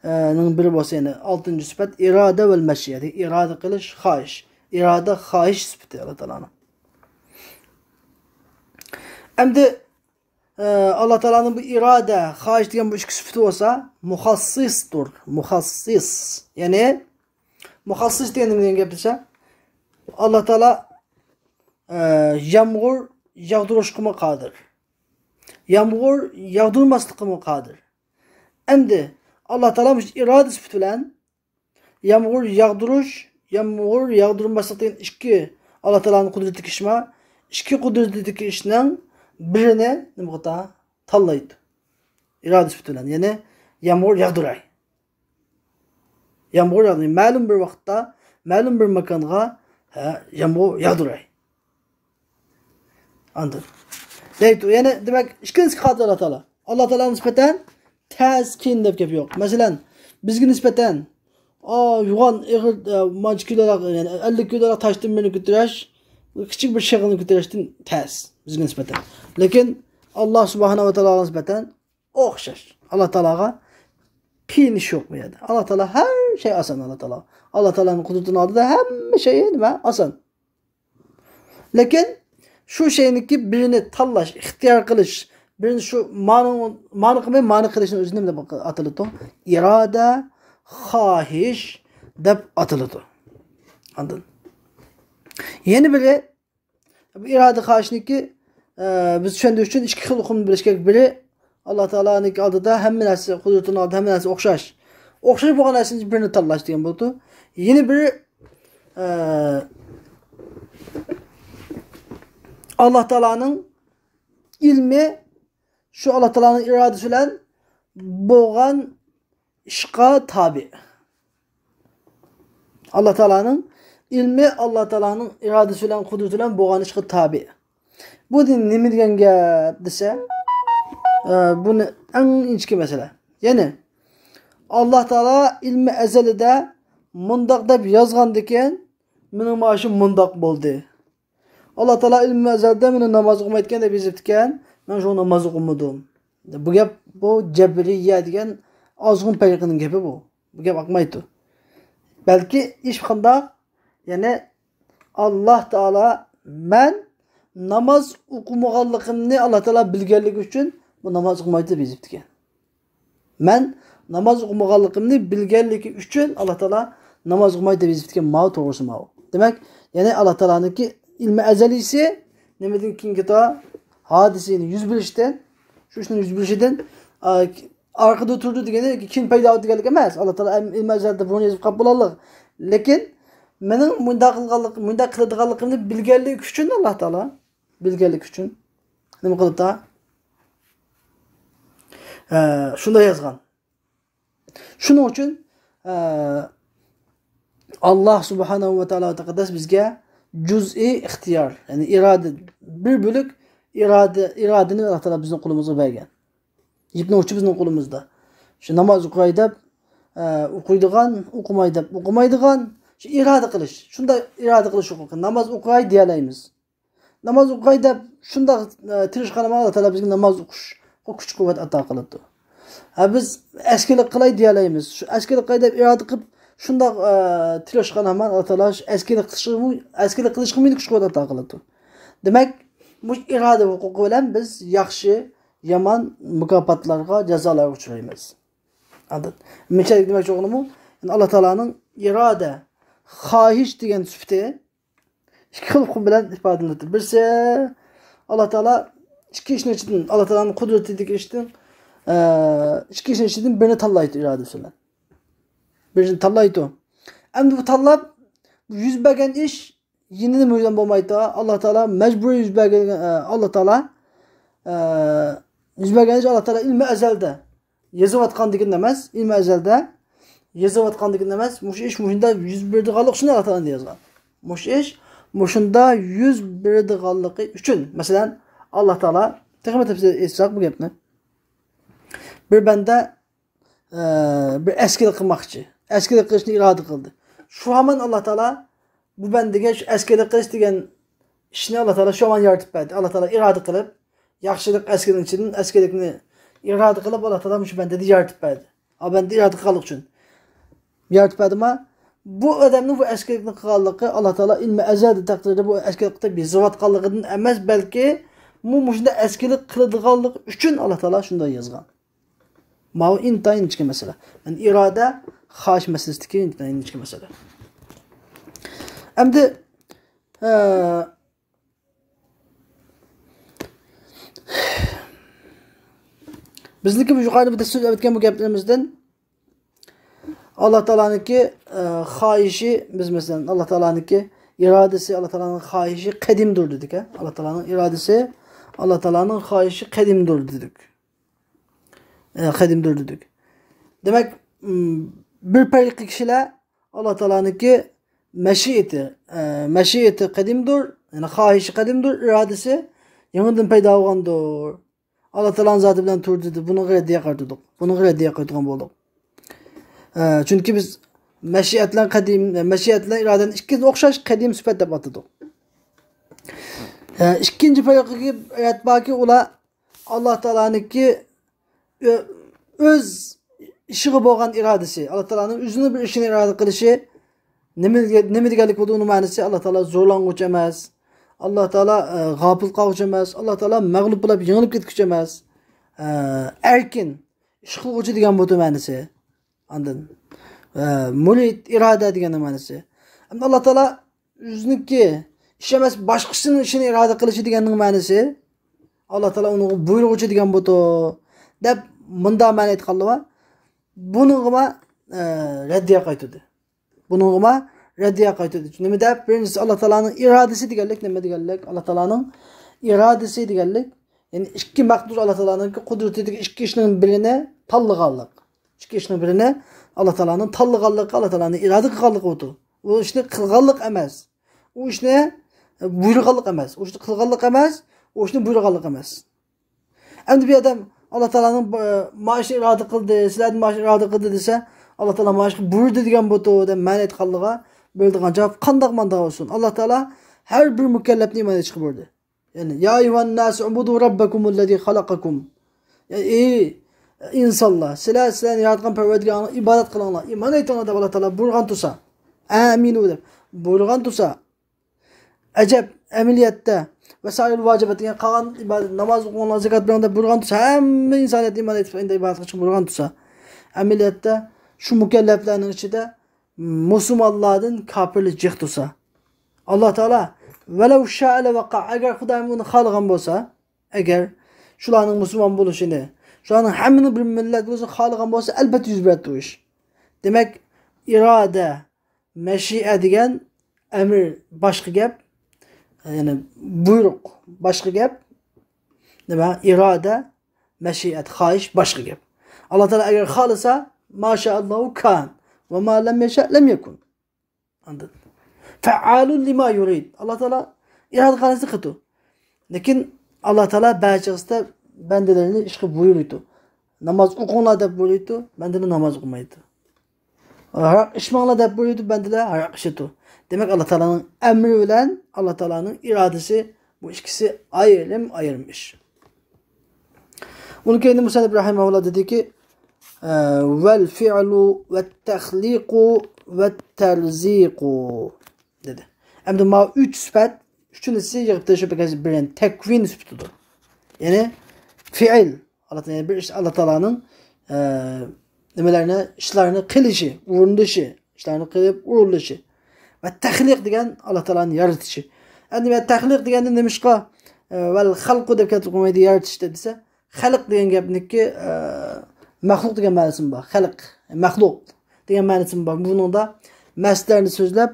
ئە، نىڭ بىرى بولسا، يەنى ئالتىنچى سۈپەت ئىرادە ۋەل مەشىئە، ئىرادە قىلىش، خاھىش. ئىرادە، خاھىش سۈپىتى ئاللا تائالانىڭ. ئەمدى، ئە، ئاللا تائالانىڭ بۇ ئىرادە، خاھىش دېگەن بۇ ئىككى سۈپىتى بولسا مۇخەسسىستۇر. مۇخەسسىس. يەنى مۇخەسسىس دېگەن نېمە دېگەن گەپ دېسە، ئاللا تائالا، ئە، يامغۇر ياغدۇرۇشقىمۇ قادىر. يامغۇر ياغدۇرماسلىققىمۇ قادىر. ئەمدى ئاللا تائالا مۇشۇ ئىرادە سۈپىتى بىلەن يامغۇر ياغدۇرۇش، يامغۇر ياغدۇرماسلىق دېگەن ئىككى ئاللا تائالانىڭ قۇدرىتىدىكى ئىشما، ئىككى قۇدرىتىدىكى ئىشنىڭ بىرىنى نېمە قىلىدۇ؟ تاللايدۇ. ئىرادە سۈپىتى بىلەن، يەنى يامغۇر ياغدۇراي. يامغۇر ياغدۇراي. مەلۇم بىر ۋاقىتتا، مەلۇم بىر ماكانغا، ھە، يامغۇر ياغدۇراي. ئاندىن دەيدۇ. يەنى دېمەك، ئىككىنچىسى قادىر ئاللا تائالا. ئاللا تائالاغا نىسبەتەن تەس، قىيىن دەپ گەپ يوق. مەسىلەن، بىزگە نىسبەتەن، ئا، يوغان، ئېغىر، ئە، مانچە كىلولۇق، يەنى ئەللىك كىلولۇق تاشتىن بىرنى كۆتۈرۈش، كىچىك بىر شېغىلنى كۆتۈرۈشتىن تەس بىزگە نىسبەتەن. لېكىن ئاللا سۇبھانەھۇ ۋە تائالاغا نىسبەتەن ئوخشاش. ئاللا تائالاغا قىيىن ئىش يوق بۇ يەردە. ئاللا تائالا ھەر شەي ئاسان ئاللا تائالا. ئاللا تائالانىڭ قۇدرىتىنىڭ ئالدىدا ھەممە شەي نېمە؟ ئاسان. لېكىن شۇ شەينىڭكى بىرىنى تاللاش، ئىختىيار قىلىش، بىرىنى شۇ مانى، مانى قىلماي مانى قىلىشنى ئۆزى نېمە دەپ ئاتىلىدۇ؟ ئىرادە، خاھىش دەپ ئاتىلىدۇ. ئاندىن يەنە بىرى، بۇ ئىرادە خاھىشنىكى، ئە، بىز چۈشەندۈرۈش ئۈچۈن ئىككى خىل ئۇقۇمنى بىلىش كېرەك. بىرى، ئاللا تائالانىڭكى ئالدىدا ھەممە نەرسە، قۇدرىتىنىڭ ئالدىدا ھەممە نەرسە ئوخشاش. ئوخشاش بولغان نەرسىنىڭ بىرىنى تاللاش دېگەن بولىدۇ. يەنە بىرى، ئە، ئاللا تائالانىڭ ئىلمى شۇ ئاللا تائالانىڭ ئىرادىسى بىلەن بولغان ئىشقا تابىئ. ئاللا تائالانىڭ ئىلمى ئاللا تائالانىڭ ئىرادىسى بىلەن، قۇدرىتى بىلەن بولغان ئىشقا تابىئ. بۇ دېگەن نېمە دېگەن گەپ دېسە، ئە، بۇنى ئەڭ ئىنچىكە مەسىلە. يەنى، ئاللا تائالا ئىلمى ئەزەلىدە مۇنداق دەپ يازغاندىكىن، مېنىڭ مانا شۇ مۇنداق بولدى. ئاللا تائالا ئىلمى ئەزەلدە مېنى ناماز ئوقۇمايدىكەن دەپ يېزىپتىكەن، مەن شۇڭا ناماز ئوقۇمىدىم. بۇ گەپ، بۇ جەبرىيە دېگەن ئازغۇن پەرقىنىڭ گېپى بۇ. بۇ گەپ ئاقمايدۇ. بەلكى ئىش قانداق؟ يەنى ئاللا تائالا مەن ناماز ئوقۇمىغانلىقىمنى ئاللا تائالا بىلگەنلىكى ئۈچۈن بۇ ناماز ئوقۇمايدۇ دەپ يېزىپتىكەن. مەن ناماز ئوقۇمىغانلىقىمنى بىلگەنلىكى ئۈچۈن ئاللا تائالا ناماز ئوقۇمايدۇ دەپ يېزىپتىكەن، ماۋۇ توغرىسى ماۋۇ. دېمەك، يەنى ئاللا تائالانىڭكى ئىلمى ئەزەلىيسى نېمىدىن كېيىنكى تا ھادىسىنى يۈز بېرىشتىن، شۇ ئىشنىڭ يۈز بېرىشىدىن، ئا، ئارقىدا تۇرىدۇ دېگەنى كېيىن پەيدا بولدى دېگەنلىك ئەمەس. ئاللا تائالا ئىلمى ئەزەلدە بۇرۇن يېزىپ قاپ بولاللىق. لېكىن مېنىڭ مۇنداق قىلغانلىق، مۇنداق قىلىدىغانلىقىمنى بىلگەنلىكى ئۈچۈن ئاللا تائالا، بىلگەنلىكى ئۈچۈن نېمە قىلىپتا؟ ئە، شۇنداق يازغان. شۇنىڭ ئۈچۈن، ئە، ئاللاھ سۇبھانەھۇ ۋە تائالا تەقەددەس بىزگە جۈزئىي ئىختىيار، يەنى ئىرادە، بىر بۆلەك ئىرادە، ئىرادىنى ئاللاھ تائالا بىزنىڭ قولىمىزغا بەرگەن. يىپنىڭ ئۇچى بىزنىڭ قولىمىزدا. شۇ ناماز ئوقۇي دەپ، ئە، ئوقۇيدىغان، ئوقۇماي دەپ ئوقۇمايدىغان، شۇ ئىرادە قىلىش، شۇنداق ئىرادە قىلىش ھوقۇقى. ناماز ئوقۇي دېيەلەيمىز. ناماز ئوقۇي دەپ شۇنداق، ئە، تىرىشقان ھامان ئاللاھ تائالا بىزگە ناماز ئوقۇشقا كۈچ-قۇۋۋەت ئاتا قىلىدۇ. ھە، بىز ئەسكىلىك قىلاي دېيەلەيمىز. شۇ ئەسكىلىك قىلاي دەپ ئىرادە قىلىپ شۇنداق، ئە، تىرىشقان ھامان ئاللاھ تائالا شۇ ئەسكىلىك قىلىشقا، ئەسكىلىك قىلىشقا مېنى كۈچ-قۇۋۋەت ئاتا قىلىدۇ. دېمەك، مۇشۇ ئىرادە ھوقۇقى بىلەن بىز ياخشى، يامان مۇكاپاتلارغا، جازالارغا ئۇچرايمىز. ئاندىن، مىشەل دېمەكچى بولغىنىمۇ، يەنى ئاللاھ تائالانىڭ ئىرادە، خاھىش دېگەن سۈپىتى ئىككى خىل ئۇقۇم بىلەن ئىپادىلىنىدۇ. بىرسى، ئاللاھ تائالا ئىككى ئىشنىڭ ئىچىدىن، ئاللاھ تائالانىڭ قۇدرىتىدىكى ئىشتىن، ئە، ئىككى ئىشنىڭ ئىچىدىن بىرىنى تاللايدۇ ئىرادىسى بىلەن. بىرىنى تاللايدۇ. ئەمدى بۇ تاللاپ، يۈز بەرگەن ئىش يېنىدىن بولمايدۇ. ئاللاھ تائالا مەجبۇرىي يۈز بەرگەن، ئە، ئاللاھ تائالا، ئە، يۈز بەرگەن ئىش ئاللاھ تائالا ئىلمى ئەزەلدە يېزىۋاتقاندىكىن ئەمەس، ئىلمى ئەزەلدە يېزىۋاتقاندىكىن ئەمەس، مۇشۇ ئىش مۇشۇنداق يۈز بېرىدىغانلىقى ئۈچۈن ئاللاھ تائالا يازغان. مۇشۇ ئىش مۇشۇنداق يۈز بېرىدىغانلىقى ئۈچۈن. مەسىلەن، ئاللاھ تائالا، تېخىمۇ تەپسىلىي ئېيتساق بۇ گەپنى، بىر بەندە، ئە، بىر ئەسكىلىك قىلماقچى. ئەسكىلىك قىلىشنى ئىرادە قىلدى. شۇ ھامان ئاللاھ تائالا بۇ بەندىگە شۇ ئەسكىلىك قىلىش دېگەن ئىشنى ئاللاھ تائالا شۇ ھامان يارىتىپ بەردى. ئاللاھ تائالا ئىرادە قىلىپ، ياخشىلىق ئەسكىلىكنىڭ ئىچىدىن ئەسكىلىكنى ئىرادە قىلىپ، ئاللاھ تائالا مۇشۇ بەندىدە يارىتىپ بەردى. ئا، بەندە ئىرادە قىلغانلىقى ئۈچۈن يارىتىپ بەردىما؟ بۇ ئادەمنىڭ بۇ ئەسكىلىكنى قىلغانلىقى، ئاللاھ تائالا ئىلمى ئەزەلدە تەقدىردە بۇ ئەسكىلىك قىلىپ يېزىۋاتقانلىقىدىن ئەمەس، بەلكى بۇ مۇشۇنداق ئەسكىلىك قىلىدىغانلىقى ئۈچۈن ئاللاھ تائالا شۇنداق يازغان. ماۋۇ ئىنتايىن ئىنچىكە مەسىلە. يەنى ئىرادە، خاھىش مەسىلىسىدىكى ئىنتايىن ئىنچىكە مەسىلە. ئەمدى، ئە، بىزنىڭكى بۇ يۇقىرىدا بىر سۆزلەپ ئۆتكەن بۇ گەپلىرىمىزدىن ئاللاھ تائالانىڭكى، ئە، خاھىشى، بىز مەسىلەن، ئاللاھ تائالانىڭكى ئىرادىسى، ئاللاھ تائالانىڭ خاھىشى قەدىمدۇر دېدۇق، ھە؟ ئاللاھ تائالانىڭ ئىرادىسى، ئاللاھ تائالانىڭ خاھىشى قەدىمدۇر دېدۇق. ئە، قەدىمدۇر دېدۇق. دېمەك، م، بىر پەرىقى كىشىلەر ئاللاھ تائالانىڭكى مەشىئىتى، ئە، مەشىئىتى قەدىمدۇر، يەنى خاھىشى قەدىمدۇر، ئىرادىسى يېڭىدىن پەيدا بولغاندۇر. ئاللاھ تائالانىڭ زاتى بىلەن تۇردى دېدى. بۇنىڭغا رەددىيە قايتۇردۇق. بۇنىڭغا رەددىيە قايتۇرغان بولدۇق. ئە، چۈنكى بىز مەشىئەت بىلەن قەدىم، مەشىئەت بىلەن ئىرادىنى ئىككىسىنى ئوخشاش قەدىم سۈپەت دەپ ئاتىدۇق. ئە، ئىككىنچى پەرقىگە رەت باركى، ئۇلار ئاللاھ تائالانىڭكى ئۆ-، ئۆز ئىشىغا بولغان ئىرادىسى، ئاللاھ تائالانىڭ ئۆزىنىڭ بىر ئىشىنى ئىرادە قىلىشى نېمە، نېمە دېگەنلىك بولىدۇ؟ ئۇنىڭ مەنىسى، ئاللاھ تائالا زورلانغۇچى ئەمەس، ئاللاھ تائالا، ئە، غاپىل قالغۇچى ئەمەس، ئاللاھ تائالا مەغلۇپ بولۇپ يېڭىلىپ كەتكۈچى ئەمەس، ئە، ئەركىن ئىش قىلغۇچى دېگەن بولىدۇ مەنىسى. ئاندىن، ئە، مۇرىد، ئىرادە دېگەننىڭ مەنىسى. ئەمدى ئاللاھ تائالا ئۆزىنىڭكى ئىش ئەمەس، باشقىسىنىڭ ئىشىنى ئىرادە قىلىشى دېگەننىڭ مەنىسى، ئاللاھ تائالا ئۇنىڭغا بۇيرۇغۇچى دېگەن بۇتۇ، دەپ مۇنداق مەنە ئېيتقانلار بار. بۇنىڭغىمۇ، ئە، رەددىيە قايتۇردى. بۇنىڭغىمۇ رەددىيە قايتۇردى. نېمە دەپ؟ بىرىنچىسى، ئاللاھ تائالانىڭ ئىرادىسى دېگەنلىك نېمە دېگەنلىك؟ ئاللاھ تائالانىڭ ئىرادىسى دېگەنلىك، يەنى ئىككى مەقدۇر، ئاللاھ تائالانىڭكى قۇدرىتىدىكى ئىككى ئىشنىڭ بىرىنى تاللىغانلىق. ئىككى ئىشنىڭ بىرىنى ئاللاھ تائالانىڭ تاللىغانلىقى، ئاللاھ تائالانىڭ ئىرادە قىلغانلىقى بۇتۇ. ئۇ ئىشنى قىلغانلىق ئەمەس. ئۇ ئىشنى، ئە، بۇيرۇغانلىق ئەمەس. ئۇ ئىشنى قىلغانلىق ئەمەس. ئۇ ئىشنى بۇيرۇغانلىق ئەمەس. ئەمدى بىر ئادەم ئاللاھ تائالانىڭ، ئە، ما ئىشنى ئىرادە قىلدى، سىلەردىن ما ئىشنى ئىرادە قىلدى دېسە، ئاللاھ تائالا ما ئىشقا بۇيرۇدى دېگەن بۇتۇ دەپ مەنە ئېيتقانلىقىغا بېرىدىغان جاۋاب قانداق مانداق بولسۇن. ئاللاھ تائالا ھەر بىر مۇكەللەپنى ئىمان ئېيتىشقا بۇيرۇدى. يەنى، يا ئەييۇھەن ناسۇ ئۇبۇدۇ رەببەكۇمۇللەزى خەلەقەكۇم. يەنى، ئى ئىنسانلار، سىلەر سىلەرنى ياراتقان پەرۋەردىگارىڭلارغا ئىبادەت قىلىڭلار، ئىمان ئېيتىڭلار دەپ ئاللاھ تائالا بۇيرۇغان تۇرسا، ئامىنۇ دەپ بۇيرۇغان تۇرسا، ئەجەب، ئەمەلىيەتتە، ۋەسائىل ۋاجىبات دېگەن قالغان ئىبادەت، ناماز ئوقۇڭلار، زاكات بېرىڭلار دەپ بۇيرۇغان تۇرسا، ھەممە ئىنسانىيەت ئىمان ئېيتىپ، ئەمدى ئىبادەت قىلىشقا بۇيرۇغان تۇرسا، ئەمەلىيەتتە شۇ مۇكەللەپلەرنىڭ ئىچىدە مۇسۇلمانلاردىن كاپىرلار جىق تۇرسا، ئاللاھ تائالا، ۋەلەۋ شائە لەۋەققە، ئەگەر خۇدايىم ئۇنى خالىغان بولسا، ئەگەر شۇلارنىڭ مۇسۇلمان بولۇشىنى، شۇلارنىڭ ھەممىنىڭ بىر مىللەت بولۇشىنى خالىغان بولسا، ئەلبەتتە يۈز بەرەتتى ئۇ ئىش. دېمەك، ئىرادە، مەشىئە دېگەن ئەمر باشقا گەپ، يەنى بۇيرۇق باشقا گەپ. نېمە؟ ئىرادە، مەشىئەت، خاھىش باشقا گەپ. ئاللا تائالا ئەگەر خالىسا، ما شاءاللاھۇ كان، ۋە ما لەم يەشە لەم يەكۇن. ئاندىن، فەئالۇن لىما يۇرىد. ئاللا تائالا ئىرادە قىلغان نەرسىنى قىلىدۇ. لېكىن ئاللا تائالا بەزى چاغدا بەندىلىرىنى ئىشقا بۇيرۇيدۇ. ناماز ئوقۇڭلار دەپ بۇيرۇيدۇ، بەندىلەر ناماز ئوقۇمايدۇ. ھاراق ئىچمەڭلار دەپ بۇيرۇيدۇ، بەندىلەر ھاراق ئىچىدۇ. دېمەك، ئاللا تائالانىڭ ئەمرى بىلەن ئاللا تائالانىڭ ئىرادىسى، بۇ ئىككىسى ئايرىم-ئايرىم ئىش. ئۇنىڭ كەينىدە مۇسەننىپ رەھىمەھۇللا دېدىكى، ئە، ۋەل فىئلۇ ۋەت تەخلىقۇ ۋەت تەرزىقۇ دېدى. ئەمدى ماۋۇ ئۈچ سۈپەت، ئۈچىنچىسى يىغىپ تېشىپ بىر تەكۋىن سۈپىتىدۇر. يەنى فېئىل، ئاللا تائالا، يەنى بىر ئىش، ئاللا تائالانىڭ، ئە، نېمىلەرنى، ئىشلارنى قىلىشى، ئورۇندىشى، ئىشلارنى قىلىپ ئورۇندىشى. ۋە تەخلىق دېگەن ئاللا تائالانى يارىتىشى. ئەمدى مەن تەخلىق دېگەندە نېمىشقا، ئە، ۋەل خەلقۇ دەپ كەلتۈرۈپ قويمايدۇ، يارىتىش دەپ دېسە، خەلق دېگەن گەپنىكى، ئە، مەخلۇق دېگەن مەنىسىمۇ بار. خەلق، مەخلۇق دېگەن مەنىسىمۇ بار. بۇنىڭدا مەسدەرنى سۆزلەپ،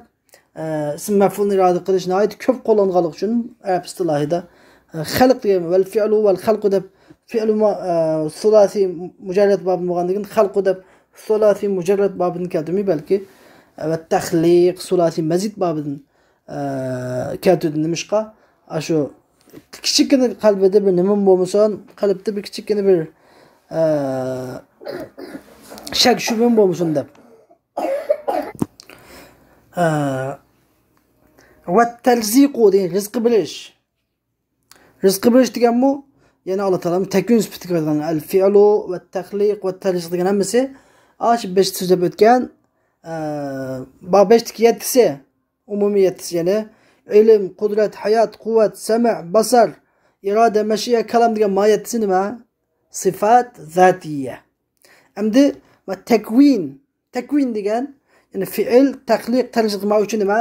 ئە، ئىسم مەفئۇلنى ئىرادە قىلىش ناھايىتى كۆپ قوللانغانلىقى ئۈچۈن ئەرەب ئىستىلاھىدا، ئە، خەلق دېگەن ۋەل فىئلۇ ۋەل خەلقۇ دەپ فىئلۇ مۇ-، ئە، سۇلاسىي مۇجەررەت بابىدىن بولغاندىن كېيىن خەلقۇ دەپ سۇلاسىي مۇجەررەت بابىدىن كەلتۈرمەي، بەلكى، ئە، ۋە تەخلىق سۇلاسىي مەزىد بابىدىن، ئە، كەلتۈردى. نېمىشقا؟ ئاشۇ كىچىككىنە قەلبىدە بىر نېمە بولمىسۇن، قەلبىدە بىر كىچىككىنە بىر، ئە، شەك شۈبھىمۇ بولمىسۇن دەپ. ئە، ۋە تەرزىقۇ دېگەن رىزقى بېرىش. رىزقى بېرىش دېگەنمۇ، يەنى ئاللا تائالانىڭ تەكۋىن سۈپىتىگە كىرىدىغان. ئەل فىئلۇ ۋە تەخلىق ۋە تەرزىق دېگەن ھەممىسى، ئاشۇ بېشىدا سۆزلەپ ئۆتكەن، ئە، بابەشتىكى يەتتىسى، ئومۇمىي يەتتىسى، يەنى ئىلىم، قۇدرەت، ھايات، قۇۋۋەت، سەمە، باسار، ئىرادە، مەشىئە، كالام دېگەن ما يەتتىسى نېمە؟ سىفات زاتىيە. ئەمدى ۋە تەكۋىن. تەكۋىن دېگەن، يەنى فېئىل، تەخلىق، تەرزىق ما ئۈچۈن نېمە؟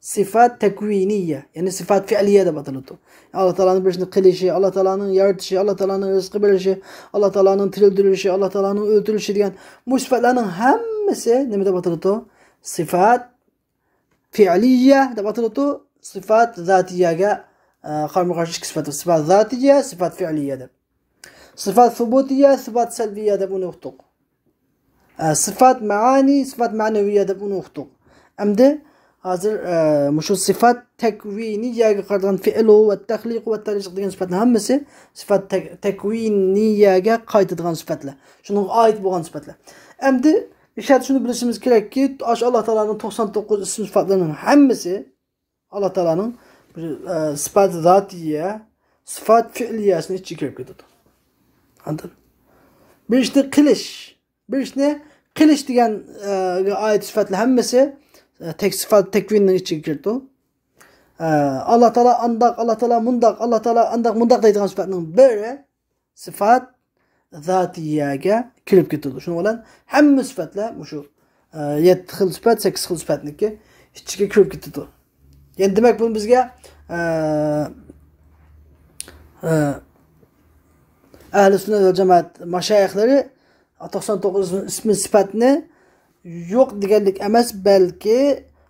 سىفات تەكۋىنىيە، يەنى سىفات فېئلىيە دەپ ئاتىلىدۇ. ئاللا تائالانىڭ بىر ئىشنى قىلىشى، ئاللا تائالانىڭ يارىتىشى، ئاللا تائالانىڭ رىزقى بېرىشى، ئاللا تائالانىڭ تىرىلدۈرۈشى، ئاللا تائالانىڭ ئۆلتۈرۈشى دېگەن بۇ سۈپەتلەرنىڭ ھەممىسى نېمە دەپ ئاتىلىدۇ؟ سىفات فېئلىيە دەپ ئاتىلىدۇ. سىفات زاتىيەگە، ئە، قارىمۇ قارشى ئىككى سۈپەت بار. سىفات زاتىيە، سىفات فېئلىيە دەپ. سىفات سۇبۇتىيە، سىفات سەلبىيە دەپ ئۇنى ئۇقتۇق. ئە، سىفات مەئانى، سىفات مەنىۋىيە دەپ ئۇنى ئۇقتۇق. ئەمدى ھازىر، ئە، مۇشۇ سىفات تەكۋىنىيەگە قارىتىدىغان فېئلۇ ۋە تەخلىقۇ ۋە تەرزىق دېگەن سۈپەتنىڭ ھەممىسى سىفات تەك-، تەكۋىنىيەگە قايتىدىغان سۈپەتلەر. شۇنىڭغا ئائىت بولغان سۈپەتلەر. ئەمدى ئىشەدە شۇنى بىلىشىمىز كېرەككى، ئاشۇ ئاللا تائالانىڭ توقسان توققۇز ئىسىم سۈپەتلىرىنىڭ ھەممىسى ئاللا تائالانىڭ بىر، ئە، سىفات زاتىيە، سىفات فېئلىيەسىنىڭ ئىچىگە كىرىپ كېتىدۇ. ئاندىن بىر ئىشنى قىلىش، بىر ئىشنى قىلىش دېگەن، ئە، ئائىت سۈپەتلەر ھەممىسى، ئە، تەك-، سىفات تەكۋىننىڭ ئىچىگە كىرىدۇ. ئە، ئاللا تائالا ئانداق، ئاللا تائالا مۇنداق، ئاللا تائالا ئانداق، مۇنداق دەيدىغان سۈپەتنىڭ بىرى سىفات زاتىيەگە كىرىپ كېتىدۇ. شۇنىڭ بىلەن ھەممە سۈپەتلەر مۇشۇ، ئە، يەتتە خىل سۈپەت، سەككىز خىل سۈپەتنىڭكى ئىچىگە كىرىپ كېتىدۇ. يەنى دېمەك، بۇنى بىزگە، ئە، ئە، ئەھلى سۈننەت ۋەل جامائەت مەشايىخلىرى توقسان توققۇز ئىسمى سۈپەتنى يوق دېگەنلىك ئەمەس، بەلكى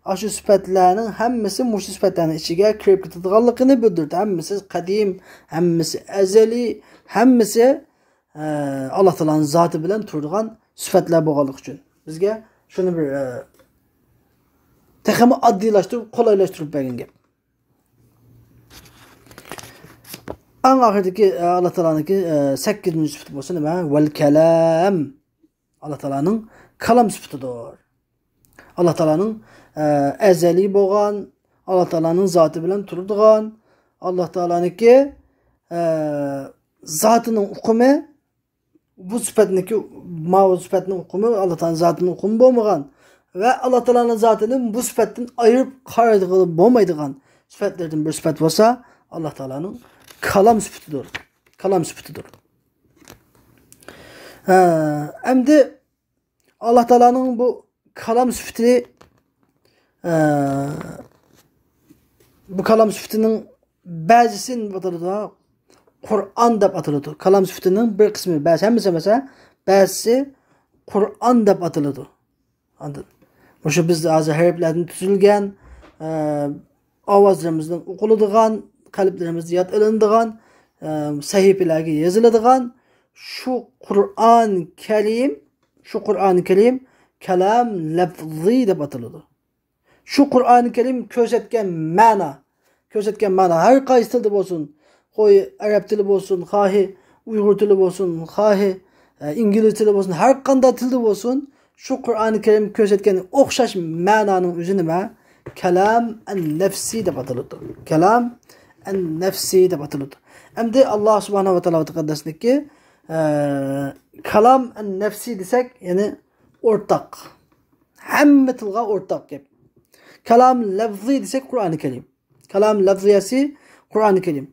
ئاشۇ سۈپەتلەرنىڭ ھەممىسى مۇشۇ سۈپەتلەرنىڭ ئىچىگە كىرىپ كېتىدىغانلىقىنى بىلدۈرىدۇ. ھەممىسى قەدىم، ھەممىسى ئەزەلىي، ھەممىسى، ئە، ئاللا تائالانىڭ زاتى بىلەن تۇرىدىغان سۈپەتلەر بولغانلىقى ئۈچۈن. بىزگە شۇنى بىر، ئە، تېخىمۇ ئاددىيلاشتۇرۇپ، قولايلاشتۇرۇپ بەرگەن گەپ. ئەڭ ئاخىرىدىكى، ئە، ئاللا تائالانىڭكى، ئە، سەككىزىنچى سۈپىتى بولسا نېمە؟ ۋەل كەلام. ئاللا تائالانىڭ كالام سۈپىتىدۇر. ئاللا تائالانىڭ، ئە، ئەزەلىي بولغان، ئاللا تائالانىڭ زاتى بىلەن تۇرىدىغان، ئاللا تائالانىڭكى، ئە، زاتىنىڭ ئۇقۇمى، بۇ سۈپەتنىڭكى، ماۋۇ سۈپەتنىڭ ئۇقۇمى، ئاللا تائالانىڭ زاتىنىڭ ئۇقۇمى بولمىغان ۋە ئاللا تائالانىڭ زاتىنى بۇ سۈپەتتىن ئايرىپ قارايدىغىلى بولمايدىغان سۈپەتلەردىن بىر سۈپەت بولسا، ئاللا تائالانىڭ كالام سۈپىتىدۇر. كالام سۈپىتىدۇر. ئە، ئەمدى ئاللا تائالانىڭ بۇ كالام سۈپىتى، ئە، بۇ كالام سۈپىتىنىڭ بەزىسى نېمە دەپ ئاتىلىدۇ؟ قۇرئان دەپ ئاتىلىدۇ. كالام سۈپىتىنىڭ بىر قىسمى، بەزى، ھەممىسى ئەمەس، ھە، بەزىسى قۇرئان دەپ ئاتىلىدۇ. ئاندىن مۇشۇ بىز ھازىر ھەرپلەردىن تۈزۈلگەن، ئە، ئاۋازلىرىمىزدىن ئوقۇلىدىغان، قەلبلىرىمىزدە ياد ئېلىنىدىغان، ئە، سەھىپىلەرگە يېزىلىدىغان، شۇ قۇرئان كەرىم، شۇ قۇرئان كەرىم كالام لەفزىي دەپ ئاتىلىدۇ. شۇ قۇرئان كەرىم كۆرسەتكەن مەنا، كۆرسەتكەن مەنا ھەر قايسى تىلدا بولسۇن، خوي ئەرەب تىلى بولسۇن، خاھى ئۇيغۇر تىلى بولسۇن، خاھى ئە، ئىنگلىز تىلى بولسۇن، ھەر قانداق تىلدا بولسۇن، شۇ قۇرئان كەرىم كۆرسەتكەن ئوخشاش مەنانىڭ ئۆزى نېمە؟ كالام ئەن نەفسى دەپ ئاتىلىدۇ. كالام ئەن نەفسى دەپ ئاتىلىدۇ. ئەمدى ئاللا سۇبھانەھۇ ۋە تائالا تەقەددەسنىكى ئە، كالام ئەن نەفسى دېسەك، يەنى ئورتاق. ھەممە تىلغا ئورتاق گەپ. كالام لەفزىي دېسەك، قۇرئانى كەرىم. كالام لەفزىيەسى قۇرئانى كەرىم.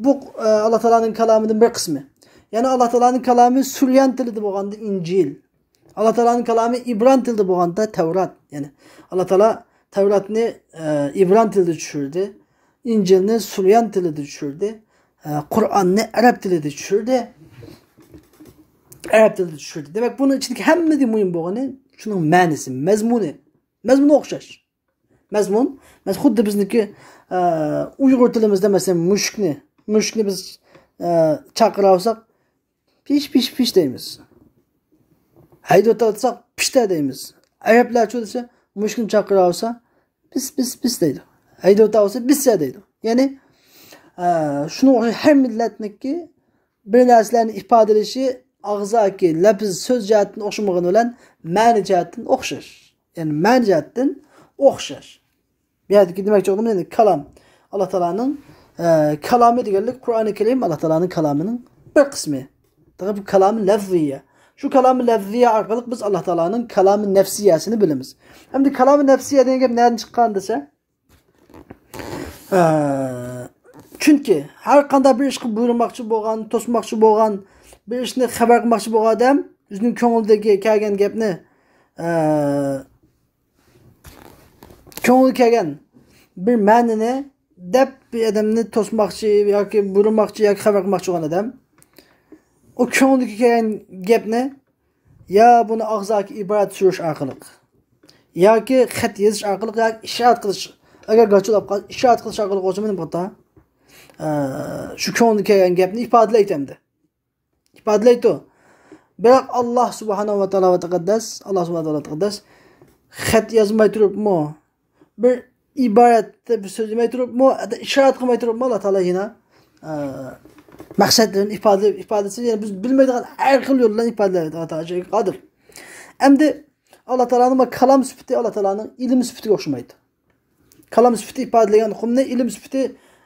بۇ ئە، ئاللا تائالانىڭ كالامىدىن بىر قىسمى. يەنى ئاللا تائالانىڭ كالامى سۈريان تىلىدا بولغاندا ئىنجىل. ئاللا تائالانىڭ كالامى ئىبران تىلىدا بولغاندا تەۋرات. يەنى ئاللا تائالا تەۋراتنى ئە، ئىبران تىلىدا چۈشۈردى. ئىنجىلنى سۈريان تىلىدا چۈشۈردى. ئە، قۇرئاننى ئەرەب تىلىدا چۈشۈردى. ئەرەب تىلىدا چۈشۈردى. دېمەك، بۇنىڭ ئىچىدىكى ھەممىدىن مۇھىم بولغىنى شۇنىڭ مەنىسى، مەزمۇنى. مەزمۇنى ئوخشاش. مەزمۇن، مەز-، خۇددى بىزنىڭكى ئە، ئۇيغۇر تىلىمىزدا، مەسىلەن، مۈشۈكنى، مۈشۈكنى بىز ئە، چاقىرالىساق، پىش، پىش، پىش دەيمىز. ھەيدەۋاتساق، پىشتە دەيمىز. ئەرەبلەرچۇ دېسە، مۈشۈكنى چاقىرالىسا، پىس، پىس، پىس دەيدۇ. ھەيدەۋاتسا، بىسسە دەيدۇ. يەنى ئە، شۇنىڭ ئوخشاش ھەر مىللەتنىڭكى بىر نەرسىلەرنى ئىپادىلىشى ئاغزاكى لەپىز سۆز جەھەتتىن ئوخشىمىغىنى بىلەن مەنە جەھەتتىن ئوخشاش. يەنى مەنە جەھەتتىن ئوخشاش. بۇ يەردىكى دېمەكچى بولغىنىم، يەنى كالام. ئاللا تائالانىڭ ئە، كالامى دېگەنلىك قۇرئانى كەرىم ئاللا تائالانىڭ كالامىنىڭ بىر قىسمى. دېمەك، بۇ كالامى لەفزىيە. شۇ كالامى لەفزىيە ئارقىلىق بىز ئاللا تائالانىڭ كالامى نەفسىيەسىنى بىلىمىز. ئەمدى كالامى نەفسىيە دېگەن گەپ نەدىن چىققان دېسە، ئە، چۈنكى ھەر قانداق بىر ئىشقا بۇيرۇماقچى بولغان، توسماقچى بولغان، بىر ئىشنى خەۋەر قىلماقچى بولغان ئادەم ئۆزىنىڭ كۆڭلىدىكى كەلگەن گەپنى ئە، كۆڭلىگە كەلگەن بىر مەنىنى دەپ بىر ئادەمنى توسماقچى ياكى بۇيرۇماقچى ياكى خەۋەر قىلماقچى بولغان ئادەم، ئۇ كۆڭلىگە كەلگەن گەپنى يا بۇنى ئاغزاكى ئىبارەت سۈرۈش ئارقىلىق، ياكى خەت يېزىش ئارقىلىق، ياكى ئىشارەت قىلىش، ئەگەر گاچۇلاپ قالسا، ئىشارەت قىلىش ئارقىلىق بولسا، مانا بۇ يەردە، ئە، شۇ كۆڭلىگە كەلگەن گەپنى ئىپادىلەيتتى ئەمدى. ئىپادىلەيدۇ. بىراق، ئاللا سۇبھانەھۇ ۋە تائالا ۋە تەقەددەس، ئاللا سۇبھانەھۇ ۋە تائالا تەقەددەس خەت يازماي تۇرۇپمۇ، بىر ئىبارەتتە بىر سۆزلىمەي تۇرۇپمۇ، ھەتتا ئىشارەت قىلماي تۇرۇپمۇ، ئاللا تائالا يەنە ئە، مەقسەتلىرىنى ئىپادىلەپ، ئىپادىسى يەنە بىز بىلمەيدىغان ھەر خىل يول بىلەن ئىپادىلەيدۇ. ئاللا تائالا شۇنىڭغا قادىر. ئەمدى ئاللا تائالانىڭ بۇ كالام سۈپىتى ئاللا تائالانىڭ ئىلىم سۈپىتىگە ئوخشىمايدۇ. كالام سۈپىتى ئىپادىلىگەن ئۇقۇمنى ئىلىم سۈپىتى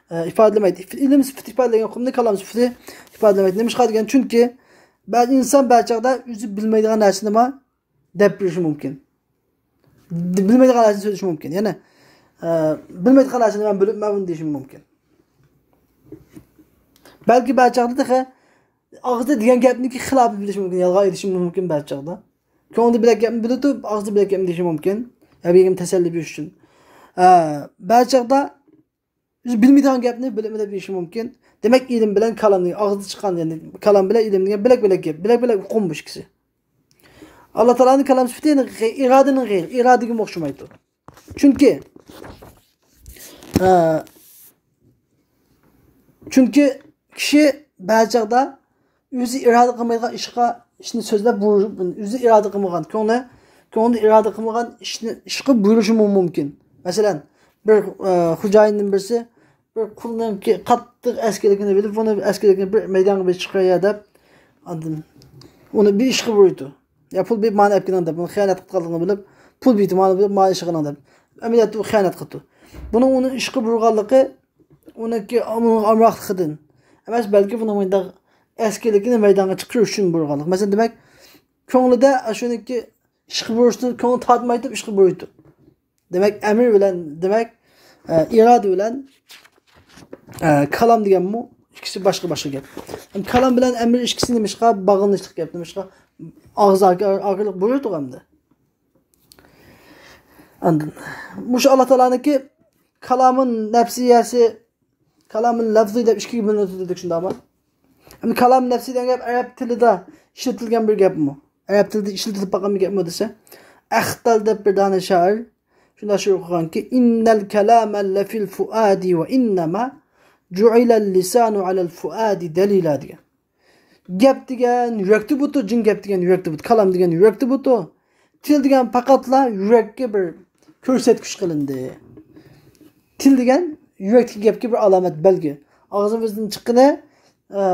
ئە، ئىپادىلىمەيدۇ. ئىلىم سۈپىتى ئىپادىلىگەن ئۇقۇمنى كالام سۈپىتى ئىپادىلىمەيدۇ. نېمىشقا دېگەن، چۈنكى بەزى ئىنسان بەزى چاغدا ئۆزى بىلمەيدىغان نەرسىنىمۇ دەپ بېرىشى مۇمكىن. بىلمەيدىغان نەرسىنى سۆزلىشى مۇمكىن. يەنى ئە، بىلمەيدىغان نەرسىنى مەن بىلىپمەن بۇنى دېيىشى مۇمكىن. بەلكى بەزى چاغدا تېخى ئاغزىدا دېگەن گەپنىڭكى خىلاپىنى بىلىشى مۇمكىن، يالغان ئېيتىشى مۇمكىن بەزى چاغدا. كۆڭلىدە بىلەك گەپنى بىلىدۇ، ئاغزىدا بىلەك گەپنى دېيىشى مۇمكىن. يا بىر گەپنى تەسەللى بېرىش ئۈچۈن. ئە، بەزى چاغدا ئۆزى بىلمەيدىغان گەپنى بىلىمەن دەپ دېيىشى مۇمكىن. دېمەك، ئىلىم بىلەن كالامنى ئاغزىدا چىققان، يەنى كالام بىلەن ئىلىم دېگەن بىلەك بىلەك گەپ، بىلەك بىلەك ئۇقۇم بۇ ئىككىسى. ئاللا تائالانىڭ كالام سۈپىتى يەنى غەي-، ئىرادىنىڭ غەيرى، ئىرادىگىمۇ ئوخشىمايدۇ. چۈنكى ئە، چۈنكى كىشى بەزى چاغدا ئۆزى ئىرادە قىلمايدىغان ئىشقا، ئىشنى سۆزلەپ بۇيرۇ-، ئۆزى ئىرادە قىلمىغان، كۆڭلى، كۆڭلى ئىرادە قىلمىغان ئىشنى، ئىشقا بۇيرۇشى مۇ-، مۇمكىن. مەسىلەن، بىر ئە، خوجايىننىڭ بىرسى بىر قۇلنىڭكى قاتتىق ئەسكىلىكىنى بىلىپ، بۇنى ئەسكىلىكىنى بىر مەيدانغا بىر چىقىرىۋەر دەپ، ئاندىن ئۇنى بىر ئىشقا بۇيرۇيدۇ. يا پۇل بېرىپ مانا ئەپ كېلىڭ دەپ، ئۇنى خىيانەت قىلىدىغانلىقىنى بىلىپ، پۇل بېرىپ مانا بېرىپ مانا ئىشقا قىلىڭ دەپ. ئەمەلىيەتتە ئۇ خىيانەت قىلىدۇ. بۇنىڭ ئۇنى ئىشقا بۇيرۇغانلىقى ئۇنىڭكى ئامراقلىقىدىن ئەمەس، بەلكى بۇنىڭ مۇنداق ئەسكىلىكىنى مەيدانغا چىقىرىش ئۈچۈن بۇيرۇغانلىق. مەسىلەن، دېمەك، كۆڭلىدە ئاشۇنىڭكى ئىشقا بۇيرۇشتىن كۆڭلى تارتمايدۇ، ئىشقا بۇيرۇيدۇ. دېمەك، ئەمىر بىلەن، دېمەك، ئە، ئىرادە بىلەن، ئە، كالام دېگەنمۇ ئىككىسى باشقا-باشقا گەپ. ھەم كالام بىلەن ئەمىر ئىككىسى نېمىشقا باغلىنىشلىق گەپ، نېمىشقا ئاغزاكى ئارقىلىق بۇيرۇيدۇ ئەمدى. ئاندىن، مۇشۇ ئاللا تائالانىڭكى كالامى نەپسىيەسى، كالامى لەفزىي دەپ ئىككىگە بۆلۈنىدۇ دېدۇق، شۇنداقمۇ؟ ئەمدى كالام نەپسىي دېگەن گەپ ئەرەب تىلىدا ئىشلىتىلگەن بىر گەپمۇ؟ ئەرەب تىلىدا ئىشلىتىلىپ باققان بىر گەپمۇ دېسە، ئەختەل دەپ بىر دانە شائىر شۇنداق شېئىر ئوقۇغانكى، «إن الكلام لفي الفؤاد وإنما جعل اللسان على الفؤاد دليلا» دېگەن. گەپ دېگەن يۈرەكتە بوتۇ، جىڭ گەپ دېگەن يۈرەكتە بوتۇ، كالام دېگەن يۈرەكتە بوتۇ. تىل دېگەن پەقەتلا يۈرەككە بىر كۆرسەتكۈچ قىلىندى. تىل دېگەن يۈرەكتىكى گەپكە بىر ئالامەت، بەلگە. ئاغزىمىزدىن چىققىنى، ئە،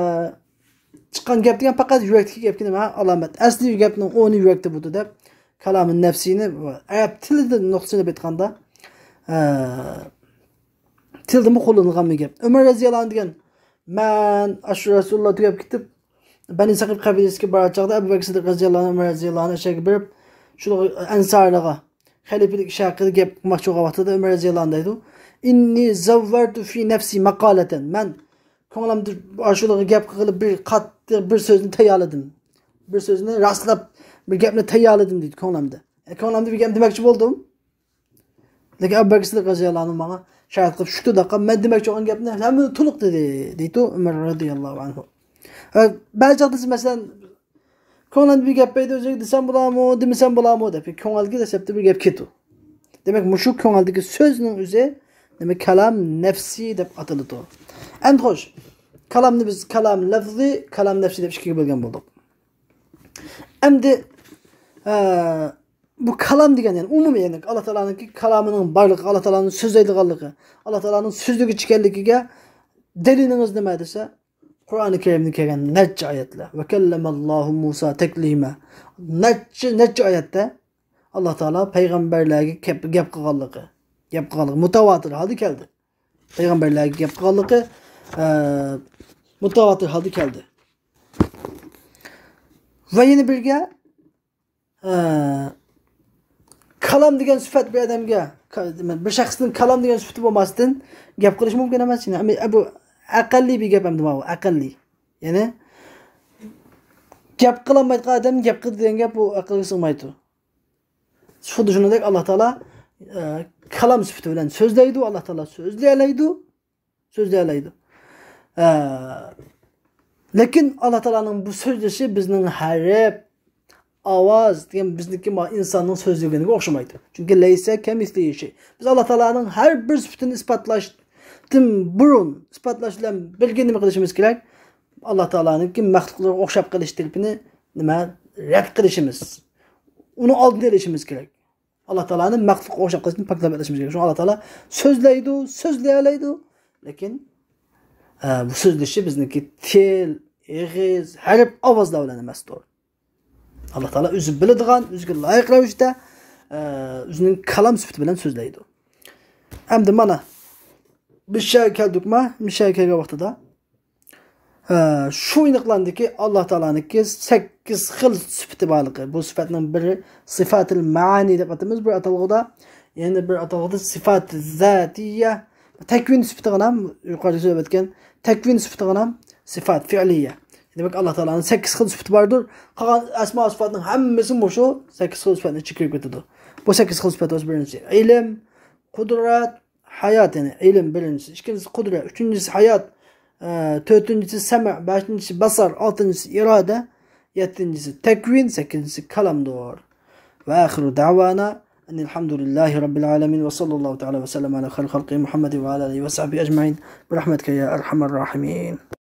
چىققان گەپ دېگەن پەقەت يۈرەكتىكى گەپكە نېمە؟ ئالامەت. ئەسلى گەپنىڭ ئورنى يۈرەكتە بوتۇ دەپ، كالامى نەپسىنى ئەرەب تىلىدىن نۇقتىسىنى ئېيتقاندا، ئە، تىلدىمۇ قوللىنىلغان بىر گەپ. ئۆمەر رەزىياللاھۇ ئەنھۇ دېگەن، مەن ئاشۇ رەسۇلۇللا تۈگەپ كېتىپ، بەنى سەقىف قەبىلىسىگە بارغان چاغدا ئەبۇ بەكرى سىددىق رەزىياللاھۇ ئەنھۇ، ئۆمەر رەزىياللاھۇ ئەنھۇ ئەشەگە بېرىپ، شۇ ئەنسارىغا خەلىپىلىك ئىشى ھەققىدە گەپ قىلماقچى بولغان ۋاقتىدا ئۆمەر رەزىياللاھۇ ئەنھۇ دەيدۇ، «ئىننى زەۋۋەرتۇ فى نەفسى مەقالەتەن.» مەن كۆڭلۈمدە ئاشۇلارغا گەپ قىلغىلى بىر قاتتىق بىر سۆزنى تەييارلىدىم. بىر سۆزنى راستلاپ، بىر گەپنى تەييارلىدىم دەيدۇ كۆڭلۈمدە. ئە، كۆڭلۈمدە بىر گەپ دېمەكچى بولدۇم. لېكىن ئەبۇ بەكرى سىددىق رەزىياللاھۇ ئەنھۇ ماڭا شاھىتلىق قىلىپ، شۇ تۇردا قال، مەن دېمەكچى بولغان گەپنى ھەممىنى تولۇق دېدى، دەيدۇ ئۆمەر رەزىياللاھۇ ئەنھۇ. ۋە بەزى چاغدا، مەسىلەن، كۆڭلۈمدە بىر گەپ پەيدا بولسا، دېسەم بولامۇ، دېمىسەم بولامۇ دەپ، كۆڭۈلگە دەسلەپتە بىر گەپ كېتىدۇ. دېمەك، مۇشۇ كۆڭۈلدىكى سۆزنىڭ ئۆزى، دېمەك، كالام نەپسى دەپ ئاتىلىدۇ. ئەمدى خوش، كالامنى بىز كالام لەفزى، كالام نەپسى دەپ ئىككىگە بۆلگەن بولدۇق. ئەمدى، ئە، بۇ كالام دېگەن، يەنى ئومۇمىي، يەنى ئاللا تائالانىڭكى كالامىنىڭ بارلىقى، ئاللا تائالانىڭ سۆزلەيدىغانلىقى، ئاللا تائالانىڭ سۆزلىگۈچى ئىكەنلىكىگە دەلىلىڭىز نېمە دېسە، قۇرئانى كەرىمدە كەلگەن نەچچە ئايەتلەر. «ۋە كەللەمەللاھۇ مۇسا تەكلىمە.» نەچچە، نەچچە ئايەتتە ئاللا تائالا پەيغەمبەرلەرگە گەپ، گەپ قىلغانلىقى، گەپ قىلغانلىقى مۇتەۋاتىر ھالدا كەلدى. پەيغەمبەرلەرگە گەپ قىلغانلىقى، ئە، مۇتەۋاتىر ھالدا كەلدى. ۋە يەنە بىرگە، ئە، كالام دېگەن سۈپەت بىر ئادەمگە، كا-، بىر شەخسنىڭ كالام دېگەن سۈپىتى بولماستىن گەپ قىلىشى مۇمكىن ئەمەس. يەنى، ئەمما بۇ ئەقەللىي بىر گەپ ئەمدى، ماۋۇ ئەقەللىي. يەنى گەپ قىلالمايدىغان ئادەم گەپ قىلدى دېگەن گەپ بۇ ئەقىلگە سىغمايدۇ. خۇددى شۇنىڭدەك ئاللا تائالا، ئە، كالام سۈپىتى بىلەن سۆزلەيدۇ، ئاللا تائالا سۆزلىيەلەيدۇ. سۆزلىيەلەيدۇ. ئە، لېكىن ئاللا تائالانىڭ بۇ سۆزلىشى بىزنىڭ ھەرپ، ئاۋاز دېگەن بىزنىڭكى ما-، ئىنساننىڭ سۆزلىگىنىگە ئوخشىمايدۇ. چۈنكى لەيسە كەمىسلىھى شەي. بىز ئاللا تائالانىڭ ھەر بىر سۈپىتىنى ئىسپاتلاشتىن بۇرۇن، ئىسپاتلاش بىلەن بىرگە نېمە قىلىشىمىز كېرەك؟ ئاللا تائالانىڭكى مەخلۇقلىرىغا ئوخشاپ قېلىش تەرىپىنى نېمە؟ رەت قىلىشىمىز. ئۇنىڭ ئالدىنى ئېلىشىمىز كېرەك. ئاللا تائالانى مەخلۇققا ئوخشاپ قېلىشتىن پاكلاپ ئېلىشىمىز كېرەك. شۇڭا ئاللا تائالا سۆزلەيدۇ، سۆزلىيەلەيدۇ. لېكىن، ئە، بۇ سۆزلىشى بىزنىڭكى تىل، ئېغىز، ھەرپ، ئاۋازلار بىلەن ئەمەستۇر. ئاللا تائالا ئۆزى بىلىدىغان، ئۆزىگە لايىق رەۋىشتە، ئە، ئۆزىنىڭ كالام سۈپىتى بىلەن سۆزلەيدۇ. ئەمدى مانا، بىز شۇ يەرگە كەلدۇقما؟ بىز شۇ يەرگە كەلگەن ۋاقتىدا، ئە، شۇ ئېنىقلاندىكى، ئاللا تائالانىڭكى سەككىز خىل سۈپىتى بارلىقى. بۇ سۈپەتنىڭ بىرى سىفاتىل مەئانى دەپ ئاتايمىز بىر ئاتالغۇدا. يەنە بىر ئاتالغۇدا سىفات زاتىيە، تەكۋىن سۈپىتىغىنە، يۇقىرىدا سۆزلەپ ئۆتكەن تەكۋىن سۈپىتىغىنە سىفات فىئلىيە. دېمەك، ئاللا تائالانىڭ سەككىز خىل سۈپىتى باردۇر. قالغان ئەسما سۈپەتنىڭ ھەممىسى مۇشۇ سەككىز خىل سۈپەتنىڭ ئىچىگە كىرىپ كېتىدۇ. بۇ سەككىز خىل سۈپەت بولسا بىرىنچىسى ئىلىم، قۇدرەت، ھايات، يەنى ئىلىم بىرىنچىسى، ئىككىنچىسى قۇدرەت، ئۈچىنچىسى ھايات، ئە، تۆتىنچىسى سەمە، بەشىنچىسى بەسەر، ئالتىنچىسى ئىرادە، يەتتىنچىسى تەكۋىن، سەككىزىنچىسى كالامدۇر. ۋە ئاخىرۇ دەۋانا ئەنىل ھەمدۇلىللاھى رەببىل ئالەمىن ۋە ساللاللاھۇ تائالا ۋە سەللەم ئەلا خەيرى خەلقى مۇھەممەد ۋە ئالا ئالىھى ۋە سەھبىھى ئەجمەئىن. بىرەھمەتىكە يا ئەرھەمەر راھىمىن.